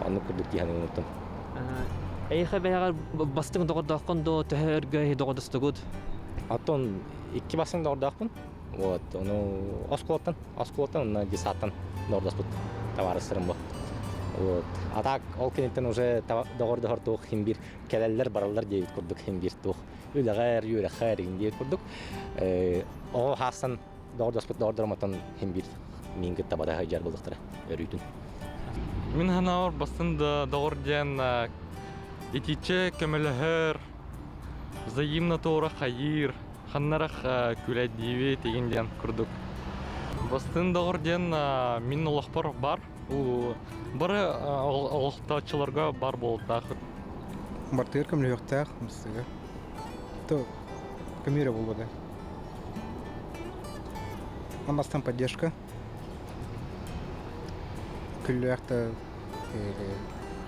Оннук курдук дии саныыбын оттон. Эйиэхэ бэйэҕэр бастыҥ доҕордооххун дуо, төһө өргө доҕордостугут? Оттон икки бастыҥ доҕордоохпун. Вот, ону оскуолаттан, оскуолаттан уонна детсадтан доҕордоспут табаарыстарым бу. Вот. А так ол кэнниттэн уже доҕордоһор туох иһин биир кэлэллэр бараллар диэбит курдук иһин биир туох үлэҕэр, үөрэххэр иһин диэбит курдук. Оҕо хаастан доҕордоспут доҕордорум оттон иһин биир миин кытта бата сылдьар буолуохтара өрүүтүн. Мин санаабар бастын да доҕор диэн итиччэ көмөлөһөр, взаимно туора хайыыр, ханнарах күлэйдиибит игин диэн курдук. Бастыҥ доҕор диэн мин олохпор бар. Бары олохтооччуларга бар буолуохтаах. Бартыгар көмөлөһүөхтээх мыстыга. То көмүрэ буолбата. Бастан поддержка. Күллээх да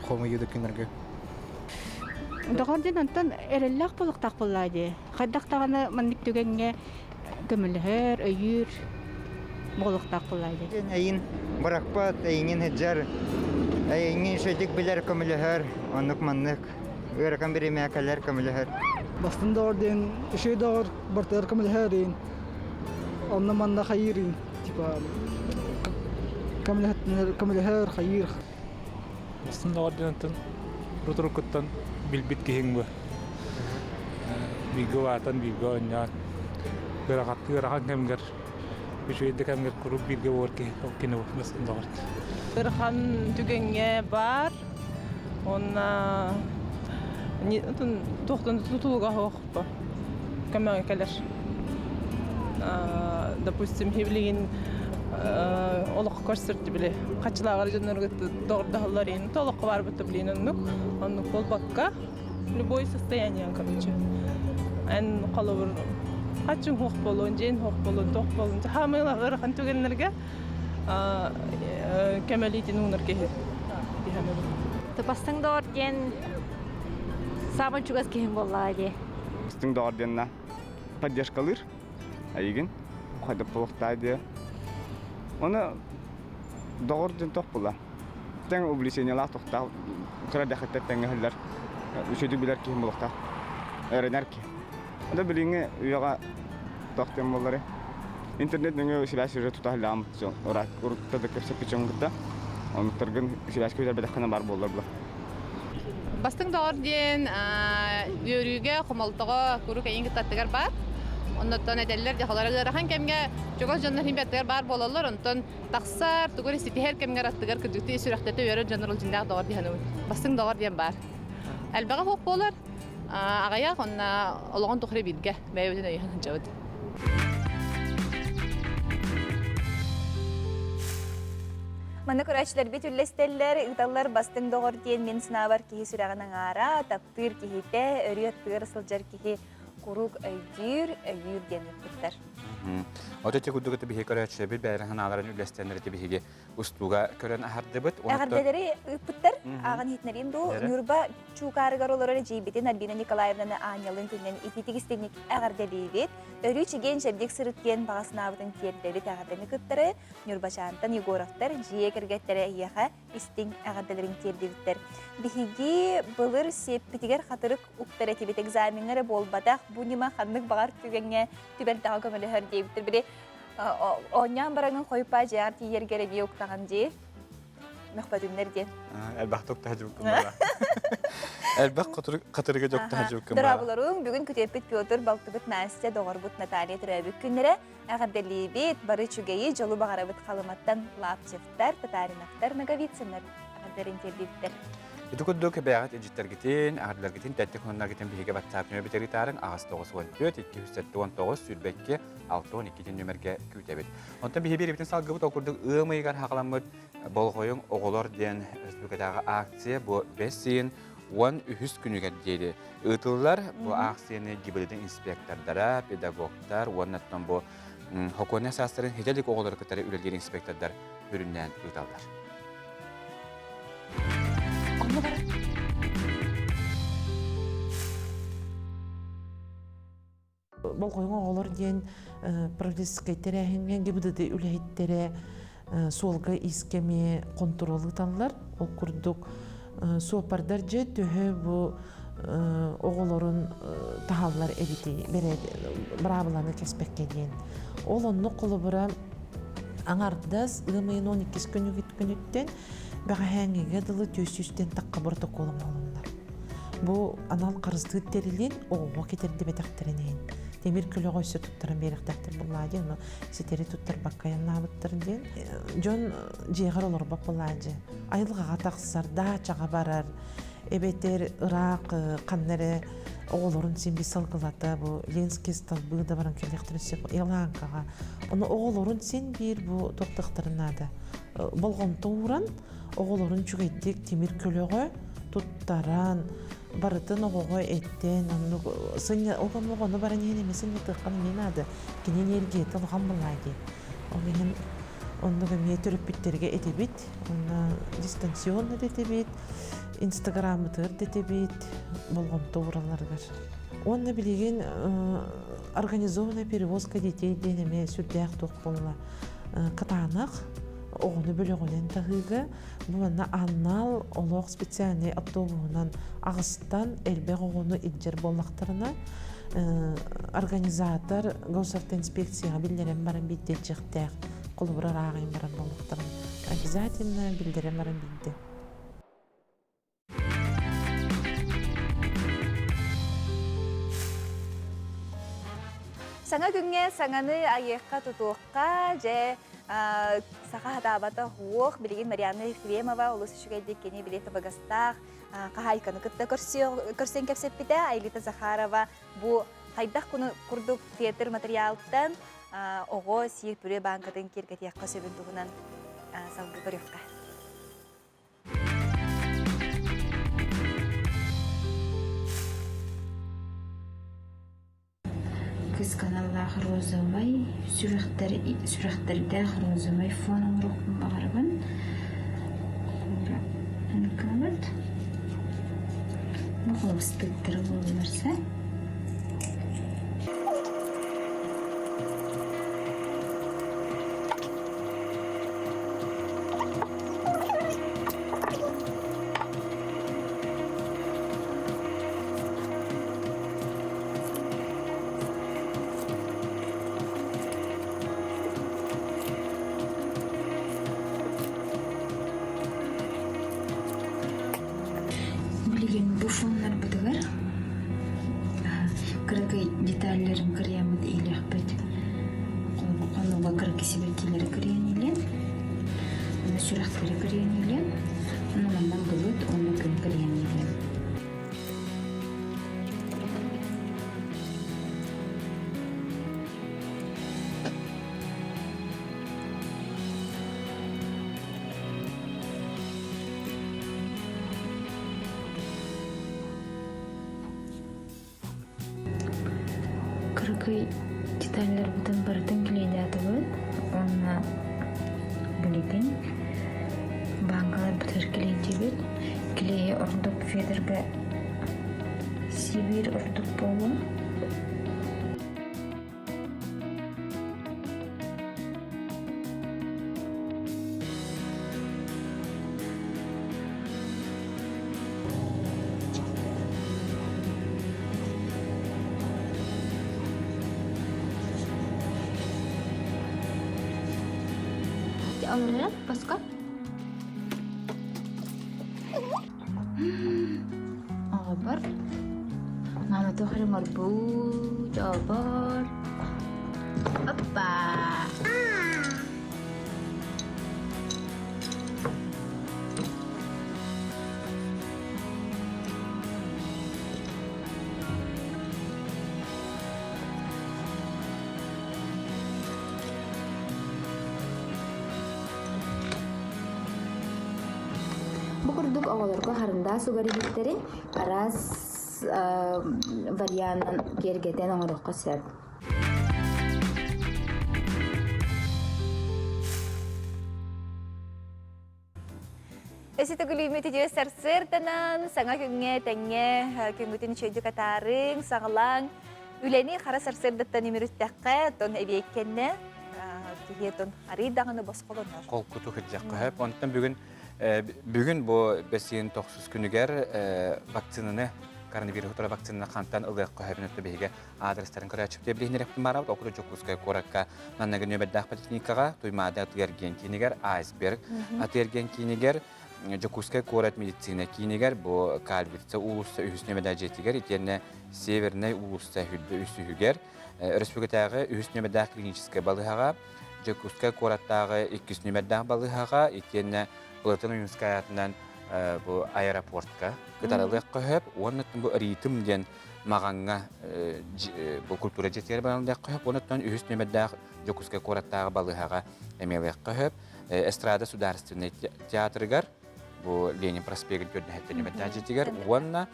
хомуйуу да күннэргэ. Доҕор диэн онтон эрэллээх буолуохтаах буоллаа дии. Хайдах даҕаны маннык түгэҥҥэ көмөлөһөр, өйүүр буолуохтаах буоллаа дии. Эйин бырахпат, эйиҥин сылдьар, эйиҥин үчүгэйдик билэр, көмөлөһөр, оннук маннык ыарахан бириэмэ кэлэр көмөлөһөр. Бастын доҕор диэн үчүгэй доҕор бартыгар көмөлөһөр иин, онно манна хайыыр иин, типа көмөлөһөр, хайыыр. Бастын доҕор диэн оттон урут-уруккуттан билбит киһиҥ бу. Бииргэ улаатан, бииргэ оонньоон, ыарахан ыарахан кэмгэр, үчүгэй да кэмгэр куруук бииргэ буолар киһи ол кини бастын доҕор. Ыарахан түгэҥҥэ баар уонна туохтан тутулуга суох көмөҕө кэлэр. Допустим, билигин олох көрсөр били хачылааҕар дьоннорго доҕордоһоллор иһин толоххо барбыт блин оннук оннук буолбакка любой состояние короче эн холобур хаччыҥ хуох буолуон дьиэн хуох буолуон туох буолуон хаамыйла ыарахан түгэннэргэ көмөлүйтин уунар киһи Бастыҥ доҕор диэн саамай чугас киһим буоллаҕа дии. Бастыҥ доҕор диэннэ поддержкалыыр эйигин хайдах буолуохтаа диye. Оны доҕор диэн тох була. Тэҥ увлечениелаах тохтаах кыра дэхиттэр тэҥҥэ иһиллэр үчүгэй билэр киһим буолуохтаах. Эрэнэр киһи. Ада билиҥҥи үйэҕэ тох диэн буоллары. Интернет нөҥүө сибээс уже тута иһиллэҕим урутта да кэпсэппит дьон кытта. Оннуктаргын сибээскэ бүтэрбэтэххинэ бар буоллар була. Бастыҥ доҕор диэн үөрүүгэ, хомолтоҕо куруук эйиҥ кытта аттыгар баар. Оннуттан этэллэр дьахалара ыарахан кэмҥэ чугас дьоннор иһин бэттигэр баар буолаллар, онтон тахсар, тугу эрэ ситиһэр кэмҥэр аттыгар кырдьыктыы сүрэхтэтэ үөрэр дьоннор ол дьиҥнээх доҕор диэн саныыбын. Бастыҥ доҕор диэн баар. Элбэҕэ суох буолар, аҕыйах уонна олоҕун тухары бииргэ бэйэбитин өйөһөн сылдьабыт. Манна көрөөччүлэрбит үллэстэллэр, ыыталлар бастыҥ доҕор диэн мин санаабар киһи сүрэҕин аҥаара, таптыыр киһитэ, өрүү аттыгар сылдьар киһи куруук өйдүүр, өйүүр диэн ыыппыттар. Ото ити курдук ити биһиги көрөөччүлэрбит бэйэлэрин санааларын үллэстэннэр ити биһиги устууга көрөн аһардыбыт. Эҕэрдэлэри ыыппыттар. Ааҕан иһитинэриим дуу, Ньурба Чуукаарыгар олорор эдьиийбитин Альбина Николаевнаны аанньалын күнүнэн итиитик истиҥник эҕэрдэлиибит. Өрүү чэгиэн чэбдик сырыт диэн баҕа санаабытын тиэрдэбит эҕэрдэни кыттары Ньурбачаантан Егоровтар дьиэ кэргэттэрэ эйиэхэ истиҥ эҕэрдэлэрин тиэрдибиттэр. Биһиги былыр сиэппитигэр хатырык уктар этибит экзамеҥҥа эрэ буолбатах, бу ньыма ханнык баҕар түгэҥҥэ түбэлтэҕэ көмөлөһөр диэбиттэр. Били оонньоон бараҥын хойуппаа дьиэҕэр тиийэргэр эбии уктаҕын дии. Мөхпөтүннэр диэн. Элбэх туктаһа бара. Элбэх хатырыга дьоктаһа дьуккун бара. Дорооболоруҥ, бүгүн күтүөппүт Петр, балтыбыт Настя, доҕорбут Наталья төрөөбүт күннэрэ. Эҕэрдэлиибит, бары үчүгэйи, дьолу баҕарабыт Халыматтан Лаптевтар, Татариновтар, Ноговицыннар эҕэрдэлэрин тиэрдибиттэр. Ити курдук бэйэҕит илдьиттэргитин, эҕэрдэлэргитин, тэттик хонноргитин биһиги WhatsApp нөмербитигэр ыытаарыҥ аҕыс 94 279 22 62 нөмергэ күүтэбит. Онтон биһиги биэриибитин салгыбыт ол курдук ыам ыйыгар хаҕаламмыт Болҕойуҥ оҕолор диэн республикатааҕы акция бу бэс ыйын 13 күнүгэр диэри ыытыллар. Бу аахсыйаны ГИБДД инспектордара, педагогтар уонна оттон бу хокуоннай саастарын хитэ илик оҕолору кытары үлэлиир инспектордар сүрүннээн ыыталлар. Болҕойуҥ оҕолор диэн профилактическай тэрээһиҥҥэ ГИБДД үлэһиттэрэ суолга искэми хонтуруол ыыталлар. Ол курдук суоппардар дьэ төһө бу оҕолорун таһаллар эбитий быраабыланы кэспэккэ диэн. Ол оннук холобура аҥардас ыам ыйын 12 күнүттэн бэҕэһээҥҥигэ дылы 400-тэн тахха протокол оҥоһулунна. Бу анал харыстыыр тэрилин оҕоҕо кэтэрдибэтэхтэрин иһин тимир көлөҕө өссө туттаран биэрэхтээхтэр буоллаа диэн, ону ситэри туттарбакка айаннаабыттар диэн. Дьон дьиэҕэр олорбот буоллаа дьэ. Айылҕаҕа тахсар, даачаҕа барар, эбэтэр ыраах ханна эрэ оҕолорун син бир салгылата бу Ленский столбы да баран кэлиэхтэрин сөп Еланкаҕа. Ону оҕолорун син биир бу туохтахтарын наада. Болҕомто ууран оҕолорун үчүгэйдик тимир көлөҕө туттаран, барытын оҕоҕо эттэн, оннук сынньа ол оҕону баран иһэн эмиэ сынньатыаххын эмиэ наада. Кини энергията улахан буоллаа дии. Ол иһин оннук эмиэ төрөппүттэргэ этэбит, уонна дистанционно да этэбит, инстаграммытыгар да этэбит, болҕомто ууралларыгар. Уонна билигин организованная перевозка детей диэн эмиэ сүрдээх туох буолла. Кытаанах оҕону бөлөҕүнэн таһыыга Бу манна анал олох специальнай автобуһунан аҕыстан элбэх оҕону илдьэр буоллахтарына, организатор госавтоинспекцияҕа биллэрэн баран биирдэ холобура ааҕайын баран буоллахтарына обязательно биллэрэн баран биирдэ. Саҥа күҥҥэ саҥаны айыахха тутуохха, дьэ саха хатаабата уох билигин Марианна Ефремова олус үчүгэйдик кини били табыгастаах хаһаайканы кытта көрсөн кэпсэппитэ. Айлита Захарова бу хайдах курдук театр материалтан оҕо сиир пюре бааҥкатын киэргэтиэххэ сөбүн туһунан салгыы көрүөххэ. Кыс каналлаах розовай, сүрэхтэр сүрэхтэрдээх розовай фон оҥоруохпун баҕарабын. Ынкабыт. Бу холустуктары буолларса. Билигин бу фоннарбытыгар кыракый деталларын кырыйаммыт. Сүрэхтэри кырыйан Онно маннан былыт, онно күн кырыйан Кыракый деталларбытын барытын клейдаатыбыт уонна билигин бааҥкаларбытыгар клейдиибит. Клейи ордук фетрга сибиир ордук буолуо. Олорор баска. Оҕобор мама туох эрэ оҥорбут оҕобор Оппа! Бу курдук оҕолорго харындаас угар иһиттэрин араас варианынан киэргэтэн оҥоруохха сөп. Эси төгүлүүмүт үтүө сарсыарданан, саҥа күҥҥэ тэҥҥэ күҥҥүтүн үчүгэйдик атаарыҥ, саҕалааҥ. Үлэни хара сарсыардаттан үмүрүттэххэ, тон эбиэккэннэ киһи тон арый даҕаны босхолонор. Холкуту кырдьахха хөп. Онтон бүгүн бүгүн бу бэсиэн тохсус күнүгэр вакцинаны коронавирус утары вакцинаны хантан ылыахха хөбүн өттө биһиги адрестарын көрөөччүбүт билиһиннэриэхпин баарабыт. Ол курдук Дьокуускай куоракка манныгы нүөмэрдээх поликлиникаҕа Туймаада атыы-эргиэн киинигэр Айсберг атыы-эргиэн киинигэр Дьокуускай куорат медицина киинигэр бу Кальвица уулусса үһүс нүөмэрдээх дьиэтигэр итиэннэ Севернай уулусса үрдэ үсүһүгэр өрөспүүбүлүкэтээҕи үһүс нүөмэрдээх клиническэй балыыһаҕа Дьокуускай куораттааҕы иккис нүөмэрдээх балыыһаҕа итиэннэ Платон Ойуунскай аатынан бу аэропортка кытаралыахха сөп уонна бу ритм диэн Маҕаҥҥа бу культура дьиэтигэр бараллыахха сөп уонна үһүс нүөмэрдээх Дьокуускай куораттааҕы балыыһаҕа эмиэ ылыахха сөп. Эстрада судаарственнай театрыгар бу Ленин проспегын көрдөһөттөн нүөмэрдээх дьиэтигэр уонна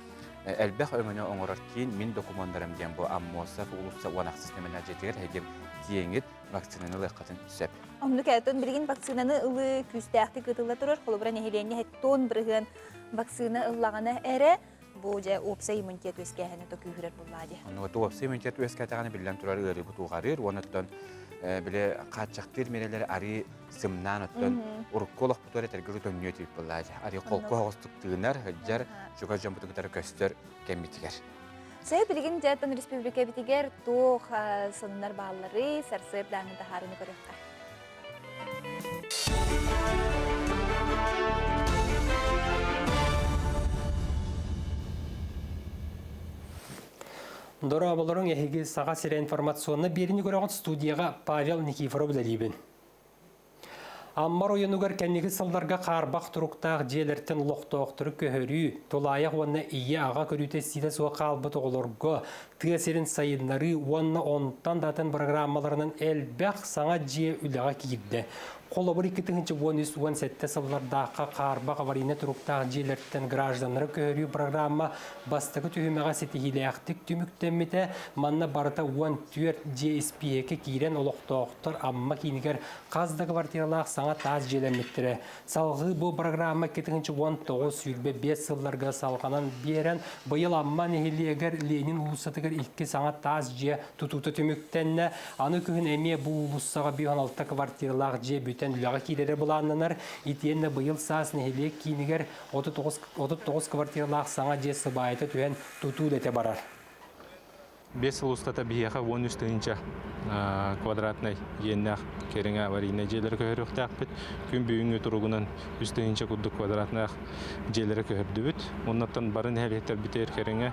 элбэх өҥөнү оҥорор киин мин докумуоннарым диэн бу Аммосов уулусса 16 нүөмэрдээх дьиэтигэр эһиги тиэҥит вакцинаны ылыаххытын сөп. Оннук этон билигин вакцинаны ылыы күүстээхтик ыытылла турар. Холобура нэһилиэнньэ 10% вакцина ыллаҕына эрэ бу дьэ уопсай иммунитет үөскээһинэ то күүһүрэр буоллаа дии. Оннуга уопсай иммунитет үөскээтэҕинэ биллэн турар ыарыыбыт уҕарыыр уонна оттон били хааччахтыыр миэрэлэри арыы сымнаан оттон урукку олохпутугар этэргэ төннүө этибит буоллаа дии. Арыы холку оҕустук тыынар, сылдьар, чугас дьоммутун кытары көстөр кэммитигэр. Сэ билигин дьэ оттон республикабитигэр туох сонуннар баалларый, сарсыардааҥы таһаарыны көрүөххэ. Дорооболоруҥ эһиги Саха сирэ информационно биэриини көрөҕүт студияҕа Павел Никифоров үлэлиибин. Амма оройуонугар кэнники сылларга хаарбах туруктаах дьиэлэртэн олохтоохтору көһөрүү, тулаайах уонна ийэ-аҕа көрүүтэ-истиитэ суох хаалбыт оҕолорго тыа сирин сайыннарыы уонна онтон да атын программаларынан элбэх саҥа дьиэ үлэҕэ киирдэ. Холобур, 2013-17 сыллардаахха хаарбах аварийнай туруктаах дьиэлэртэн гражданнары көһөрүү программа бастакы түһүмэҕэ ситиһиилээхтик түмүктэммитэ. Манна барыта 14 дьиэ испииһэккэ киирэн олохтоохтор Амма киинигэр хас да квартиралаах саҥа таас дьиэлэммиттэрэ. Салҕыы бу программа 2019-25 сылларга салҕанан биэрэн, быйыл Амма нэһилиэгэр Ленин уулуссатыгар икки саҥа таас дьиэ тутуута түмүктэннэ. Аны күһүн эмиэ бу уулуссаҕа 56 квартиралаах дьиэ бүтэн үлэҕэ киирэрэ былааннанар. Итиэннэ быйыл саас нэһилиэк киинигэр 39 квартиралаах саҥа дьиэ сыбаайата түһэн тутуу үлэтэ барар. 5 сыл устата биһиэхэ 13 тыһыынча квадратнай иэннээх кэриҥэ аварийнай дьиэлэри көһөрүөхтээхпит. Күн бүгүҥҥү туругунан 3 тыһыынча курдук квадратнаах дьиэлэри көһөрдүбүт. Оннуттан бары нэһилиэктэрбитигэр кэриҥэ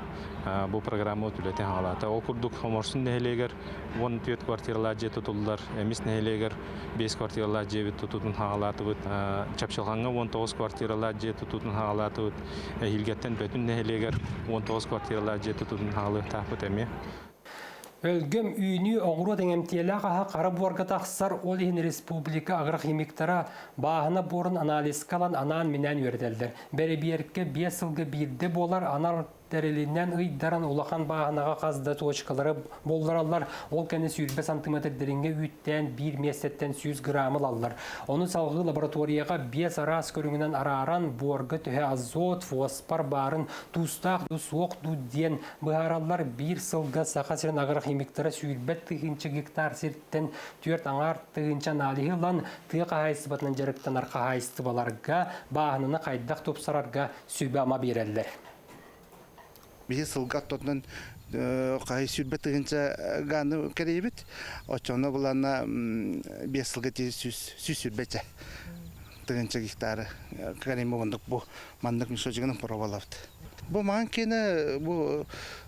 бу программа үлэтэ хаалаата. Ол курдук Хоморсун нэһилиэгэр 14 квартиралаах дьиэ тутуллар, Эмис нэһилиэгэр 5 квартиралаах дьиэбит тутуутун хаалаатыбыт, Чапчылҕаҥҥа 19 квартиралаах дьиэ тутуутун хаалаатыбыт, Эһиилгэттэн Бөтүн нэһилиэгэр 19 квартиралаах дьиэ тутуутун хаалыахтаахпыт эмиэ. Өлгөм үүнүү оҕуруот эҥэмтиэлээх аһа хара буорга тахсар, ол иһин республика агрохимиктара бааһына буорун анализка ылан анаан-минээн үөрэтэллэр. Бэрэбиэркэ биэс сылга биирдэ буолар, анал тэрилинэн ыйдаран улахан бааһынаҕа хас да точкалары буллараллар. Ол кэннэ 20 сантиметр дириҥҥэ үүттээн биир миэстэттэн 100 грамм ылаллар. Ону салгыы лабораторияҕа биэс араас көрүҥүнэн арааран буорга төһө азот, фосфор баарын туустаах дуу суох дуу диэн быһаараллар. Биир сылга Саха сирин агрохимиктара сүүрбэт тыһыынча гектар сиртэн түөрт аҥаар тыһыынча аналиһы ылан тыа хаһаайыстыбатынан дьарыктанар хаһаайыстыбаларга бааһынаны хайдах тупсарарга сүбэ-ама биэрэллэр. Биһи сылга оттотунан хаһый сүүрбэ тыһыынча гааны кэрийбит. Оччоҕуна буланна биэс сылга ти сүүс сүүрбэчэ тыһыынча гектары кэрийме оннук бу маннык мешочегынан пробалабыт. Бу маан киэнэ бу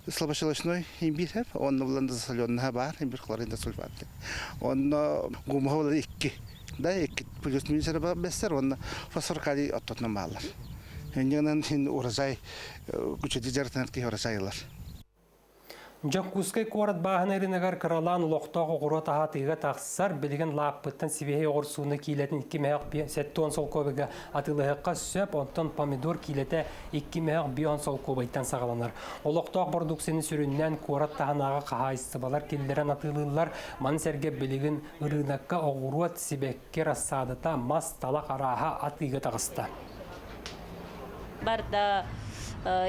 слабощелочной имбирь онно булан засоленнаha бар имбирь хлорид сульфат. Онно гумуха булан икки да икки плюс минус бэссэр онно фосфор калий оттотунан бааллар. Инньэ хин урожай күчэти дьарытынар киһи урожай ылар. Дьокуускай куорат бааһына ырыынагар кыралаан олохтоох оҕуруот аһа атыыга тахсар. Билигин лааппыттан сибиэһэй оҕурсууну киилэтин 2 мөһөх 70 солкуобайга атыылаһыахха сөп, онтон помидор киилэтэ 2 мөһөх 5 солкуобайтан саҕаланар. Олохтоох бородууксуйаны сүрүннээн куорат таһынааҕы хаһаайыстыбалар киллэрэн атыылыыллар. Маны сэргэ билигин ырыынакка оҕуруот, сибэкки рассадата, мас, талах арааһа атыыга таҕыста. Барда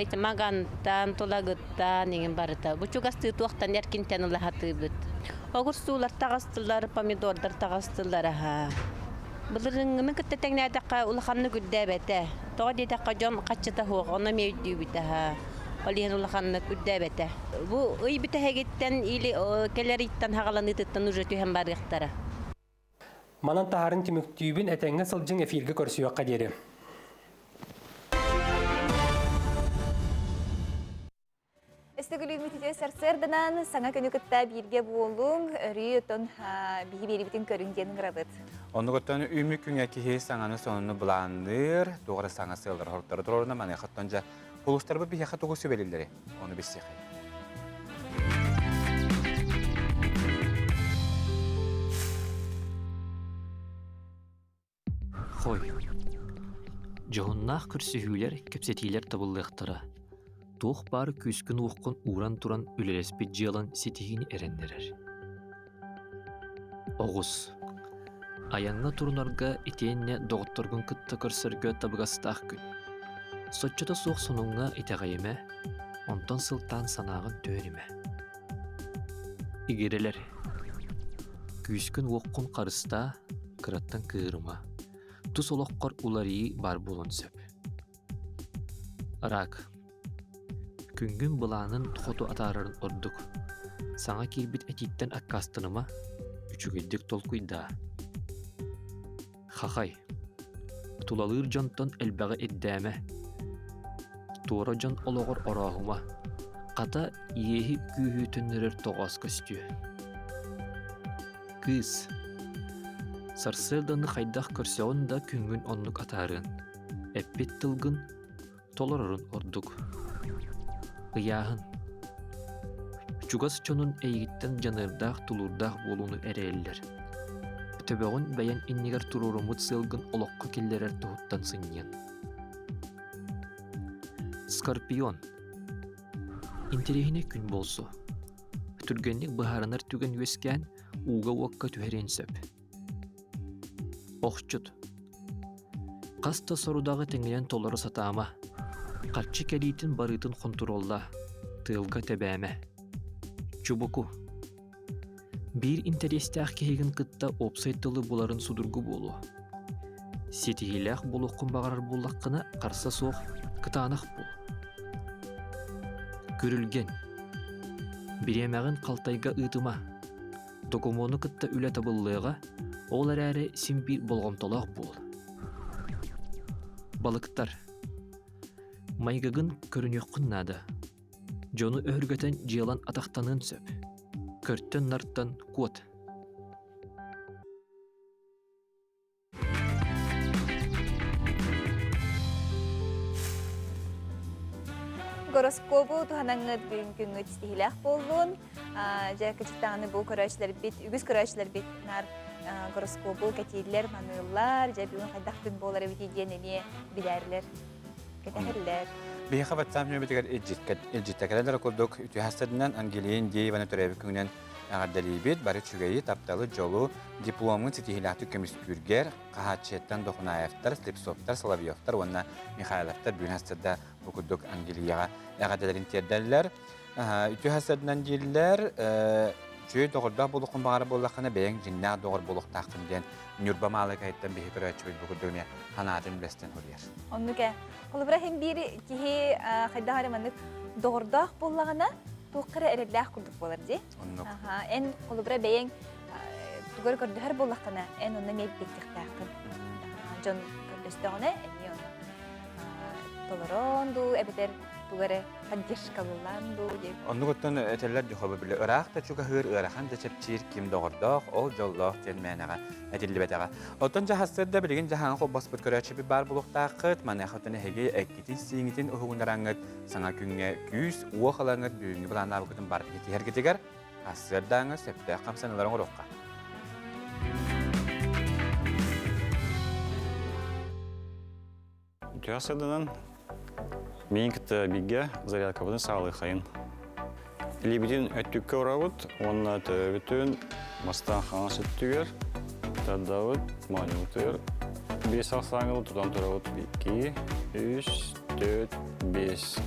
ити Магантан, Тулагыттан иҥин барыта. Бу чугастыы туохтан эркинтэн ылаһатыыбыт. Огурсуулар таҕыстылар, помидордар таҕыстылар аһа. Былырыҥҥыны кытта тэҥнээтэххэ улаханнык үрдээбэтэ. Тоҕо диэтэххэ дьон хаччыта суох, ону эмиэ өйдүүбүт аһа. Ол иһин улаханнык үрдээбэтэ. Бу ый бүтэһигиттэн или кэлэр ыйтан хаҕаланыытыттан уже түһэн барыахтара. Манан таһарын түмүктүүбүн этэҥҥэ сылдьыҥ эфиргэ көрсүөххэ диэри. Өстөгүлүүмүт үтүө сарсыарданан саҥа күнү кытта бииргэ буолуҥ, өрүү отон биһи биэрибитин көрүҥ диэн ыҥырабыт. Оннугуттан үүмү күҥэ киһи саҥаны сонуну былаанныыр, туох эрэ саҥа сыаллары хоруттары туруоруна маныахаттан дьэ Улуустарбыт биһиэхэ тугу сүбэлииллэрий? Ону билсиэхэй. Хой. Дьоһуннаах көрсүһүүлэр, кэпсэтиилэр табыллыахтара. Туох баар күүскүн-уоххун ууран туран үлэлэспит дьыалан ситиһиини эрэннэрэр. Оҕус. Айаҥҥа турунарга итиэннэ доҕотторгун кытта көрсөргө табыгастаах күн. Соччото суох сонуҥҥа итэҕэйимэ, онтон сылтаан санааҕын түһэримэ. Игирэлэр. Күүскүн-уоххун харыстаа, кыраттан кыыһырыма. Тус олоххор уларыйыы баар буолуон сөп. Рак. Күҥҥүн былаанын хоту атаарарын ордук. Саҥа киирбит этииттэн аккаастаныма, үчүгэйдик толкуйдаа. Хахай. Тулалыыр дьонтон элбэҕи ирдээмэ. Туора дьон олоҕор орооһума. Хата, иэһи-күүһү төннөрөр тоҕоос көстүө. Кыыс. Сарсыарданы хайдах көрсөҕүн да күҥҥүн оннук атаарыан. Эппит тылгын толорорун ордук. Ыйааһын. Чугас дьонун эйигиттэн дьаныардаах, тулуурдаах буолууну эрэйэллэр. Төбөҕүн бэйэҥ иннигэр туруоруммут сыалгын олоххо киллэрэр туһуттан сынньан. Скорпион. Интэриэһинэй күн буолсу. Түргэнник быһаарынар түгэн үөскээн, ууга-уокка түһэриэн сөп. Охчут. Хас да сорудаҕы тэҥинэн толоро сатаама. Харчы кэлиитин барыытын хонтуруоллаа, тыалга тэбээмэ. Чубуку. Биир интэриэстээх киһигин кытта уопсай тылы буларын судургу буолуо. Ситиһиилээх буолуоххун баҕарар буоллаххына, харса суох, кытаанах буол. Күрүлгэн. Бириэмэҕин халтайга ыытыма. Докумуону кытта үлэ табыллыаҕа, ол эрээри син биир болҕомтолоох буол. Балыктар. Майгыгын көрүнүөххүн наада. Дьону өһүргэтэн дьыалан атахтаныан сөп. Көртөн-нартан куот. Гороскобу туһанаҥҥыт бүгүн күҥҥүт ситиһиилээх буоллун. Дьэ, кычыттаҕаны бу көрөөччүлэрбит, үгүс көрөөччүлэрбит наар гороскобу кэтииллэр, маныыллар. Дьэ, бүгүн хайдах күн буолар эбитий диэн эмиэ билээрлэр, кэтэһэллэр. Биһиэхэ WhatsApp нөмүтүгэр илдьиттэ кэлэллэр курдук үтүө хастарынан Ангелина Индееваны төрөөбүт күнүнэн Эҕэрдэлиибит, бары үчүгэйи, тапталы, дьолу, дипломҥун ситиһиилээхтик көмүскүүргэр, Хаһааччыйаттан Дохунаевтар, Слепцовтар, Соловьевтар уонна Михайловтар бүгүн хастарда бу курдук Ангелияҕа эҕэрдэлэрин тиэрдэллэр. Үтүө хастарынан дииллэр, үчүгэй доҕордоох буолуоххун баҕара буоллаххына, бэйэҥ дьиҥнээх доҕор буолуохтааххын диэн Ньурба Маалыкайыттан биһи көрөөччүбүт бу курдук эмиэ санаатын үллэстэн суруйар. Оннук ээ. Холобура, иһин биир киһи хайдах эрэ маннык доҕордоох буоллаҕына, туохха эрэ эрэллээх курдук буолар дии. Оннук. Эн холобура бэйэҥ тугу эрэ көрдөһөр буоллаххына, эн онно эмиэ эппиэттиэхтээххин. Дьон көрдөстөҕүнэ, эмиэ ону толорон дуу, эбэтэр тугу эрэ поддержкалыылаан дуу диэн. Оннук оттон этэллэр дьохобу били ыраах да чугаһыыр, ыарахан да чэпчиир ким доҕордоох, ол дьоллоох диэн мээнэҕэ этиллибэтэҕэ. Оттон дьаһастыр да билигин дьаһаҥа холбоспут көрөөччүбүт баар буолуохтааххыт. Маныаха оттон эһиги эккитин-сииҥитин уһугуннараҥҥыт Саҥа күҥҥэ күүс-уох ылаҥҥыт бүгүҥҥү былааннаабыккытын барытын ситиһэргитигэр сарсыардааҥҥы сөптөөх хамсаныылары оҥоруохха. Үтүө сырдынан миин кытта бииргэ зарядкабытын саалыахайын. Илиибитин өттүккэ урабыт уонна төбөбүтүн бастаан хаҥас өттүгэр тардабыт, моонньубутугар биэс ахсааҥҥа тутан турабыт. Икки, үс, төрт, биэс.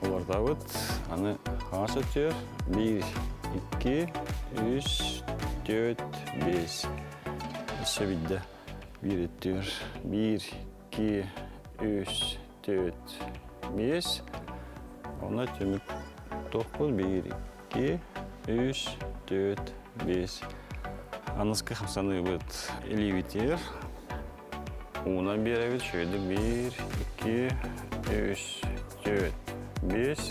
Улартабыт. Аны хаҥас өттүгэр биир, икки, үс, төрт, биэс. Өссө биирдэ. Биир өттүгэр биир, икки, үс, төрт, биэс. Онно түмүк туохпут биир, икки, үс, төрт, биэс. Аныскы хамсаныыбыт илиибитигэр уунан биэрэбит шведы биир, икки, үс, төрт, биэс.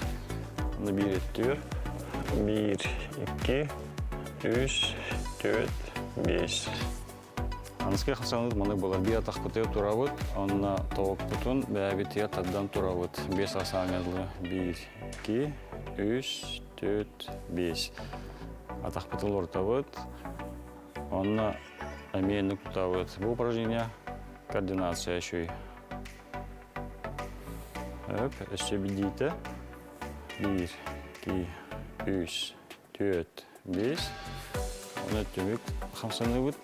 Аны биир өттүгэр биир, икки, үс, төрт, биэс. Аныскы хасаныбыт маннык буолар. Биир атахпытыгар турабыт, онно тобукпутун бэйэбитигэр тардан турабыт. Биэс асааҥҥа дылы. Биир, икки, үс, төрт, биэс. Атахпытын олортобут. Онно эмиэ инник тутабыт. Бу упражнение координация үчүгэй. Өп, өссө билиитэ. Биир, икки, үс, төрт, биэс. Оны түмүк хамсаныбыт.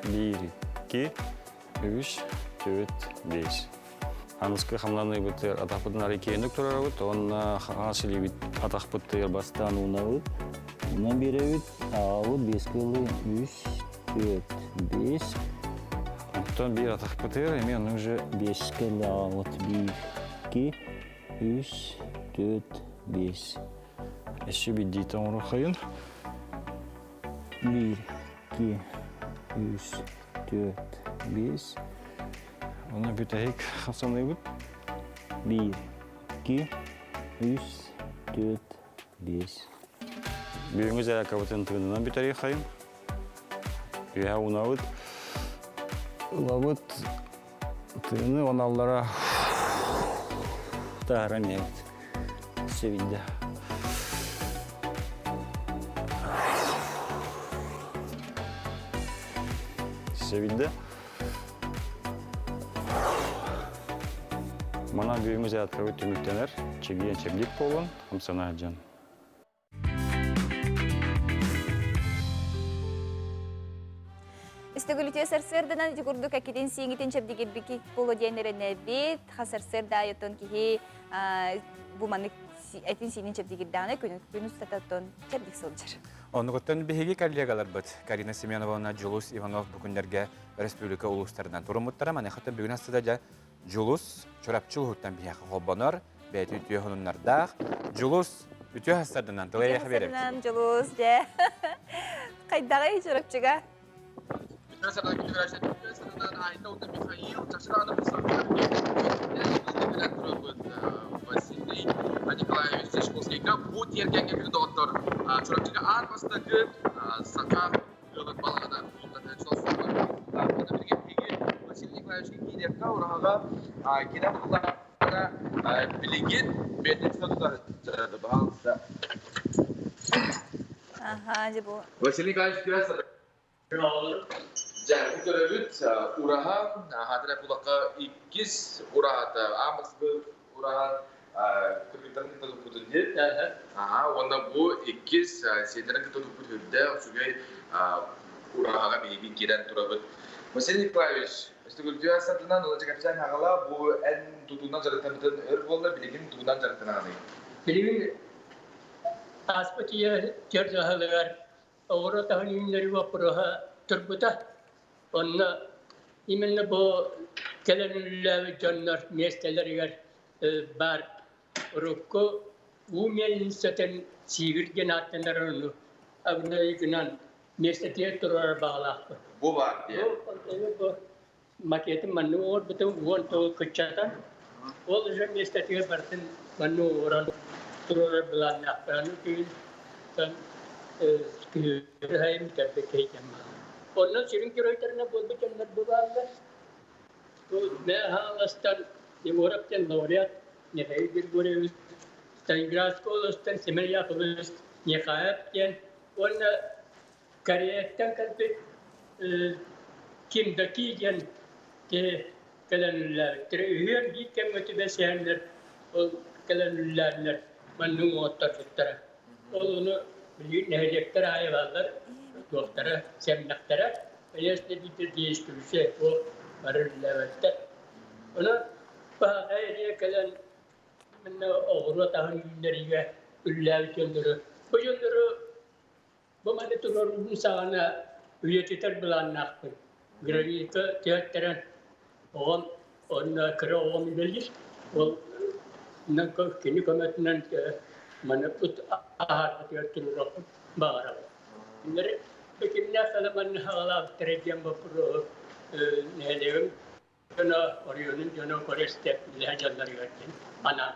Биир, икки, үс, төрт, биэс. Аныскы хамнаныыбытыгар атахпытын арый киэҥник турарабыт, уонна хаҥас илиибит атахпытыгар бастаан уунабыт. Уунан биэрэбит, аҕабыт биэскэ ылыы үс, төрт, биэс. Оттон биир атахпытыгар эмиэ ону уже биэскэ аҕабыт биир, икки, үс, төрт, биэс. Өссө биирдиитэ оҥоруоххайын. Биир, икки, үс, төрт, биэс. Онно бүтэһик хамсаныыбыт. Биир, икки, үс, төрт, биэс. Бүгүҥҥү зарядкабытын тыынынан бүтэриэххэйин. Үөһэ уунабыт. Ылабыт. Тыыны оналлара таһаран иһэбит. Сөбүйдэ. Сөбүйдэ. Манан бүгүҥҥү зарядкабыт түмүктэнэр. Чэгиэн чэбдик буолун, хамсана сылдьан. Үстөгүлүтүө сарсыарданан ити курдук эккитин сииҥитин чэбдигирбики буолуо диэн эрэнэбит. Хас сарсыарда айытын киһи бу маннык этин сиинин чэбдигирдэҕинэ күн устата оттон чэбдик сылдьар. Оннугуттан биһиги коллегаларбыт Карина Семеновна, Дьулус Иванов бу күннэргэ республика улуустарынан туруммуттара. Маныхаттан бүгүн астыда дьэ Дьулус Чурапчы улууһуттан биһиэхэ холбонор, бэйэтин үтүө сонуннардаах. Дьулус. Үтүө хастарданан тыл эйэхэ беребит. Хастарданан Дьулус дьэ. Хайдаҕый Чурапчыга? Василий Николаевич Чешковскийга бу тиэргэҥҥэ күнү доҕоттор Чурапчыга аан бастакы саха ыалын балаҕана Василий Николаевичка киириэххэ ураһаҕа кирэ буллаҕына билигин бэйэтин тутаһыттара баһаалыста. Аха, дьэ бу. Василий Николаевич Дьэ, бу көрөбүт ураһа, хаатыра кулакка иккис ураһата, аан бастакы ураһа кыргыттарын кытта туппутун диэн. Аха, уонна бу иккис сиэннэрин кытта туппут үрдээх үчүгэй ураһаҕа биһиги киирэн турабыт. Василий Николаевич, өстүгүлдүө сатынан ула кэпсээн аҕала бу эн тутуунан дьарыктаммытын өр буолла, билигин тугунан дьарыктанаҕыный? Билигин ааспыт ийэ түөрт аһылыгар оҕуруот аһын үүннэрии боппуруоһа турбута. Онно именно бу кэлэн үлэлээбит дьоннор миэстэлэригэр баар урукку уу миэлиҥсэтин сиигир диэн ааттанар ону абынайгынан миэстэтигэр туруорар баҕалаахпыт. Бу баар диye. Бу макетын маннык оҥорбутум 19 кыччатан ол уже миэстэтигэр барытын маннык оҥорон туруорар былааннаахпын. Аны күһүн күһүөрү кэлбит киһи Онно сүрүн геройдарына буолбут дьоннор бу бааллар. Бу Хаҥаластан Егоров диэн лауреат Михаил Григорьевич, Сталинградскай областан Семен Яковлевич Нехаев диэн уонна Кореяттан кэлбит Ким Даки диэн киһи кэлэн үлэлээбиттэрэ. Үһүөн биир кэмҥэ түбэсиһэннэр ол кэлэн үлэлээннэр маннык оҥотторбуттара. Ол ону билигин нэһилиэктэр аайы бааллар, туохтара, сэмнэхтэрэ. Конечно, биирдэ действующие туох бары үлэлээбэттэр. Онон баһаатай эрийэ кэлэн манна оҕуруот аһын үүннэриигэ үлэлээбит дьоннору, бу дьоннору Бу маны туруоруугун саҕана үйэтитэр былааннаахпын. Гранита түһэттэрэн оҕом уонна кыра оҕом үлэлиир. Ол кини көмөтүнэн маны ыт аһаарбытыгар туруоруохпун баҕарабын. Кинилэри кимнээх да манна хаҕалаабыттара диэн боппуруоһу нэһилиэгим дьоно, оройуонун дьоно көрө-истэ үлэһэ дьонноругар диэн анаан.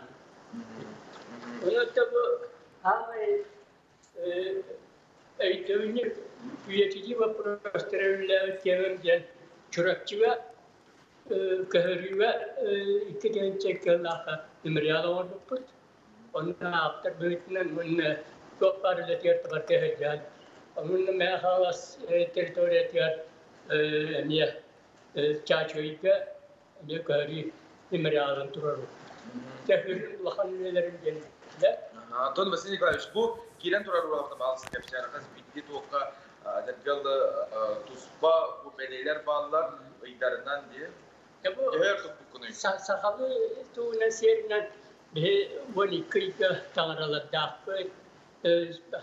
Онон бу аамай өйдөбүнньүк үйэтитии боппуруостара үлэлээбит кэмим диэн Чурапчыга көһөрүүгэ 2 кыыллаахха мемориал оҥорбуппут. Онно ааптар быһыытынан уонна туох баар үлэтигэр табарга сылдьан, онно Мэҥэ Хаҥалас территориятыгар эмиэ Чаачыйга эмиэ көһөрүү мемориалын туруорбуппут. Төһүүрүн улахан үлэлэрин диэн Антон Василий Николаевич, бу киирэн турар ураҕата баалыс кэпсээн хас биирдии туохха дэргэл туспа бу бэлиэлэр бааллар ыйдарынан диye. Төһө туппуккунуй? Сахалыы туһунан сиэринэн биһи 12 ыйга таҥаралардаахпыт,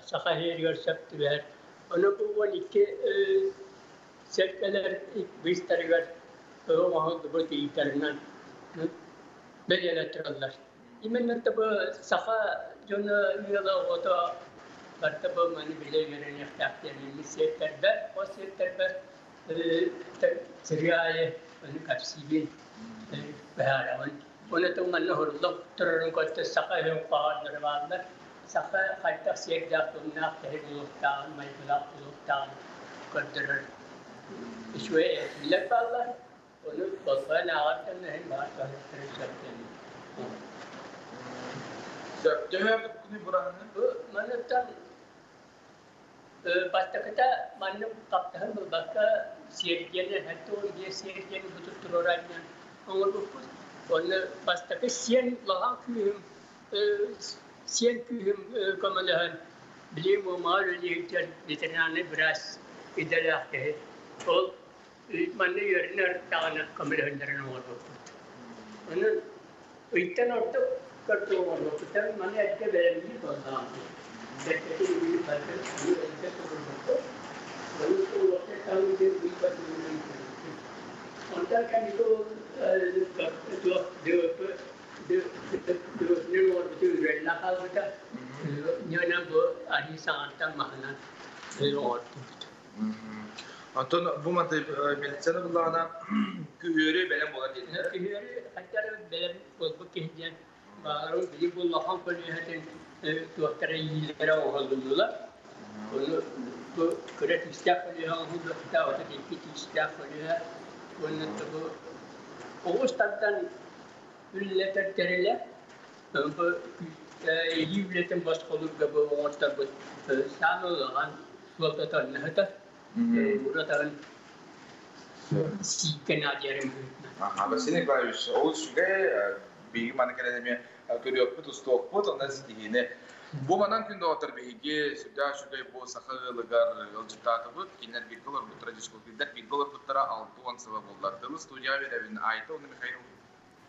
саха иһигэр сөп түбэһэр. Ону бу 12 сэргэлэр быыстарыгар оҥоһуллубут ыйдарынан бэлиэлэ тураллар. Именно бу саха дьоно ыала оҕото барыта бу маны билэ үөрэниэхтээх диэн сиэттэрбэр, хос сиэттэрбэр сырыы аайы ону кэпсиибин, быһаарабын. Оны манна уһурлук турарын көттө саха өһүн хоһоонноро бааллар. Саха хайдах сиэрдээх тумнаах киһи буолуохтааҕын, майгылаах буолуохтааҕын көрдөрөр үчүгэй этиилэр бааллар. Ону болҕойон ааҕартан иһин баар туһалыктарын сөптөөн. Сөптөһө күнү бураһыны? Бу маныттан Бастакыта маннык хаптаһын булбакка сиэрдийэни 75 сиэрдийэни бутур туруораанньан оҥорбуппут. Онно бастакы сиэн улахан күүһүм сиэн күүһүм көмөлөһөн билигин Муомаҕа үлэлиир ветеринарнай быраас идэлээх киһи. Ол манна үөрэнэр даҕаны көмөлөһүннэрэн оҥорбуппут. Онон ыйтан ордук көрдүү оҥорбуппут. Маны эрдэ бэлэмниир буоллаҕым. Бэркэтин үгүнү барытын ону эрдэ туруорбуппут. Ону уопсай таһымыгар ый батыһынан көрбүппүт. Онтон кэнники ол туох ДВП ДВП-нэн оҥорбуту үрэллэ хаалбыта. Ньөнөн бу арыы саҥаттан маһынан оҥордубут. Онтон бу манты милицияны буллаҕына күһүөрү бэлэм буолар диэтилэр. Күһүөрү хайдах эрэ бэлэм буолбут киһи диэн баҕарым били бу улахан көлүөһэтин туохтара иилэрэ оҥоһулуннулар. Ону бу кыра тиистээх көлүөһэ оҥоһуллуохтаах, 32 тиистээх көлүөһэ уонна бу оҕус тардан үлэлэтэр тэрилэ бу илии үлэтин босхолуурга бу оҥорторбут саамай улахан суолтата онно уратарын сииккэ наадыйарын быһыытынан. Василий Николаевич, олус үчүгэй, биһиги маны кэлэн эмиэ көрүөхпүт, устуохпут, онон ситиһиини. Бу манан күн доҕоттор биһиги сүрдээх үчүгэй бу саха ыалыгар ыалдьыттаатыбыт. Кинилэр бииргэ олорбуттара, дьискултуйдар бииргэ олорбуттара 60 сыла буолла. Тылы студияҕа биэрэбин Айта уонна Михаил.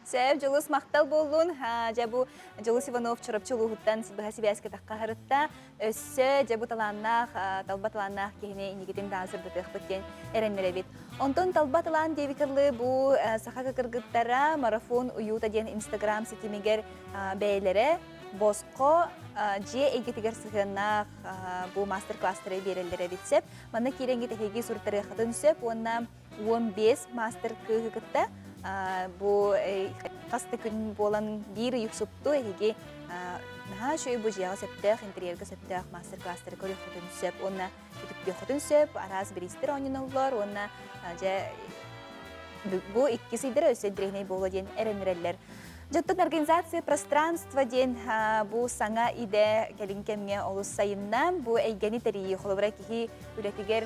Сөп, Дьулус махтал буоллун. Дьэ бу Дьулус Иванов Чурапчы улууһуттан быһа сибээскэ таххаһарытта. Өссө дьэ бу талааннаах, талба талааннаах киһини инникитин даҕаны сырдатыахпыт диэн эрэннэрэбит. Онтон талба талаан диэбикерлы бу саха кыргыттара марафон уюта диэн инстаграм ситимигэр бэйэлэрэ босхо дьиэ эйгэтигэр сыһыаннаах бу мастер-класстары биэрэллэр эбит сөп. Манна киирэҥҥит эһиги суруттарыаххытын сөп уонна 15 мастер кыыһы кытта бу хас да күн буолан биир ый супту эһиги наһаа үчүгэй бу дьиэҕэ сөптөөх интерьергэ сөптөөх мастер-класстары көрүөххүтүн сөп уонна үтүктүөххүтүн сөп араас бириистэр оонньоноллор уонна дьэ бу икки сыйдара өссө интэриэһинэй буолуо диэн эрэннэрэллэр. Дьоттон организация пространства диэн бу саҥа идэ кэлин кэмҥэ олус сайынна. Бу эйгэни тэрийии холобура киһи үлэтигэр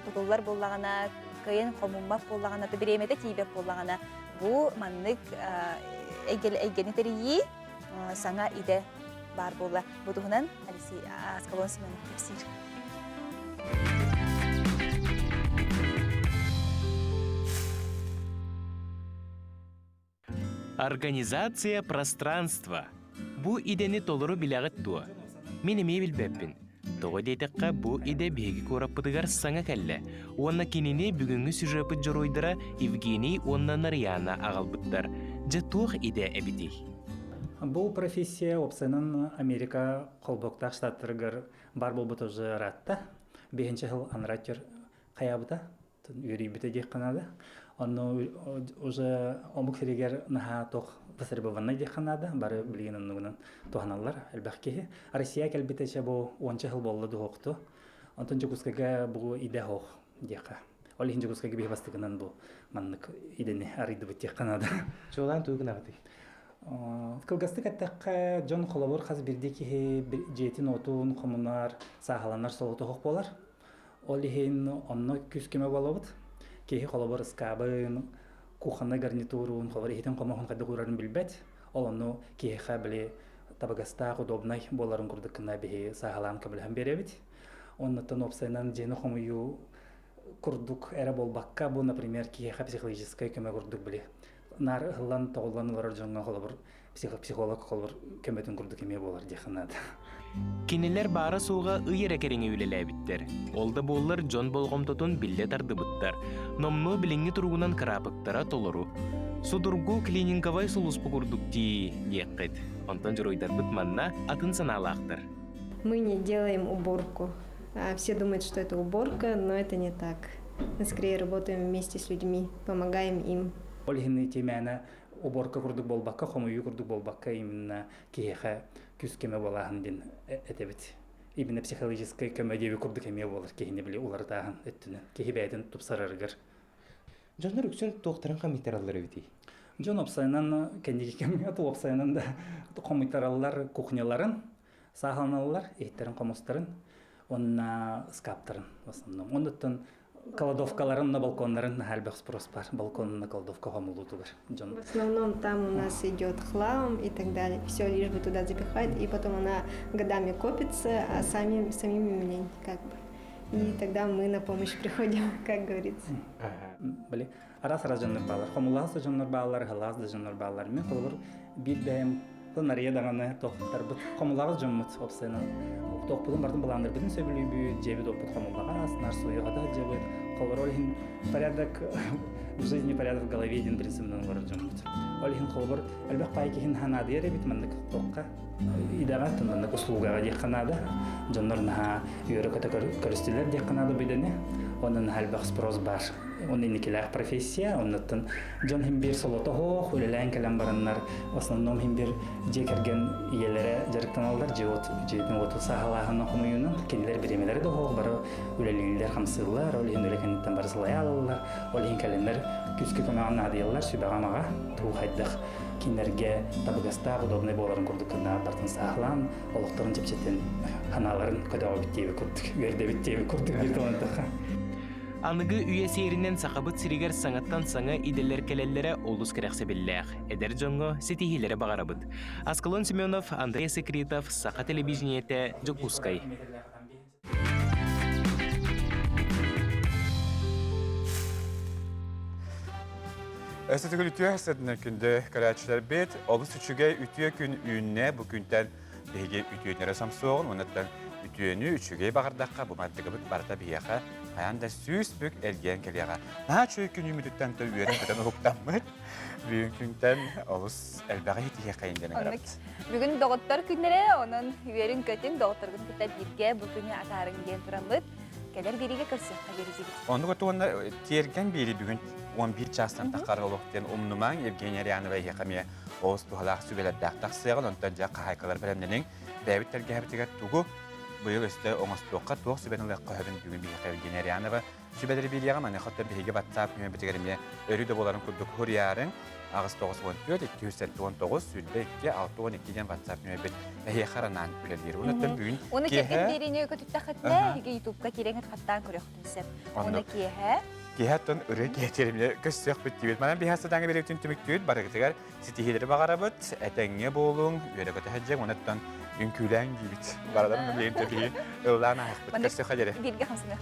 тутуллар буоллаҕына, кыайан хомуммат буоллаҕына, бириэмэтэ тиийбэт буоллаҕына, бу маннык эйгэни тэрийии саҥа идэ баар буолла. Бу туһунан Алексей Аскалон Семенов кэпсиир. Организация пространства. Бу идэни толору билэҕит дуо? Мин эмиэ билбэппин. Тоҕо диэтэххэ, бу идэ биһиги куораппытыгар саҥа кэллэ уонна кинини бүгүҥҥү сюжеппыт дьоруойдара Евгений уонна Нарыйаана аҕалбыттар. Дьэ туох идэ эбитий? Бу профессия уопсайынан Америка холбоуктаах штаттарыгар баар буолбута уже ыраатта. Биһинчи сыл анараа хайаабыта үөрүйбүтэ диэххэ наада. Онно уже омук сиригэр наһаа туох востребованнай диэххэ наада. Бары билигин оннугунан туһаналлар элбэх киһи. Россия кэлбитэ чэ бу уонча сыл буолла дуһуохту. Онтон Дьокуускайга бу идэ хоох диэххэ. Ол иһин Дьокуускайга биһи бастакынан бу маннык идэни арыйдыбыт диэххэ наада. Чуолаан тугу гынаҕытый? Кылгастык эттэххэ, дьон холобур хас биирдии киһи дьиэтин-уотун хомунар, сааһыланар солото буолар. Ол иһин онно күүс-көмө буолабыт. Киһи холобур ыскаабын, кухоннай гарнитурун, холобур иһитин-хомуһун хайдах уурарын билбэт. Ол ону киһиэхэ били табыгастаах, удобнай буоларын курдук гына биһи сааһылаан көмөлөһөн биэрэбит. Оннуттан уопсайынан дьиэни хомуйуу курдук эрэ буолбакка, бу, например, киһиэхэ психологическай көмө курдук били наар ыһыллан, тоҕуллан олорор дьоҥҥо холобур психолог холобур көмөтүн курдук эмиэ буолар диэххэ наада. Кинилэр баара-суоҕа ый эрэ кэриҥэ үлэлээбиттэр. Ол да буоллар дьон болҕомтотун биллэ тардыбыттар. Номнуо билиҥҥи туругунан кыраапыктара толору. Судургу клининговай сулууспа курдук дии диэххит. Онтон дьоруойдарбыт манна атын санаалаахтар. Мы не делаем уборку. Все думают, что это уборка, но это не так. Мы скорее работаем вместе с людьми, помогаем им. Ол иһин тимээнэ уборка курдук буолбакка, хомуйуу курдук буолбакка именно киһиэхэ күүс-көмө буолааһын диэн этэбит. Именно психологическай көмө диэби курдук эмиэ буолар киһини били уларытааһын өттүнэн киһи бэйэтин тупсарарыгар. Дьоннор үксүн туохтарын хомуйтараллар эбитий? Дьон уопсайынан кэнники кэмҥэ уопсайынан да хомуйтараллар кухняларын, сааһыланаллар, иһиттэрин хомустарын уонна ыскааптарын в основном. Оннуттан кладовкаларын на балконнарын наһаа элбэх спрос бар балкон на кладовка хомулуутугар дьон. В основном там у нас идет хлам и так далее. Все лишь бы туда запихать, и потом она годами копится, а сами, самими лень как бы. И тогда мы на помощь приходим, как говорится. Били, араас-араас дьоннор баалар. Хомулаас да дьоннор баалар, ыһылаас да дьоннор баалар. Мен холобур биир бэйэм Нария даҕаны тохтарбыт хомулаҕас дьоммут уопсайынан тохпутун бардын былааннарбытын сөбүлүүбүт, дьиэбит оппут хомуллаҕас, нар суйуҕата сылдьабыт. Холобур, ол иһин порядок в жизни, порядок в голове диэн принцибинэн олорор дьоммут. Ол иһин холобур элбэх паай киһин ханаадыйар эбит маннык туохха идэҕэ маннык услугаҕа диэххэ наада. Дьоннор наһаа үөрэ-көтө көрүстүлэр диэххэ наада бу идэни. Онон наһаа элбэх спрос баар. Он инникилээх профессия, оннуттан дьон хим биир солото суох, үлэлээн кэлэн бараннар, в основном хим биир дьиэ кэргэн ийэлэрэ дьарыктаналлар, дьиэ дьиэтин уоту сааһылааһынан хомуйуунан, кинилэр бириэмэлэрэ да суох, бары үлэлииллэр, хамсыыллар, ол иһин үлэ кэнниттэн бары сылайа алаллар, ол иһин кэлэннэр күүскэ көмөҕө наадыйаллар, сүбэҕэ-амаҕа, тугу хайдах кинилэргэ табыгастаах, удобнай буоларын курдук гына бартын сааһылаан, олохторун чэпчэтэн, санааларын көтөҕөбүт диэбит курдук, үөрдэбит диэбит курдук биир тылынан эттэххэ. Аныгы үйэ сиэринэн Сахабыт сиригэр саҥаттан саҥа идэлэр кэлэллэрэ олус кэрэхсэбиллээх. Эдэр дьоҥҥо ситиһиилэри баҕарабыт. Аскалон Семенов, Андрей Секретов, Саха телевидениетэ, Дьокуускай. Өссө төгүл үтүө сырдынан күндү көрөөччүлэрбит, олус үчүгэй үтүө күн үүннэ. Бу күнтэн биһиги үтүөнү эрэ сомсуоҕун, уоннаттан үтүөнү үчүгэй баҕардахха бу мантыгыбыт барыта биһиэхэ хайаан да 100 бүк эргийэн кэлиэҕэ. Наһаа үчүгэй күн үүммүтүттэн то үөрэн-көтөн уһуктаммыт. Бүгүн күнтэн олус элбэҕи иһитиһиэххэйин диэн ыҥырабыт. Бүгүн доҕоттор күннэрэ, онон үөрүн-көтүн доҕотторгун кытта бииргэ бу күнү атаарыҥ диэн тураммыт кэлэр биэриигэ көрсүөххэ диэри Оннук уонна тиэргэн биэри бүгүн 11 чаастан таххар олох диэн умнумаҥ Евгения Арианова эһиэхэ эмиэ олус туһалаах сүбэлэрдээх тахсыаҕын, онтон дьэ хаһаайкалар бэлэмнэниҥ, бэйэбит тэлгэһэбитигэр тугу быйыл өстө оҥостуохха, туох сүбэни ылыахха сөбүн бүгүн биһиэхэ Евгения Арианова сүбэлэри биэриэҕэ. Маныаха оттон биһиги WhatsApp нөмербитигэр эмиэ өрүү да буоларын курдук суруйаарыҥ. 894 279 22 62 диэн WhatsApp нөмербит эһиэхэ анаан үлэлиир. Онон бүгүн Уну кэргэн биэриини көтүттэххитинэ, эһиги ютубка киирэҥит хаттаан көрүөхтүн сөп. Уну киэһэ Киэһэ оттон ырыа киэһэ көссүөхпүт диибит. Манан биһиэхэ садаҥа биэриибитин түмүктүүр барыгытыгар ситиһиилэри баҕарабыт. Этэҥҥэ буолуҥ, үөрэ-көтө сылдьыҥ, онон үҥкүүлээҥ диибит. Бараларын билигин тэбиһи ыллаан ааһыахпыт. Көрсүөххэ диэри. Бииргэ хамсаныах.